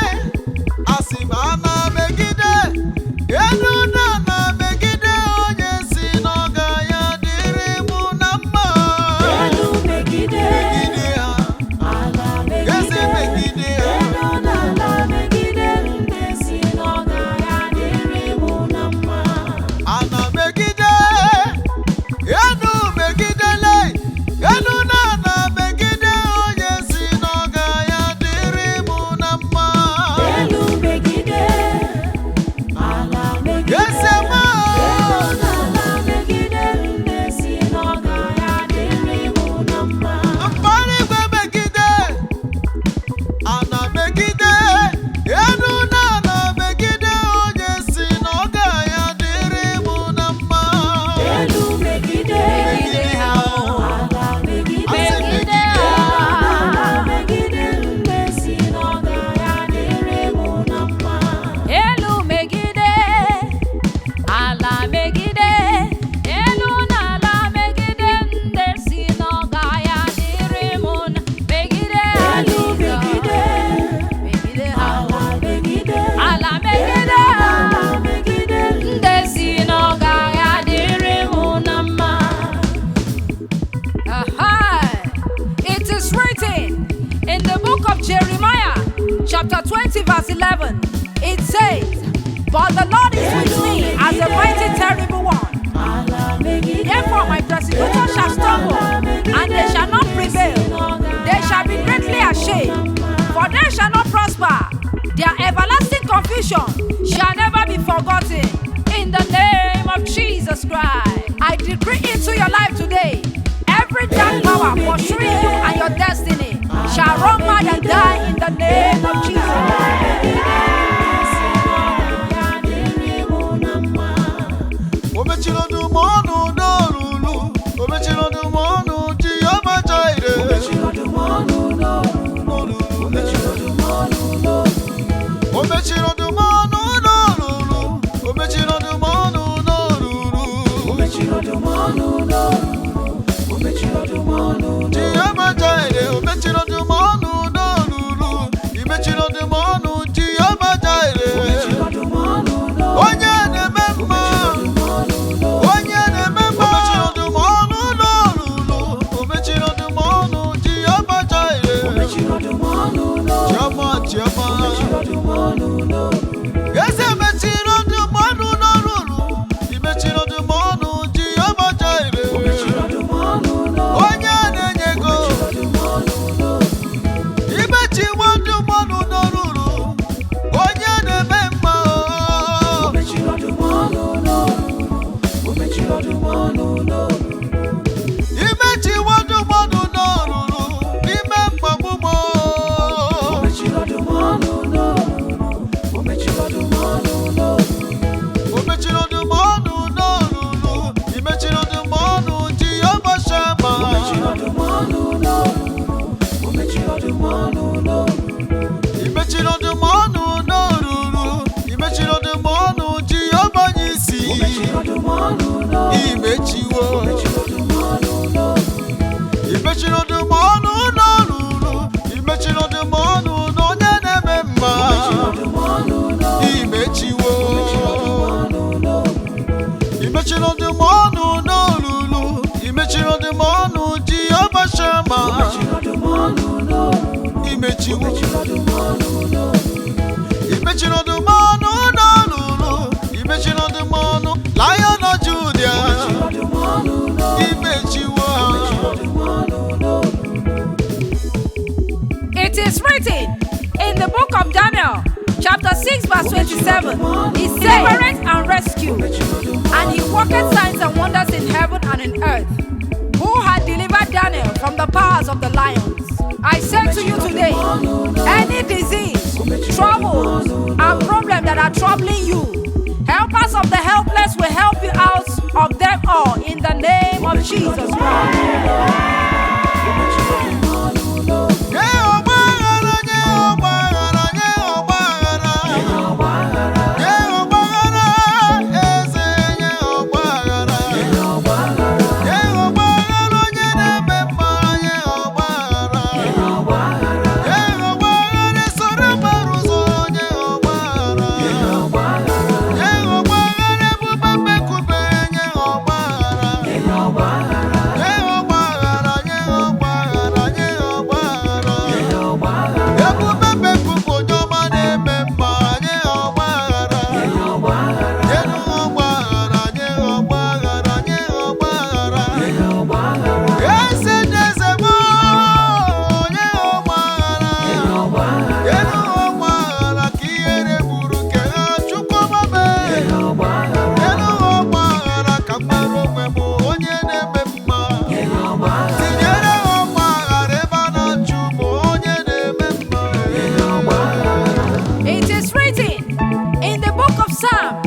asị m ana megide, enu na ana megide onye si n'ọga ya dịrị mụ Jeremiah chapter 20 verse 11, it says, "But the Lord is with me as a mighty terrible one. Therefore my persecutors shall stumble, and they shall not prevail. They shall be greatly ashamed, for they shall not prosper. Their everlasting confusion shall never be forgotten." In the name of Jesus Christ, I decree into your life today, every dark power pursuing you and your destiny shall run mad and die in the name of Jesus. O mechiri ọdụm ọnụ n'olulu, o mechiri ọdụm ọnụ Jehova Jire. O mechiri ọdụm ọnụ n'olulu, o mechiri ọdụm ọnụ n'olulu. O mechiri ọdụm ọnụ n'olulu. Jehova Jire, o mechiri ọdụm ọnụ n'olulu, i mechiri ọdụm ọnụ Jehova Jire. Onye na-eme mma, onye na-eme mma. O mechiri ọdụm ọnụ n'olulu, o mechiri ọdụm ọnụ Jehova Jire. Chioma, Chioma. Eze mechiri ọdụm ọnụ n'olulu, i mechiri ọdụm ọnụ Jehova Jire. Onye na-enye ego, imechiwo ọdụm ọnụ n'olulu, onye na-eme mma. Imechiwo ọdụm ọnụ n'olulu, n'ime mkpagbu m. O mechiri ọdụm ọnụ n'olulu, i mechiri ọdụm ọnụ Jehova Shama. I mechiri ọdụm ọnụ n'olulu, i mechiri ọdụm ọnụ Jehova Nisi. Imechiwo. I mechiri ọdụm ọnụ n'olulu, i mechiri ọdụm ọnụ n'onye na-eme mma. Imechiwo. I mechiri ọdụm ọnụ n'olulu, i mechiri ọdụm ọnụ Jehova Shama. Imechiwo. I mechiri ọdụm ọnụ n'olulu, i mechiri ọdụm ọnụ Lion of Judah. Imechiwo. It is written in the book of Daniel, chapter 6, verse 27. He separates and rescues, and he worketh signs and wonders in heaven and in earth, who had delivered Daniel from the powers of the lions. I say to you today, any disease, troubles, and problem that are troubling you, helpers of the helpless will help you out of them all in the name of Jesus Christ. Nye ọgbaghara, nye ọgbaghara, nye ọgbaghara. Nye ọgbaghara, eze, nye ọgbaghara. Nye ọgbaghara, onye na-eme mma, nye ọgbaghara. Nye ọgbaghara, soro gbara ụzọ, nye ọgbaghara. Nye ọgbaghara, ebube mbekube, nye ọgbaghara. Nye ọgbaghara, nye ọgbaghara, nye ọgbaghara. Ebube mbekube, onye ọma na-eme mma, nye ọgbaghara. Nye ọgbaghara, nye ọgbaghara, nye ọgbaghara. Eze ndị eze m, nye ọgbaghara. Nye ọgbaghara ka ihere gburu ke ha, Chukwu ọma mee. Nye ọgbaghara ka m mara onwe m, onye na-eme mma. Tinyere ọgbaghara ebe a na-achụ m, onye na-eme mma. It is written in the book of Psalm,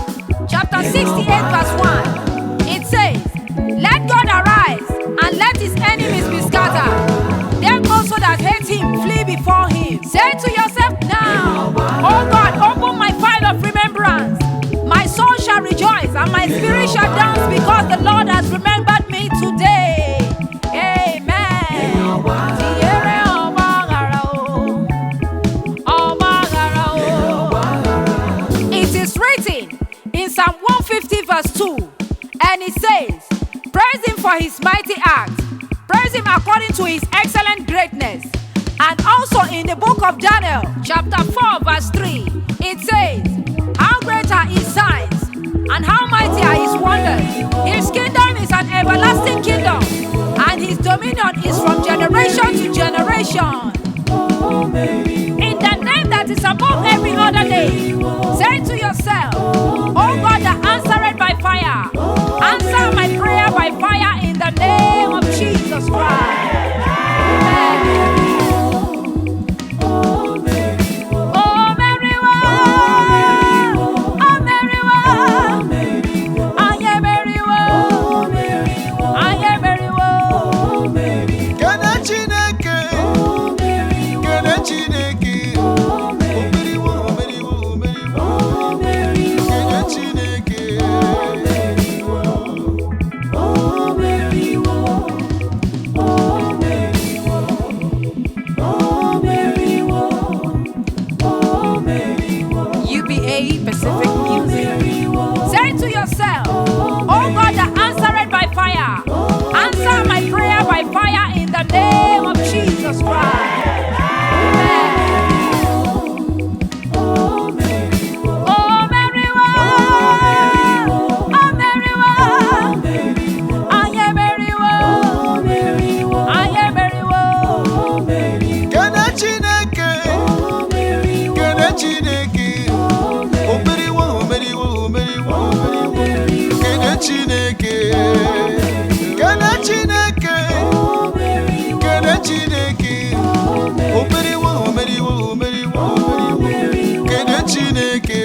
chapter 68, verse 1. It says, "Let God arise and let his enemies be scattered. Them also that hate him flee before him." Say to yourself now, "Oh God, open my file of remembrance. My soul shall rejoice and my spirit shall dance because the Lord has remembered me today." Amen. Tinyere ọgbaghara o. Ọgbaghara o. It is written in Psalm 150 verse 2, and it says, "Praise him for his mighty act, praise him according to his excellent greatness. And also in the book of Daniel, chapter 4, verse 3, it says, "How great are his signs, and how mighty are his wonders! His kingdom is an everlasting kingdom, and his dominion is from generation to generation." In the name that is above every other name, say to yourself, "Oh God that answered by fire, answer my prayer by fire in the name of Jesus Christ." Amen. Oh, Mary, oh, Mary, I am Mary, I am Mary. Kene Chineke, kene Chineke, omeriwo, omeriwo, omeriwo, kene Chineke. UBA Pacific Music. Say to yourself, "Oh God that answered by fire, answer my prayer by fire in the name of Jesus Christ." Amen. Oh, Mary, oh, Mary, I am Mary, I am Mary. Kene Chineke, kene Chineke, omeriwo, omeriwo, omeriwo, omeriwo, kene Chineke, kene Chineke, kene Chineke, omeriwo, omeriwo, omeriwo, omeriwo, kene Chineke.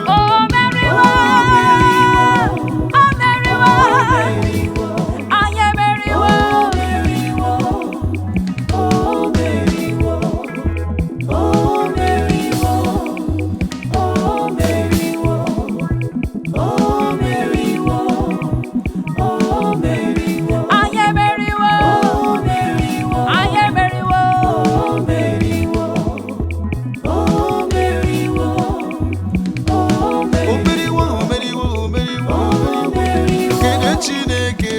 Oh, Mary, oh, Mary, I am Mary. I am Mary, I am Mary. Omeriwo, omeriwo, omeriwo, omeriwo, kene Chineke.